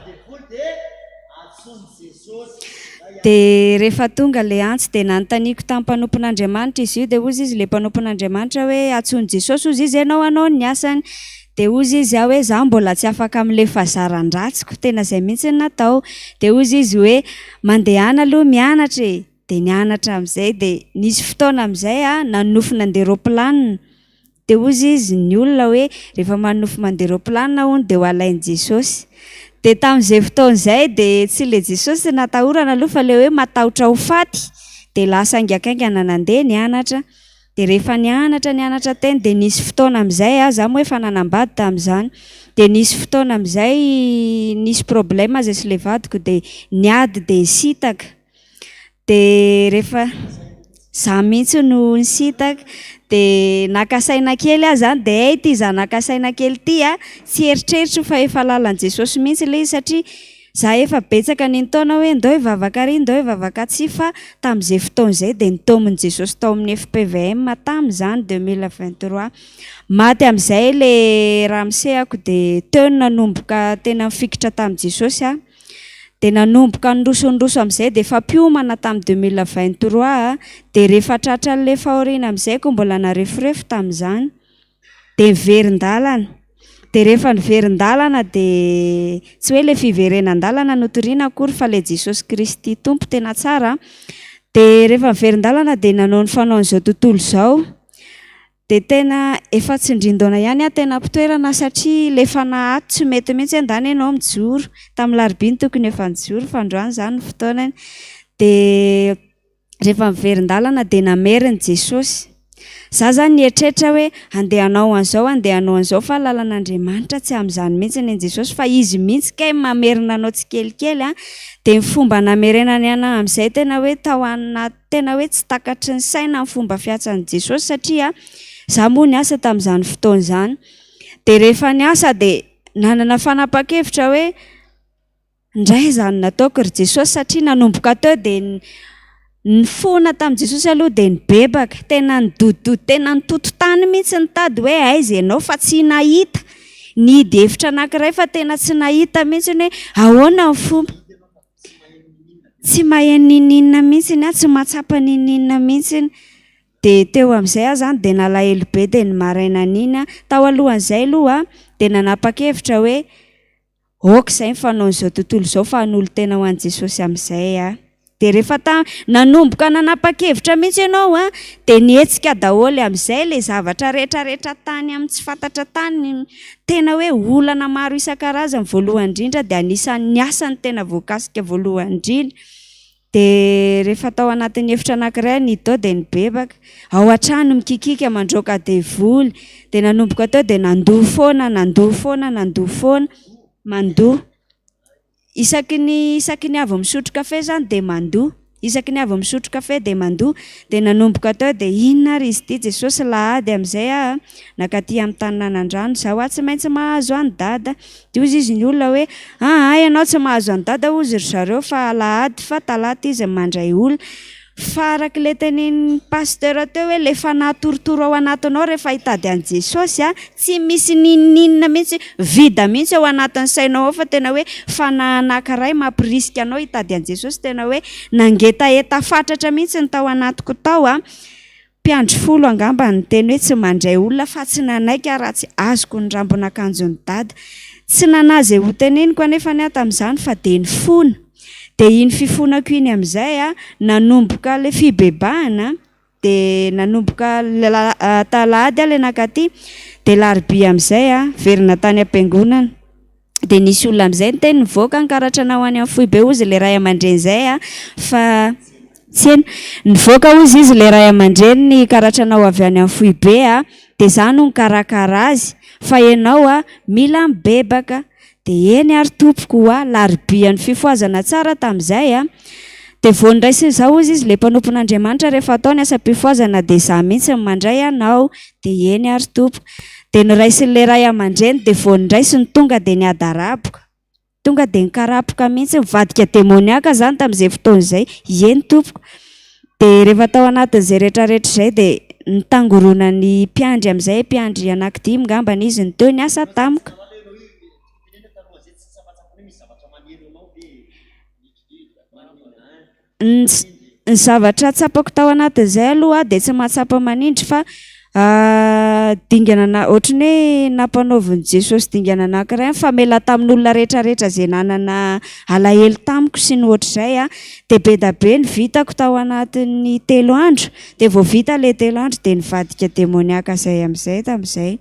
Dia rehefa tonga ilay antso dia nanontaniako tamin'ny mpanompon'Andriamanitra izy io dia hozy izy ilay mpanompon'Andriamanitra hoe antsoin'i Jesosy hozy izy ianao hanao ny asany. Dia hozy izy aho hoe izaho mbola tsy afaka amin'ilay fahazaran-dratsiko, tena izay mihitsy no natao. Dia hozy izy hoe mandehana aloha mianatra e! Dia nianatra amin'izay dia nisy fotoana amin'izay aho nanonofy nandeha roaplanina. Dia hozy izy, ny olona hoe, rehefa manonofy mandeha roaplanina hono dia ho alain'i Jesosy. Dia tamin'izay fotoana izay dia tsy ilay Jesosy no natahorana aloha fa ilay hoe matahotra ho faty. Dia lasa haingankaingana nandeha nianatra. Dia rehefa nianatra nianatra teny dia nisy fotoana amin'izay aho, izaho moa efa nanambady tamin'izany, dia nisy fotoana amin'izay nisy problème izahay sy ilay vadiko dia niady dia nisintaka. Dia rehefa za mihitsy no nisintaka dia naka saina kely aho zany dia hay ity za naka saina kely ity a, tsy eritreritro fa efa lalan'i Jesosy mihitsy ilay izy satria za efa betsaka nintaona hoe ndao hivavaka ary ndao hivavaka atsy fa tamin'izay fotoana izay dia nitaomin'i Jesosy tao amin'ny FPVM tamin'izany 2023. Maty amin'izay ilay ramosehako dia teo no nanomboka tena nifikitra tamin'i Jesosy aho. Dia nanomboka niroso niroso amin'izay dia efa mpiomana tamin'ny 2023 dia rehefa tratran'ilay fahoriana amin'izay koa mbola nareforefo tamin'izany dia niverin-dalana. Dia rehefa niverin-dalana dia tsy hoe ilay fiverenan-dalana no toriana akory fa ilay Jesosy Kristy Tompo tena tsara. Dia rehefa niverin-dalana dia nanao ny fanaon'izao tontolo izao. Dia tena efa tsindrin-daona ihany aho tena am-pitoerana satria ilay fanahy ato tsy mety mihitsy hoe ndana ianao mijoro. Tamin'ny alarobia no tokony efa nijoro fa androany izany ny fotoanany. Dia rehefa niverin-dalana dia namerin'i Jesosy. Za zany nieritreritra hoe andeha hanao an'izao andeha hanao an'izao fa lalan'Andriamanitra tsy amin'izany mihitsy ny an'i Jesosy fa Izy mihitsy kay mamerina anao tsikelikely an, dia ny fomba namerenany anah amin'izay tena hoe tao anaty tena hoe tsy takatry ny saina ny fomba fiatsan'i Jesosy satria za moa niasa tamin'izany fotoana izany dia rehefa niasa dia nanana fanapahan-kevitra hoe Indray izany nataoko ry Jesosy satria nanomboka teo dia nifona tamin'i Jesosy aloha dia nibebaka, tena nidododo, tena nitoto tany mihitsy nitady hoe aiza ianao fa tsy nahita, nihidy efitra anankiray fa tena tsy nahita mihitsy hoe ahoana ny fomba, tsy maheno n'inon'inona mihitsy aho, tsy mahatsapa n'inon'inona mihitsy. Dia teo amin'izay aho izany dia nalahelo be dia ny marainan'iny aho, tao alohan'izay aloha dia nanapa-kevitra hoe Aoka izay ny fanaon'izao tontolo izao fa hanolo-tena ho an'i Jesosy amin'izay aho. Dia rehefa ta, nanomboka nanapa-kevitra mihitsy ianao an, dia nihetsika daholo amin'izay ilay zavatra rehetra rehetra tany amin'ny tsy fantatra tany, tena hoe olana maro isan-karazany, voalohany indrindra dia anisan'ny asa no tena voakasika voalohany indrindra. Dia rehefa tao anatin'ny efitra anankiray ny tao dia nibebaka. Ao an-trano mikikika mandroaka devoly. Dia nanomboka teo dia nandoa foana, nandoa foana, nandoa foana. Mandoa. Isaky ny isaky ny avy misotro kafe izany dia mandoa. Isaky ny avy misotro kafe dia mandoa. Dia nanomboka teo dia inona ary izy ity Jesosy lahady amin'izay aho nankaty amin'ny tanin'Anandrano. Izaho aho tsy maintsy mahazo an'i Dada. Dia hozy izy ny olona hoe, aa ianao tsy mahazo an'i Dada hozy ry zareo fa alahady fa talata izy no mandray olona. Fa araka ilay tenenin'ny pasteur teo hoe ilay fanahy torotoro ao anatinao rehefa hitady an'i Jesosy a, tsy misy n'inon'inona mihitsy, vide mihitsy ao anatin'ny sainao ao fa tena hoe fanahy anankiray mampirisika anao hitady an'i Jesosy, tena hoe nangetaheta fatratra mihitsy ny tao anatiko tao a. Mpiandry folo angamba niteny hoe tsy mandray olona fa tsy nanaiky aho raha tsy azoko ny rambon'akanjon'i Dada. Tsy nanahy izay hoteneniko anefa aho tamin'izany fa dia nifona. Dia iny fifonako iny amin'izay nanomboka ilay fibebahana dia nanomboka alahady aho ilay nankaty dia alarobia amin'izay niverina tany am-piangonana. Dia nisy olona amin'izay niteny nivoaka ny karatra anao any amin'ny foibe hozy ilay ray aman-dreny izay a, fa tsy heno. Nivoaka hozy izy ilay ray aman-dreny ny karatra anao avy any amin'ny foibe a, dia izaho no nikarakara azy, fa ianao a mila mibebaka. Dia eny ary tompoko hoa, larobian'ny fifohazana tsara tamin'izay a. Dia vao niraisin'ny izaho hozy izy ilay mpanompon'Andriamanitra rehefa atao ny asam-pifohazana dia izaho mihitsy no mandray anao. Dia eny ary tompoko. Dia noraisin'ilay ray aman-dreny dia vao noraisiny tonga dia niadaraboka. Tonga dia nikarapoka mihitsy, nivadika demoniaka izany tamin'izay fotoana izay. Eny tompoko. Dia rehefa tao anatin'izay rehetrarehetra izay dia nitangoronan'ny mpiandry amin'izay, mpiandry anankidimy angambany izy no teo niasa tamiko. Ny ny zavatra tsapako tao anatin'izay aloha dia tsy mahatsapa manindry fa dingana na- ohatran'ny hoe nampanaovin'i Jesosy dingana anankiray nifamela tamin'olona rehetrarehetra izay nanana alahelo tamiko sy ny ohatr'izay aho, dia be dia be ny vitako tao anatin'ny telo andro, dia vao vita ilay telo andro dia nivadika demoniaka izay amin'izay tamin'izay.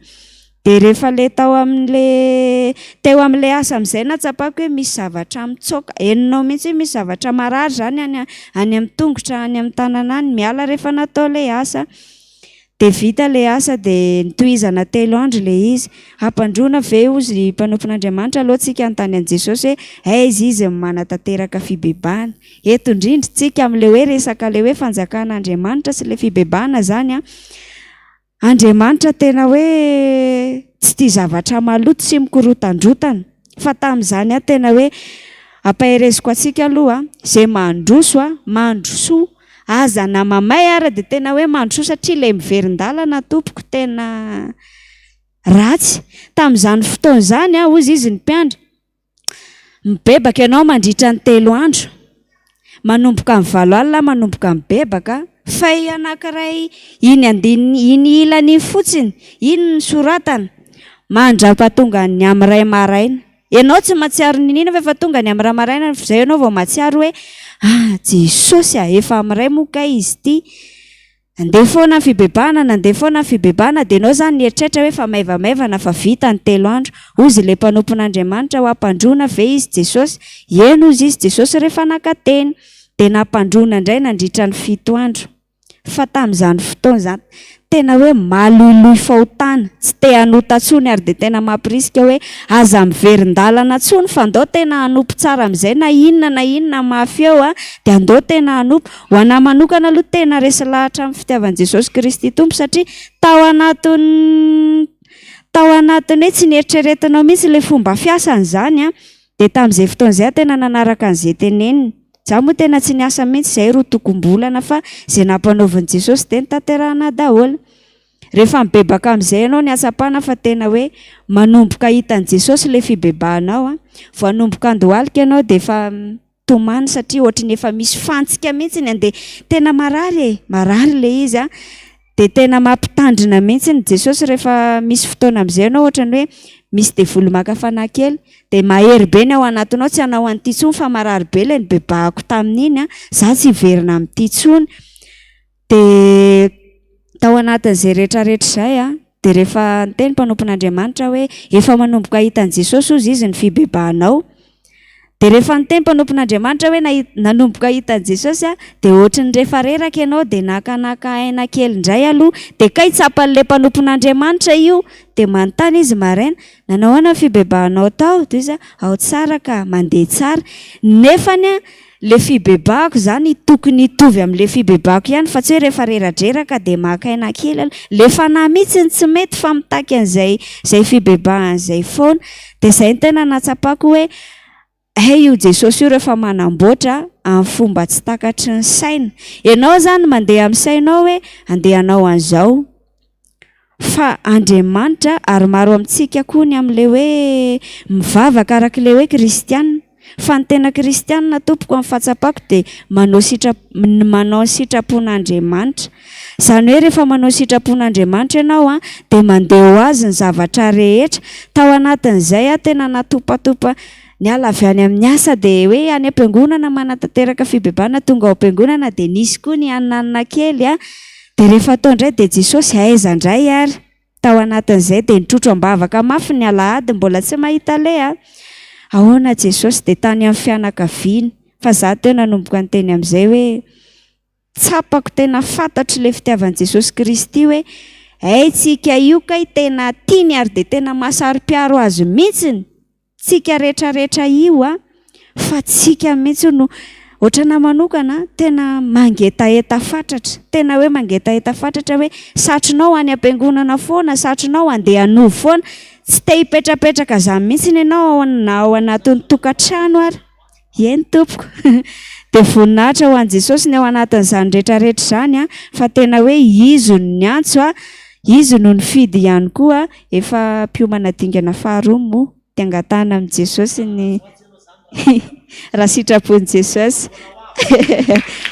Dia rehefa ilay tao amin'ilay teo amin'ilay asa amin'izay nahatsapako hoe misy zavatra mitsoaka, henonao mihitsy hoe misy zavatra marary izany any any amin'ny tongotra, any amin'ny tanana any, miala rehefa natao ilay asa. Dia vita ilay asa dia notohizana telo andro ilay izy. Hampandroana ve hozy ry mpanompon'Andriamanitra aleo tsika hanontany an'i Jesosy hoe aiza izy no manatanteraka fibebahana. Eto indrindra tsika amin'ilay hoe resaka ilay hoe fanjakan'Andriamanitra sy ilay fibebahana izany an. Andriamanitra tena hoe tsy tia zavatra maloto sy mikorotandrotana fa tamin'izany aho tena hoe ampahereziko antsika aloha izay mandroso a, mandrosoa aza na mamay ara dia tena hoe mandrosoa satria ilay miverin-dalana tompoko tena ratsy. Tamin'izany fotoana izany aho hozy izy ny mpiandry Mibebaka ianao mandritra ny telo andro. Manomboka amin'ny valo alina aho manomboka mibebaka. Fay anankiray iny andininy iny ilany iny fotsiny, iny no soratana, mandrapatonga ny amin'ny iray maraina. Ianao tsy mahatsiaro n'inona fa efa tonga ny amin'ny iray maraina, izay ianao vao mahatsiaro hoe, ah Jesosy a, efa amin'ny iray moa kay izy ity. Nandeha foana ny fibebahana, nandeha foana ny fibebahana, dia ianao izany nieritreritra hoe fa maivamaivana fa vita ny telo andro. Hozy ilay mpanompon'Andriamanitra ho ampandroana ve izy Jesosy? Eny hozy izy Jesosy rehefa naka teny. Dia nampandroana indray nandritra ny fito andro. Fa tamin'izany fotoana izany, tena hoe maloiloy fahotana, tsy te hanota intsony ary dia tena mampirisika hoe aza miverin-dalana intsony fa ndao tena hanompo tsara amin'izay na inona na inona mafy eo dia andao tena hanompo. Ho anà manokana aloha tena resy lahatra amin'ny fitiavan'i Jesosy Kristy Tompo satria tao anatin'ny tao anatin'ny hoe tsy neritreretinao mihitsy ilay fomba fiasany izany an, Dia tamin'izay fotoana izay aho tena nanaraka an'izay teneniny. Izaho moa tena tsy niasa mihitsy izay roatokom-bolana fa izay nampanaovin'i Jesosy dia notanterahina daholo. Rehefa mibebaka amin'izay ianao ny hatsapana fa tena hoe manomboka hitan'i Jesosy ilay fibebahanao an. Vao hanomboka handohalika ianao dia efa mitomany satria ohatry ny efa misy fantsika mihitsy andeha. Tena marary e! Marary ilay izy an. Dia tena mampitandrina mihitsy ny Jesosy rehefa misy fotoana amin'izay ianao ohatran'ny hoe misy devoly maka fanahy kely dia mahery be ny ao anatinao tsy hanao an'ity intsony fa marary be ilay nibebahako tamin'iny an, za tsy hiverina amin'ity intsony. Dia tao anatin'izay rehetrarehetra izay an, dia rehefa niteny mpanompon'Andriamanitra hoe efa manomboka hitan'i Jesosy hozy izy ny fibebahanao. Dia rehefa niteny mpanompon'Andriamanitra hoe nanomboka hita an'i Jesosy aho, dia ohatry ny rehefa reraka ianao dia nakanaka aina kely indray aloha, dia kay tsapan'ilay mpanompon'Andriamanitra io, dia manontany izy maraina, nanao ahoana ny fibebahanao tao? Dia hoy izy, ao tsara ka, mandeha tsara. Nefany an, ilay fibebahako izany tokony hitovy amin'ilay fibebahako ihany fa tsy hoe rehefa reradreraka dia maka aina kely aloha. Ilay fanahy mihitsy no tsy mety fa mitaky an'izay izay fibebahana izay foana. Dia izay no tena nahatsapako hoe hay io Jesosy io rehefa manamboatra amin'ny fomba tsy takatry ny saina. Ianao izany mandeha amin'ny sainao hoe andeha hanao an'izao. Fa Andriamanitra, ary maro amintsika koa ny amin'ilay hoe mivavaka araka ilay hoe kristiana. Fa ny tena kristiana tompoko amin'ny fahatsapako dia manao sitra- manao ny sitrapon'Andriamanitra. Izany hoe rehefa manao ny sitrapon'Andriamanitra ianao an, dia mandeha ho azy ny zavatra rehetra. Tao anatin'izay aho tena natopatopa niala avy any amin'ny asa dia hoe any am-piangonana manatanteraka fibebahana, tonga ao am-piangonana dia nisy koa ny hanina kely an, dia rehefa atao indray dia Jesosy aiza indray ary? Tao anatin'izay dia nitrotro am-bavaka mafy ny alahady mbola tsy mahita aleha. Ahoana Jesosy dia tany amin'ny fianakaviana fa za teo nanomboka niteny amin'izay hoe tsapako tena fantatro ilay fitiavan'i Jesosy Kristy hoe hay tsika io kay tena tiany ary dia tena mahasaro-piaro azy mihitsiny. Tsika retraretra io a, fa tsika mihitsy no ohatrana manokana tena mangetaheta fatratra, tena hoe mangetaheta fatratra hoe satrinao any am-piangonana foana, satrinao andeha hanovo foana, tsy te hipetrapetraka zany mihitsy ianao na ao anatin'ny tokantrano ary. Eny tompoko. Dia voninahitra ho an'i Jesosy ny ao anatin'izany retraretra izany an, fa tena hoe Izy no niantso an, Izy no nifidy ihany koa, efa mpiomana dingana faharoa moa, dia angatahana amin'i Jesosy ny raha sitrapon'i Jesosy.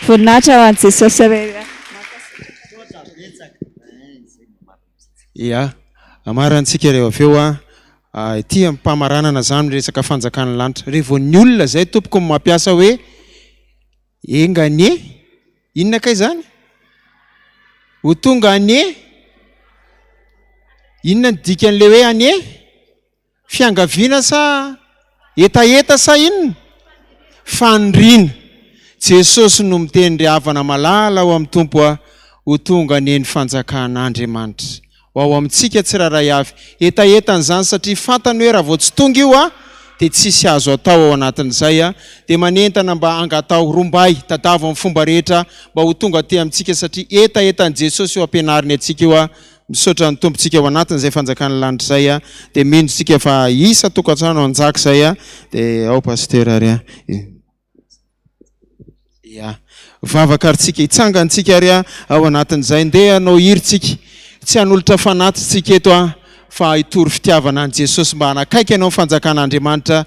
Voninahitra ho an'i Jesosy irery ihany. Ia, amarantsika ireo avy eo an. Ity am-pamaranana izany ny resaka fanjakan'ny lanitra. Revô ny olona izay tompoko no mampiasa hoe enga anie, inona kay izany? Ho tonga anie, inona ny dikan'ilay hoe anie? Fiangaviana sa hetaheta sa inona? Faniriana. Jesosy no miteny ry havana malala ao amin'ny Tompo a, ho tonga anie ny fanjakan'Andriamanitra. Ho ao amintsika tsirairay avy. Hetahetany izany satria fantany hoe raha vao tsy tonga io a, dia tsisy azo atao ao anatin'izay a. Dia manentana mba angataho, rombay, tadavo amin'ny fomba rehetra mba ho tonga aty amintsika satria hetahetan'i Jesosy io ampianariny antsika io a. Misaotra ny Tompontsika ao anatin'izay fanjakan'ny lanitra izay a. Dia mino isika fa isan-tokantrano hanjaka izay a. Dia ao Pasteur ary a. Ya. Vavaka ary tsika, hitsangana tsika ary ao anatin'izay. Ndeha hanao hira tsika. Tsy hanolotra fanatitra tsika eto a, fa hitory fitiavana an'i Jesosy mba hanakaiky anao ny fanjakan'Andriamanitra.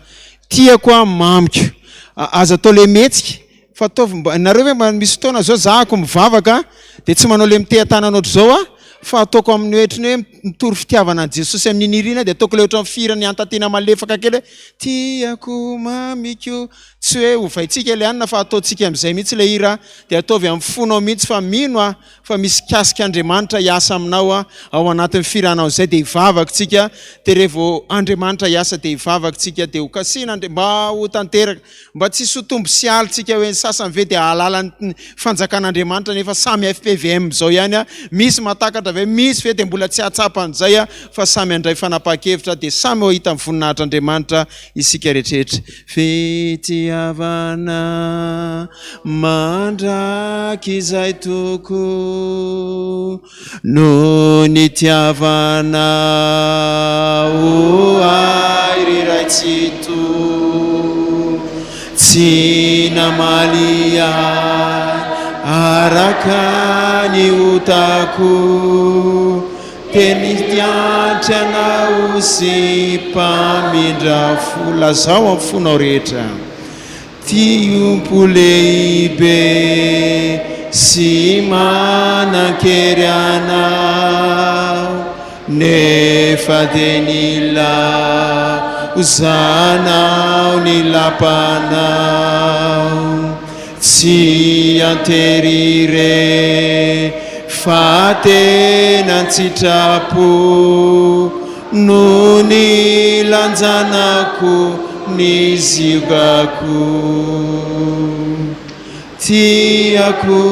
Tiako a, mamiko. Aza atao le mihetsika, fa ataovy mba, nareo ve mba misy fotoana zao zahako mivavaka dia tsy manao le miteha-tanana ohatr'izao a, fa ataoko amin'ny ohatry ny hoe mitory fitiavana an'i Jesosy amin'ny nirina dia ataoko le ohatran'ny fihiran'ny Antantina malefaka kely hoe tiako mamiko. Tsy hoe ovaintsika ilay anona fa ataontsika amin'izay mihitsy ilay hira dia ataovy amin'ny fonao mihitsy fa mino aho fa misy kasik'Andriamanitra hiasa aminao ao anatin'ny firanao izay dia hivavaka tsika dia revo Andriamanitra hiasa dia hivavaka tsika dia ho kasihina Andri mba ho tanteraka mba tsy hisy ho tombo sy aly tsika hoe ny sasany ve dia hahalala ny fanjakan'Andriamanitra nefa samy fpvm izao ihany a misy mahatakatra ve misy ve dia mbola tsy hahatsapa an'izay a fa samy handray fanapahan-kevitra dia samy ho hahita ny voninahitr'Andriamanitra isika rehetrarehetra. Fitiavana mandrakizay tokoa no nitiavanao ahy ry Ray Tsitoha, tsy namaly ahy araka ny otako. Teny mpiantry anao sy mpamindra fo lazao amin'ny fonao rehetra Tiompo lehibe sy manan-kery anao Nefa dia nilaozanao ny lapanao Tsy an-tery re fa tena an-tsitrapo no nilanjanako ny ziogako. Tiako,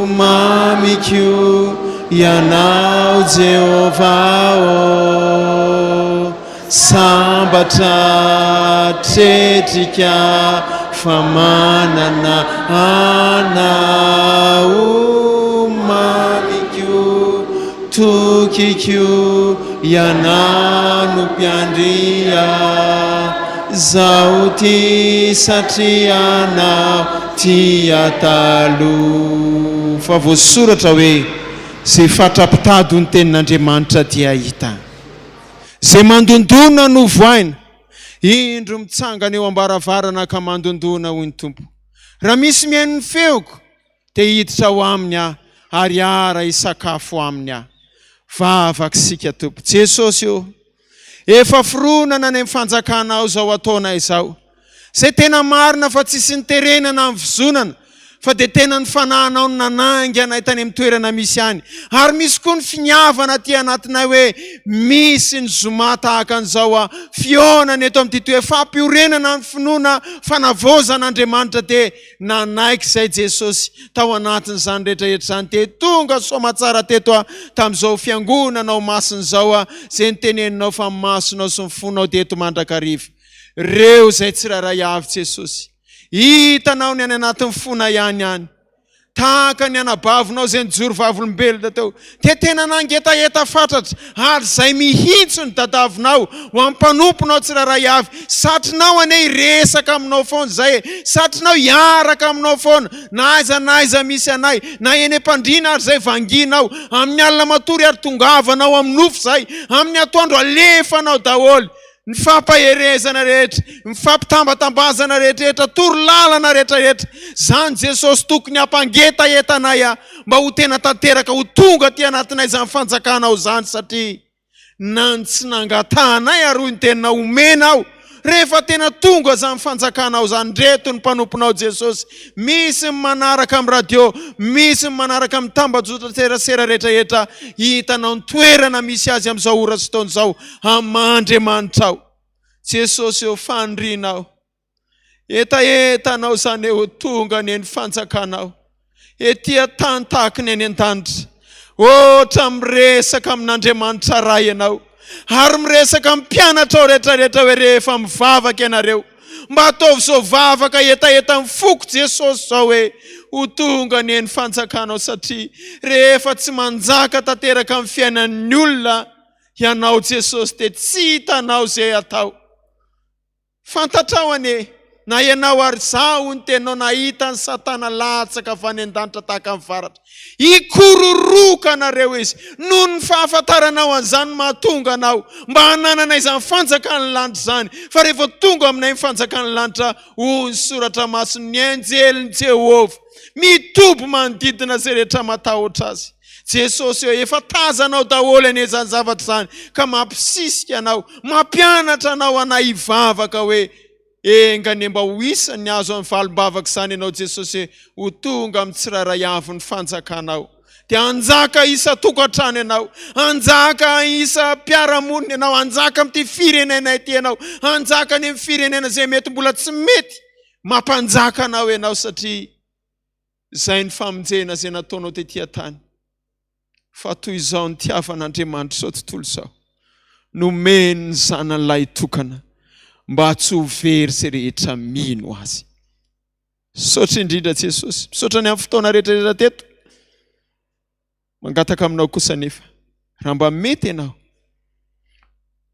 mamiko Ianao Jehovah ô. Sambatra tretrika fa manana anao mamiko tokiko ianao no mpiandry ahy zaho tia satria anao tia taloha fa voasoratra hoe ze fatra-pitady ho ny tenin'Andriamanitra dia hita. Izay mandondona no vohaina. Indro mitsangana eo am-baravarana ka mandondona, hoy ny Tompo. Raha misy mihaino ny feoko, dia hiditra ao aminy aho ary hiara-hisakafo aminy aho. Vavaka isika, Tompo. Jesosy ô, efa fironana any amin'ny fanjakanao izao ataonay izao. Izay tena marina fa tsisy niterena na nivozonana fa dia tena ny fanahinao no nanainga anay tany amin'ny toerana misy any. Ary misy koa ny finiavana aty anatinay hoe misy ny zoma tahaka an'izao a, fihaonana eto amin'ity toe fampiorenana ny finoana, fanavaozana Andriamanitra dia nanaiky izay Jesosy tao anatin'izany rehetra rehetra izany dia tonga soamatsara teto a tamin'izao fiangonanao masina izao a, izay niteneninao fa ny masonao sy ny fonao dia eto mandrakariva. Reo izay tsirairay avy Jesosy. Hitanao ny any anatin'ny fonay any any. Tahaka ny anabavinao izay nijoro vavolombelona teo. Dia tena nangetaheta fatratra ary izay mihitsy no tadavinao ho an'ny mpanomponao tsirairay avy. Satrinao anie hiresaka aminao foana izay e. Satrinao hiaraka aminao foana na aiza na aiza misy anay. Na eny am-pandriana ary izay vangianao. Amin'ny alina matory ary tongavanao amin'ny nofy izay. Amin'ny atoandro alefanao daholo. Ny fampaherezana rehetra, ny fampitambatambazana rehetrarehetra, torolalana rehetrarehetra, izany Jesosy tokony hampangetaheta anay aho mba ho tena tanteraka ho tonga aty anatinay izany fanjakanao izany satria na ny tsy nangatahanay ary hoy ny teninao omenao rehefa tena tonga izany fanjakanao izany reto ny mpanomponao Jesosy misy ny manaraka amin'ny radio misy ny manaraka amin'ny tambajotra serasera rehetrarehetra hitanao ny toerana misy azy amin'izao ora sy taona izao Aman-Andriamanitrao. Jesosy ô fanirianao. Hetahetanao izany ho tonga anie ny fanjakanao. Ety an-tany tahaka ny any an-danitra. Ohatra miresaka amin'Andriamanitra Ray ianao. Ary miresaka amin'ny mpianatrao rehetrarehetra hoe rehefa mivavaka ianareo. Mba ataovy izao vavaka hetahetan'ny foko Jesosy izao hoe ho tonga anie ny fanjakanao satria rehefa tsy manjaka tanteraka amin'ny fiainan'ny olona Ianao Jesosy dia tsy hitanao izay atao. Fantatrao anie, na ianao ary izaho hoy ny teninao nahita an'i Satana latsaka avy any an-danitra tahaka ny varatra. Hikororoka anareo izy noho ny fahafantaranao an'izany no mahatonga anao mba hananana izany fanjakan'ny lanitra izany. Fa rehefa tonga aminay ny fanjakan'ny lanitra, hoy ny soratra masina, ny anjelin'i Jehovah mitoby manodidina izay rehetra matahotra azy. Jesosy ô, efa tazanao daholo anie izany zavatra izany ka mampisisika anao, mampianatra anao anay hivavaka hoe, Enga anie mba ho isan'ny azo amin'ny valim-bavaka izany Ianao Jesosy e, ho tonga amin'ny tsirairay avy ny fanjakanao. Dia hanjaka isan-tokantrano Ianao, hanjaka isam-piarahamonina Ianao, hanjaka amin'ity firenenay ity Ianao, hanjaka any amin'ny firenena izay mety mbola tsy mety mampanjaka Anao Ianao satria izay ny famonjena izay nataonao tety an-tany. Fa toy izao nitiavan'Andriamanitra izao tontolo izao, nomeny ny Zanany lahitokana mba tsy ho very izay rehetra mino Azy. Misaotra indrindra Jesosy. Misaotra ny amin'ny fotoana rehetra rehetra teto. Mangataka aminao kosa anefa, raha mba mety ianao,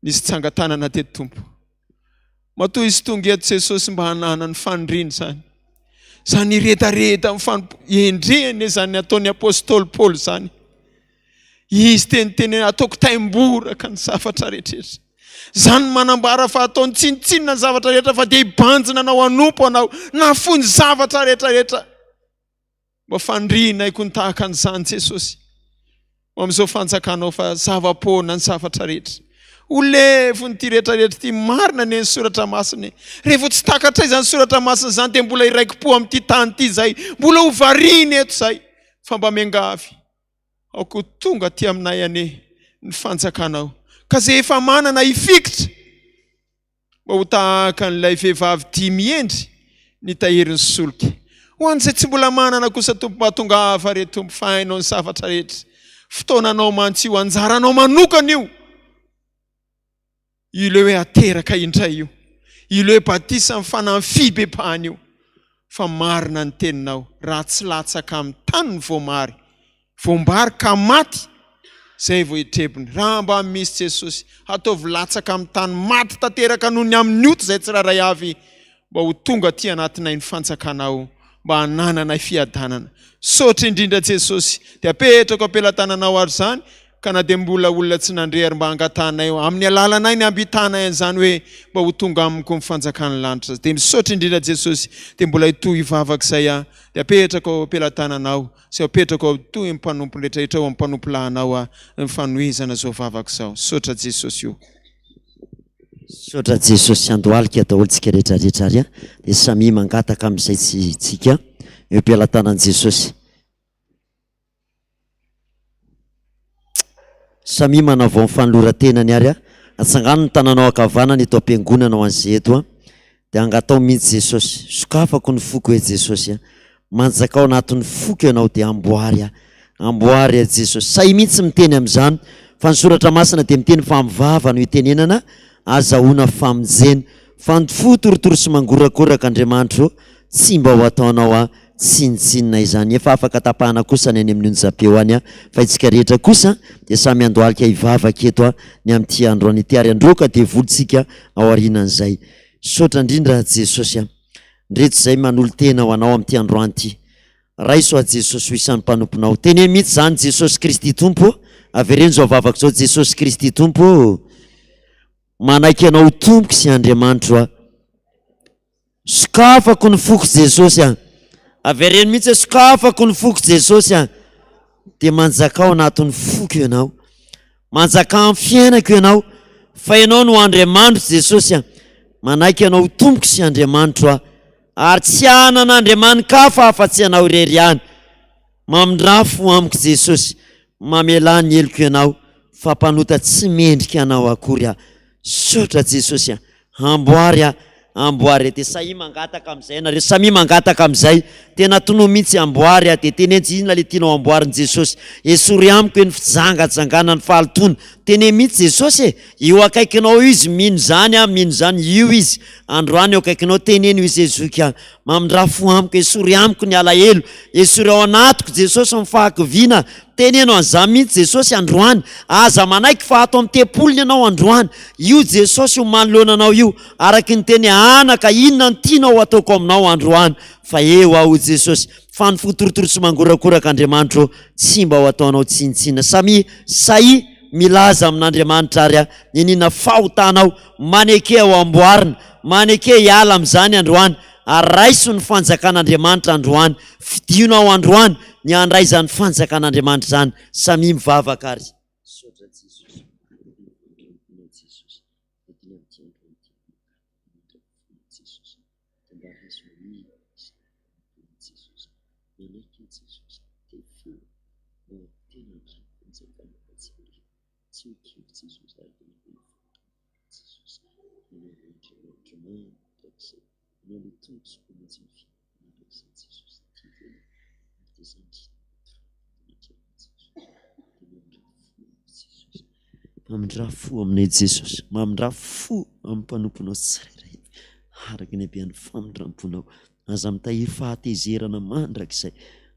nisy tsangan-tanana teto Tompo. Matoa izy tonga eto Jesosy mba hanana ny faniriany izany. Izany hiredareda amin'ny fanompo endrehany izany ataon'ny apostoly Paoly izany. Izy teniteny hoe ataoko taimboraka ny zavatra rehetra. Izany manambara fa ataony tsinontsinona ny zavatra rehetra fa dia hibanjina anao hanompo anao nafoy ny zavatra rehetra rehetra. Mba fanirianay koa ny tahaka an'izany Jesosy ho amin'izao fanjakanao fa zava-poana ny zavatra rehetra. Ho levon'ity rehetra rehetra ity marina anie ny soratra masina e. Rehefa tsy takatray izany soratra masina izany dia mbola hiraiki-po amin'ity tany ity izay, mbola ho variana eto izay fa mba miangavy aoka ho tonga aty aminay anie ny fanjakanao ka izay efa manana hifikitra mba ho tahaka an'ilay vehivavy dimy hendry nitahiry ny solika. Ho an'izay tsy mbola manana kosa Tompo mba tongava re Tompo fa hainao ny zavatra rehetra. Fotoananao mantsy io, anjaranao manokana io. Io ilay hoe ateraka indray io. Io ilay hoe batisa amin'ny fanahy fibebahana io. Fa marina ny teninao, raha tsy latsaka amin'ny tany ny voamary, Voambary ka maty, zay vao hitrebona. Raha mba misy Jesosy, ataovy latsaka amin'ny tany maty tanteraka noho ny amin'ny ota izay tsirairay avy, mba ho tonga aty anatinay ny fanjakanao, mba hanananay fiadanana. Misaotra indrindra Jesosy, dia apetrako am-pelatananao ary izany, ka na dia mbola olona tsy nandre ary mba angatahanay amin'ny alalanay ny hampitanay an'izany hoe mba ho tonga amiko ny fanjakan'ny lanitra. Dia misaotra indrindra Jesosy, dia mbola hitohy hivavaka izay aho, dia apetrako ao am-pelatananao. Sy apetrako ao toy ny mpanompo rehetra ao amin'ny mpanompo lahinao aho ny fanohizana izao vavaka izao. Misaotra Jesosy o. Misaotra Jesosy andohalika daholo tsika rehetra rehetra ary a dia samia mangataka amin'izay tsy tsika eo am-pelatanan'i Jesosy. Samia manavao ny fanoloran-tenany ary a atsangano ny tananao ankavanana eto am-piangonana ho an'izay eto a Dia angatao mihitsy Jesosy, sokafako ny foko e Jesosy a, manjakao anatin'ny foko Ianao dia amboary aho, amboary aho Jesosy. Sahia mihitsy miteny amin'izany fa ny soratra masina dia miteny fa amin'ny vava no itenenana azahoana famonjena. Fa ny fo torotoro sy mangorakoraka Andriamanitro ô, tsy mba ho ataonao aho tsinontsinona izany. Efa afaka tapahana kosa ny any amin'ny onjam-peo any fa isika rehetra kosa dia samy handohalika hivavaka eto ny amin'ity androany ity ary handroaka devoly tsika ao aorianan'izay. Misaotra indrindra Jesosy a! Ndreto izay manolo-tena ho Anao amin'ity androany ity. Raiso aho Jesosy ho isan'ny mpanomponao. Teneno mihitsy izany Jesosy Kristy Tompo ô! Avereno izao vavaka izao Jesosy Kristy Tompo ô! Manaiky Anao ho Tompoko sy Andriamanitro aho. Sokafako ny foko Jesosy a! Avereno mihitsy hoe sokafako ny foko Jesosy a! Dia manjakao anatin'ny foko Ianao. Manjakà amin'ny fiainako Ianao, fa Ianao no Andriamanitro Jesosy a! Manaiky Anao ho Tompoko sy Andriamanitro aho, ary tsy hanana Andriamani-kafa afa-tsy Ianao irery ihany. Mamindrà fo amiko Jesosy, mamelà ny heloko Ianao, fa mpanota tsy mendrika Anao akory aho. Misaotra Jesosy a! Amboary a! Amboary a! Dia sahia mangataka amin'izay ianareo, samia mangataka amin'izay, tena tonony mihitsy amboary a! Dia teneno tsy inona ilay tianao amboarin'i Jesosy, esory amiko eny fijangajangana ny fahalotoana, teneno mihitsy Jesosy e! Eo akaikinao io izy, mino izany aho, mino izany, io izy, androany eo akaikinao, teneno izy hoe zoky a! Mamindrà fo amiko, esory amiko ny alahelo, esory ao anatiko Jesosy ny fahakiviana, teneno an'izany mihitsy Jesosy androany, aza manaiky fa ato amin'ny tempoliny ianao androany, io Jesosy io manoloana anao io, araky ny teny anaka inona no tianao ho ataoko aminao androany, fa eo aho hoy Jesosy, fa ny fo torotoro sy mangorakoraka Andriamanitro ô, tsy mba ho ataonao tsinontsinona, samia sahia milaza amin'Andriamanitra ary a, niniana fahotanao, maneke ho amboarina, Maneke hiala amin'izany androany ary raiso ny fanjakan'Andriamanitra androany. Fidino ao androany ny handray izany fanjakan'Andriamanitra izany. Samia mivavaka ary. Misaotra Jesosy. Jesosy. fanjakanao fa tsy ho tsy ho kivy Jesosy ary dia ho Jesosy Ianao no Andriamanitro mandrakizay Ianao no Tompo sy Mpamonjy ny fiainako mandrakizay Jesosy tiako Ianao ary dia izany indrindra no atorako anao Jesosy dia mamindrà fo amiko Jesosy mamindrà fo aminay Jesosy mamindrà fo amin'ny mpanomponao tsirairay araka ny habean'ny famindram-ponao Aza mitahiry fahatezerana mandrakizay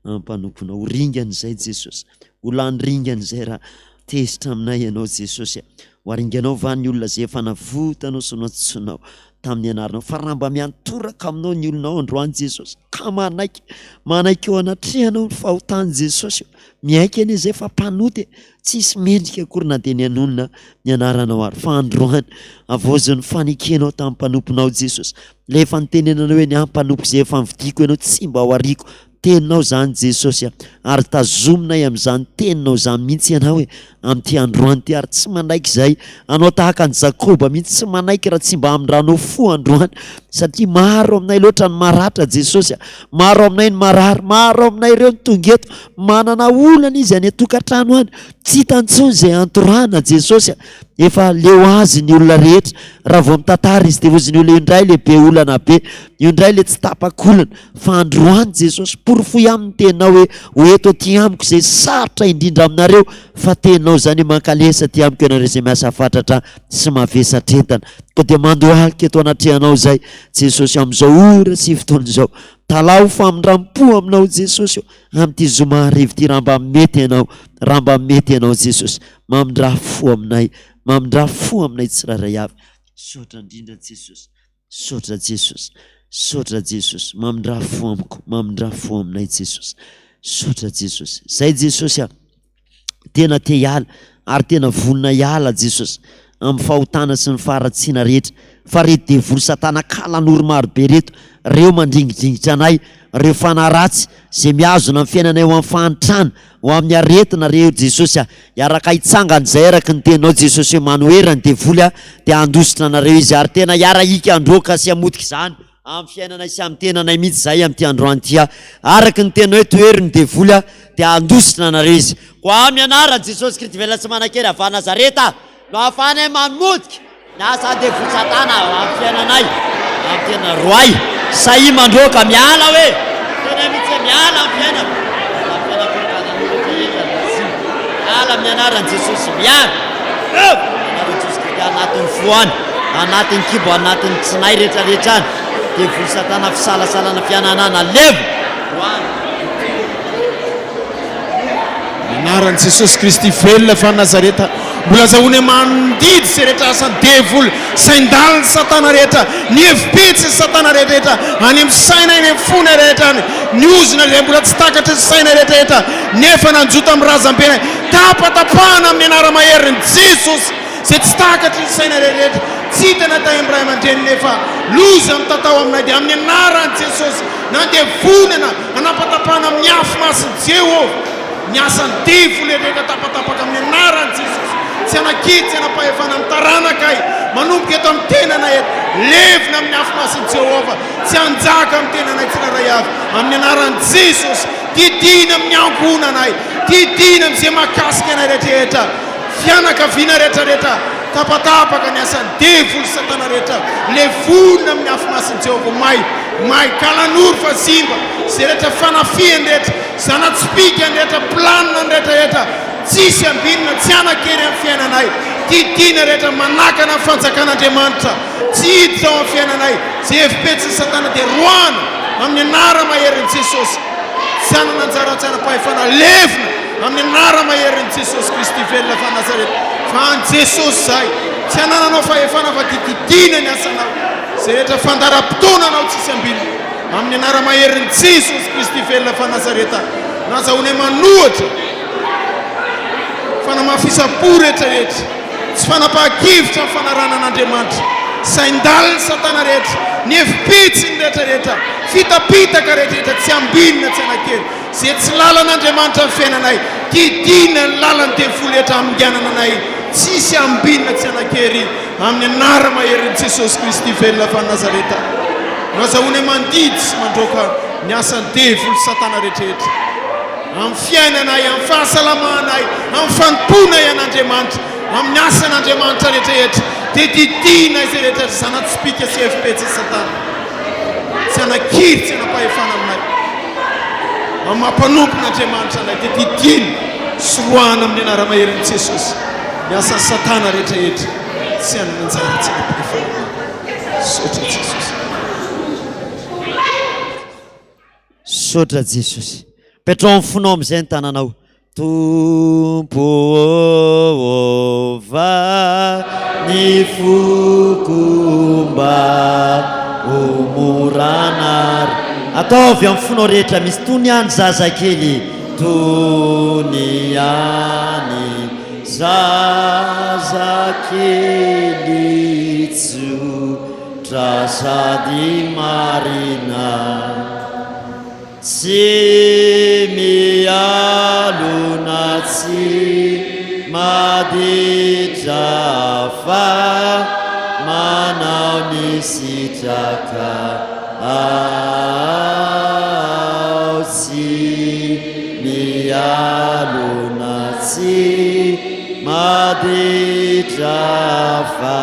amin'ny mpanomponao. Ho ringana izay Jesosy. Ho lany ringana izay raha tezitra aminay Ianao Jesosy a. Ho aringanao va ny olona izay efa navotanao sy nantsoinao tamin'ny anaranao? Fa raha mba miantoraka aminao ny olonao androany Jesosy, ka manaiky, manaiky eo anatrehanao ny fahotany Jesosy ô. Miaiky anie izay fa mpanota e. Tsisy mendrika akory na dia ny hanonona ny anaranao ary. Fa androany, havaozy ny fanekenao tamin'ny mpanomponao Jesosy. Ilay efa nitenenanao hoe ny ahy mpanompo izay efa novidiako ianao tsy mba ho ariako. Teninao izany Jesosy a! Ary tazominay amin'izany teninao izany mihitsy ianao e! Amin'ity androany ity ary tsy manaiky izahay hanao tahaka an'i Jakoba mihitsy, tsy manaiky raha tsy mba hamindranao fo androany satria maro aminay loatra ny maratra Jesosy a! Maro aminay ny marary, maro aminay ireo ny tonga eto, manana olana izy any an-tokantrano any, tsy hita intsony izay antorahana Jesosy a! Efa leo azy ny olona rehetra, raha vao mitantara izy dia hozy ny olona io indray le be olana be, io indray le tsy tapak'olana, fa androany Jesosy, porofoy aminy ny teninao hoe ho eto aty amiko izay sarotra indrindra aminareo, fa teninao izany hoe mankalesa aty amiko ianareo izay miasa fatratra sy mavesatr'entana. Koa dia mandohalika eto anatrehanao izay Jesosy amin'izao ora sy fotoana izao. Talaho famindram-po aminao Jesosy ô, amin'ity zoma hariva ity raha mba mety ianao, raha mba mety ianao Jesosy. Mamindrà fo aminay, mamindrà fo aminay tsirairay avy. Misaotra indrindra Jesosy, misaotra Jesosy, misaotra Jesosy, mamindrà fo amiko, mamindrà fo aminay Jesosy. Misaotra Jesosy. Zay Jesosy a, tena te hiala ary tena vonona hiala Jesosy amin'ny fahotana sy ny faharatsiana rehetra. Fa reto devoly satana kalanoro maro be reto, reo mandringidringitra anay, reo fanahy ratsy izay mihazona ny fiainanay ho amin'ny fahantrana, Ho amin'ny aretina re Jesosy a! Hiaraka hitsangana izay araka ny teninao Jesosy hoe manohera ny devoly a dia handositra anareo izy ary tena hiara-hika handroaka sy hamotika izany amin'ny fiainanay sy amin'ny tenanay mihitsy izahay amin'ity androany ity a! Araka ny teninao hoe tohero ny devoly a dia handositra anareo izy. Koa amin'ny anaran'i Jesosy Kristy velona sy manan-kery avy any Nazareta no ahafahanay mamotika ny asan'ny devoly satana amin'ny fiainanay, amin'ny tena roay. Sahia mandroaka, miala hoe, tena mihitsy hoe miala amin'ny fiainako, miala amin'ny fiainako ny karazan'olona rehetra ny ratsiny. Miala amin'ny anaran'i Jesosy, miala. Amin'ny anaran'i Jesosy Kristy anatin'ny fo any, anatin'ny kibo, anatin'ny tsinay rehetra rehetra any. Devoly satana fisalasalana fiananana levona. Roahina. Ny anaran'i Jesosy Kristy velona avy any Nazareta, mbola azahoany mandidy izay rehetra asan'ny devoly, sain-dalin'i Satana rehetra, ny hevi-petsy Satana rehetra rehetra, any amin'ny saina, any amin'ny fonay rehetra any, ny ozona izay mbola tsy takatry ny saina rehetra rehetra, nefa nanjo tamin'ny razambenay, tapatapahana amin'ny anara-maherin'i Jesosy, izay tsy takatry ny saina rehetra rehetra, tsy hitana tany amin'ny ray aman-dreny nefa loza mitatao aminay, dia amin'ny anaran'i Jesosy, nandevonana. Hanapatapahana amin'ny afo masin'i Jehovah ny asan'ny devoly rehetra tapatapaka amin'ny anaran'i Jesosy. Tsy hanan-kery, tsy hanam-pahefana amin'ny taranakay manomboka eto amin'ny tenanay eto. Levona amin'ny afo masin'i Jehovah, tsy hanjaka amin'ny tenanay tsirairay avy amin'ny anaran'i Jesosy. Didiana amin'ny ankohonanay, didiana amin'izay mahakasika anay rehetrarehetra, fianakaviana rehetrarehetra. Tapatapaka ny asan'ny devoly satana rehetra, levonina amin'ny afo masin'i Jehovah may. May kalanoro fa simba izay rehetra fanafihany rehetra, zana-tsipìkany rehetra, planina-ny rehetra rehetra, tsisy ambinina, tsy hanan-kery amin'ny fiainanay, didiana rehetra manakana ny fanjakan'Andriamanitra tsy hiditra ao amin'ny fiainanay, izay hevi-petsin'i Satana dia roahana amin'ny anara-maherin'i Jesosy, tsy hanana anjara tsy hanam-pahefana, levona amin'ny anara-maherin'i Jesosy Kristy velona fa Nazareta, fa an'i Jesosy izahay, tsy hanananao fahefana fa dia didiana ny asanao. Izay rehetra fandaharam-potoana anao tsisy ambiny amin'ny anara-maherin'i Jesosy Kristy velona fa Nazareta nazahoanay manohatra fanamafisam-po rehetra rehetra tsy fanapahan-kevitra ny fanarahana an'Andriamanitra sain-dalin'i Satana rehetra ny hevi-pitsiny rehetra rehetra fitapitaka rehetra rehetra tsy ambiny na tsy ana-kely izay tsy lalan'Andriamanitra ny fiainanay didiana ny lalan'ny devoly rehetra haminganana anay tsisy ambiny na tsy ana-kery Amin'ny anara-maherin'i Jesosy Kristy velona avy any Nazareta, no azahoanay mandidy sy mandroaka ny asan'ny devoly satana rehetrarehetra. Amin'ny fiainanay, amin'ny fahasalamanay, amin'ny fanompoanay an'Andriamanitra, amin'ny asan'Andriamanitra rehetrarehetra, dia didiana izay rehetra zana-tsipìka sy hevi-petsy Satana. Tsy hanan-kery, tsy hanam-pahefana aminay. Amin'ny maha mpanompon'Andriamanitra anay, dia didiana sy roahana amin'ny anara-maherin'i Jesosy ny asan'i Satana rehetrarehetra. Tsy hanana anjara, tsy hanam-pahefana aminay. Misaotra Jesosy. Misaotra Jesosy. Petrao amin'ny fonao amin'izay ny tananao. Tompo ô, va ny foko mba ho mora anary. Ataovy amin'ny fonao rehetra misy tony ihany zazakely, tony ihany zazakely tsotra sady marina. Tsy mialona tsy maditra fa manao ny sitraka ao Tsy mialona tsy maditra fa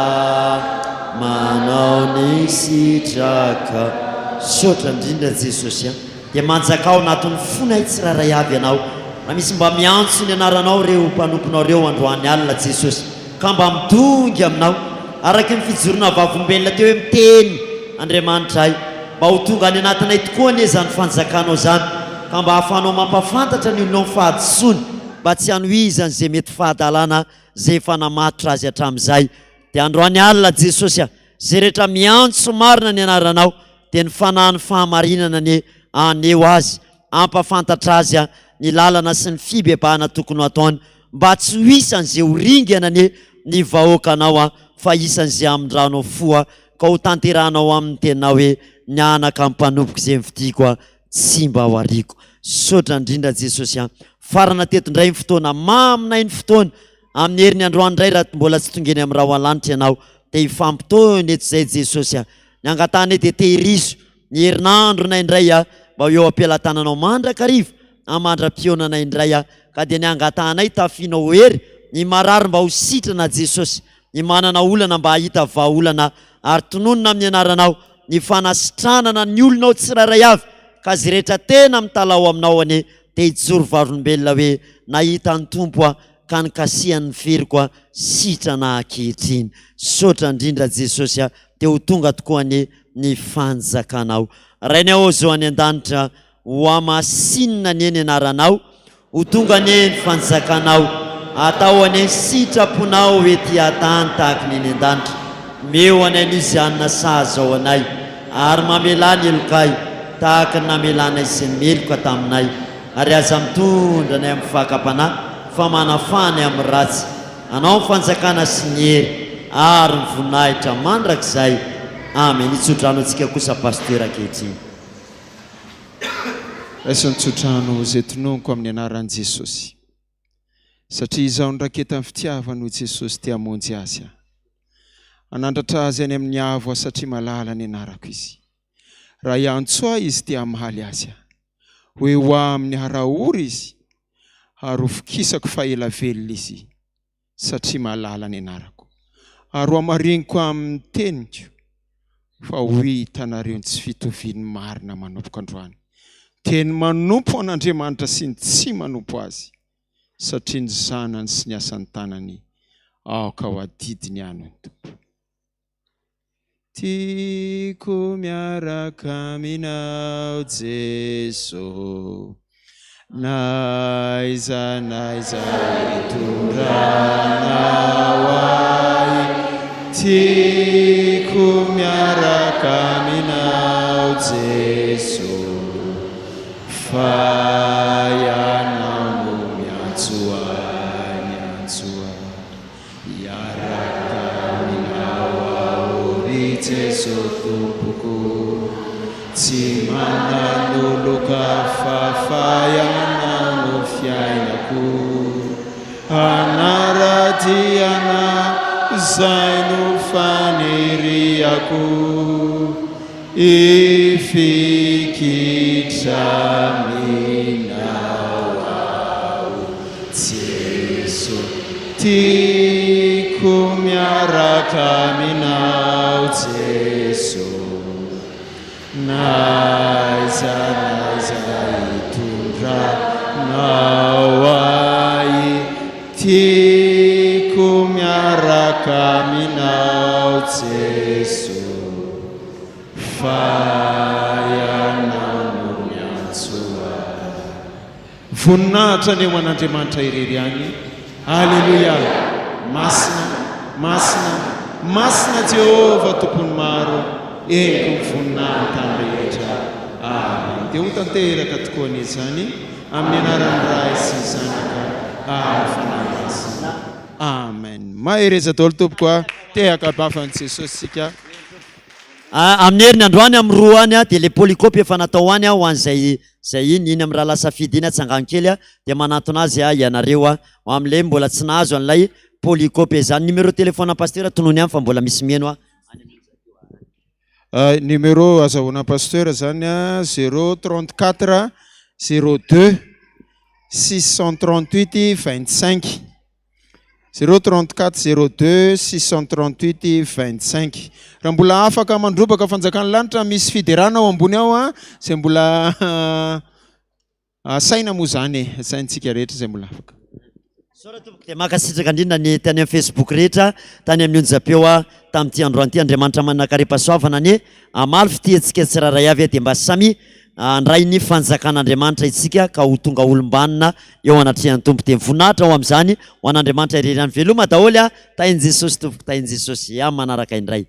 Manao ny sitraka. Misaotra indrindra Jesosy a! Dia manjakà ao anatin'ny fonay tsirairay avy Ianao. Raha misy mba miantso ny anaranao ireo mpanomponao ireo androany alina Jesosy ka mba midongy aminao araka ny fijoroana vavolombelona teo hoe miteny Andriamanitra ahy mba ho tonga any anatinay tokoa anie izany fanjakanao izany ka mba hahafahanao mampafantatra ny olonao ny fahadisoany mba tsy hanohizany izay mety fahadalana izay efa namatotra azy hatramin'izay Dia androany alina Jesosy a, izay rehetra miantso marina ny anaranao dia ny fanahin'ny fahamarinana anie haneho azy, hampafantatra azy a ny lalana sy ny fibebahana tokony ho ataony mba tsy ho isan'izay ho ringana anie ny vahoakanao a fa isan'izay hamindranao fo a ka ho tanterahanao aminy ny teninao hoe ny anaka mpanompoko izay nifidiko a tsy mba ho ariako. Misaotra indrindra Jesosy a. Farana teto indray ny fotoana, maminay ny fotoana. Amin'ny heriny androany indray raha mbola tsy tonga eny amin'ny rahoalanitra ianao dia hifampitohina eto izay Jesosy a! Ny angatahanay dia tehirizo ny herinandronay indray a! Mba ho eo am-pelatananao mandrakariva a mandra-pihaonanay indray a! Ka dia ny angatahanay tafianao ho hery ny marary mba ho sitrana Jesosy, ny manana olana mba hahita vahaolana ary tononina amin'ny anaranao ny fanasitranana ny olonao tsirairay avy ka izay rehetra tena mitalaho aminao anie dia hijoro vavolombelona hoe nahita ny Tompo aho ka nikasihany ny feriko aho sitrana ankehitriny. Misaotra indrindra Jesosy a, dia ho tonga tokoa anie ny fanjakanao. Rainay ô zo any an-danitra, ho hamasinina anie ny anaranao, ho tonga anie ny fanjakanao, atao anie ny sitraponao ety an-tany tahaka ny eny an-danitra. Omeo anay anio izay hanina sahaza ho anay, ary mamelà ny helokay tahaka ny namelanay izay meloka taminay. Ary aza mitondra anay amin'ny fakam-panahy, fa manafaha anay amin'ny ratsy. Anao ny fanjakana sy ny hery ary ny voninahitra mandrakizay. Amen. Hitsodrano antsika kosa Pasteur ankehitriny. Raiso ny tsodrano izay tononiko amin'ny anaran'i Jesosy. Satria izaho noraketan'ny fitiavany hoy Jesosy te hamonjy azy aho. Hanandratra azy any amin'ny avo aho satria malala ny anarako izy. Raha hiantso ahy izy te hamaly azy aho. Ho eo aminy haraory izy ary ho vokisako fa ela velona izy satria mahalala ny anarako. Ary ho hamariniko amin'ny teniko fa ho hitanareo ny tsy fitovian'ny marina manomboka androany. Dia ny manompo an'Andriamanitra sy ny tsy manompo Azy satria ny zanany sy ny asan'ny tanany aoka ho adidiny ihany hoy ny Tompo. Tiako miaraka aminao Jeso Na aiza na aiza hitondranao ahy Tiako miaraka aminao Jeso Fa Ianao no miantso ahy miantso ahy Hiaraka aminao aho ry Jeso Tompoko Tsy manan'olon-kafa fa Ianao no fiainako Hanara-dia Anao izay no faniriako Hifikitra aminao aho. Tiako miaraka aminao Jeso N'aiza n'aiza hitondranao ahy Tiako miaraka aminao Jeso Fa Ianao no miantso ahy. Voninahitra anie ho an'Andriamanitra irery ihany. Aleloia! Masina, masina, masina Jehovah Tompon'ny maro, henoko ny voninahiny tany rehetra. Amen. Dia ho tanteraka tokoa anie izany, amin'ny anaran'ny Ray sy ny Zanaka ary ny Fanahy Masina. Amen. Mahereza daholo tompoko a. Tehaka bafan'i Jesosy isika. Amin'ny heriny androany amin'ny roa any dia ilay polycope efa natao any ho an'izay Zay iny, iny amin'ny rahalahy Safidy iny atsangano kely a, dia manantona azy a ianareo a, ho amin'ilay mbola tsy nahazo an'ilay polycope izany. Numéro téléphone an'i Pasteur tonony ihany fa mbola misy miheno a. Numéro azahoana Pasteur zany a, zéro 34 02 638 25. Zéro 34 02 638 25. Raha mbola afaka mandrobaka fanjakan'ny lanitra misy fiderana ao ambony ao a, izay mbola asaina moa izany e, asaintsika rehetra izay mbola afaka. Misaotra tompoko dia mankasitraka indrindra ny tany amin'ny Facebook rehetra, tany amin'ny onjam-peo tamin'ity androany ity. Andriamanitra manankarem-pahasoavana anie hamaly fitia antsika tsirairay avy dia mba samia handray ny fanjakan'Andriamanitra isika ka ho tonga olom-banona eo anatrehan'ny Tompo. Dia voninahitra ho amin'izany ho an'Andriamanitra irery ihany. Veloma daholo a! Tahin'i Jesosy tompoko, tahin'i Jesosy. Amin'ny manaraka indray.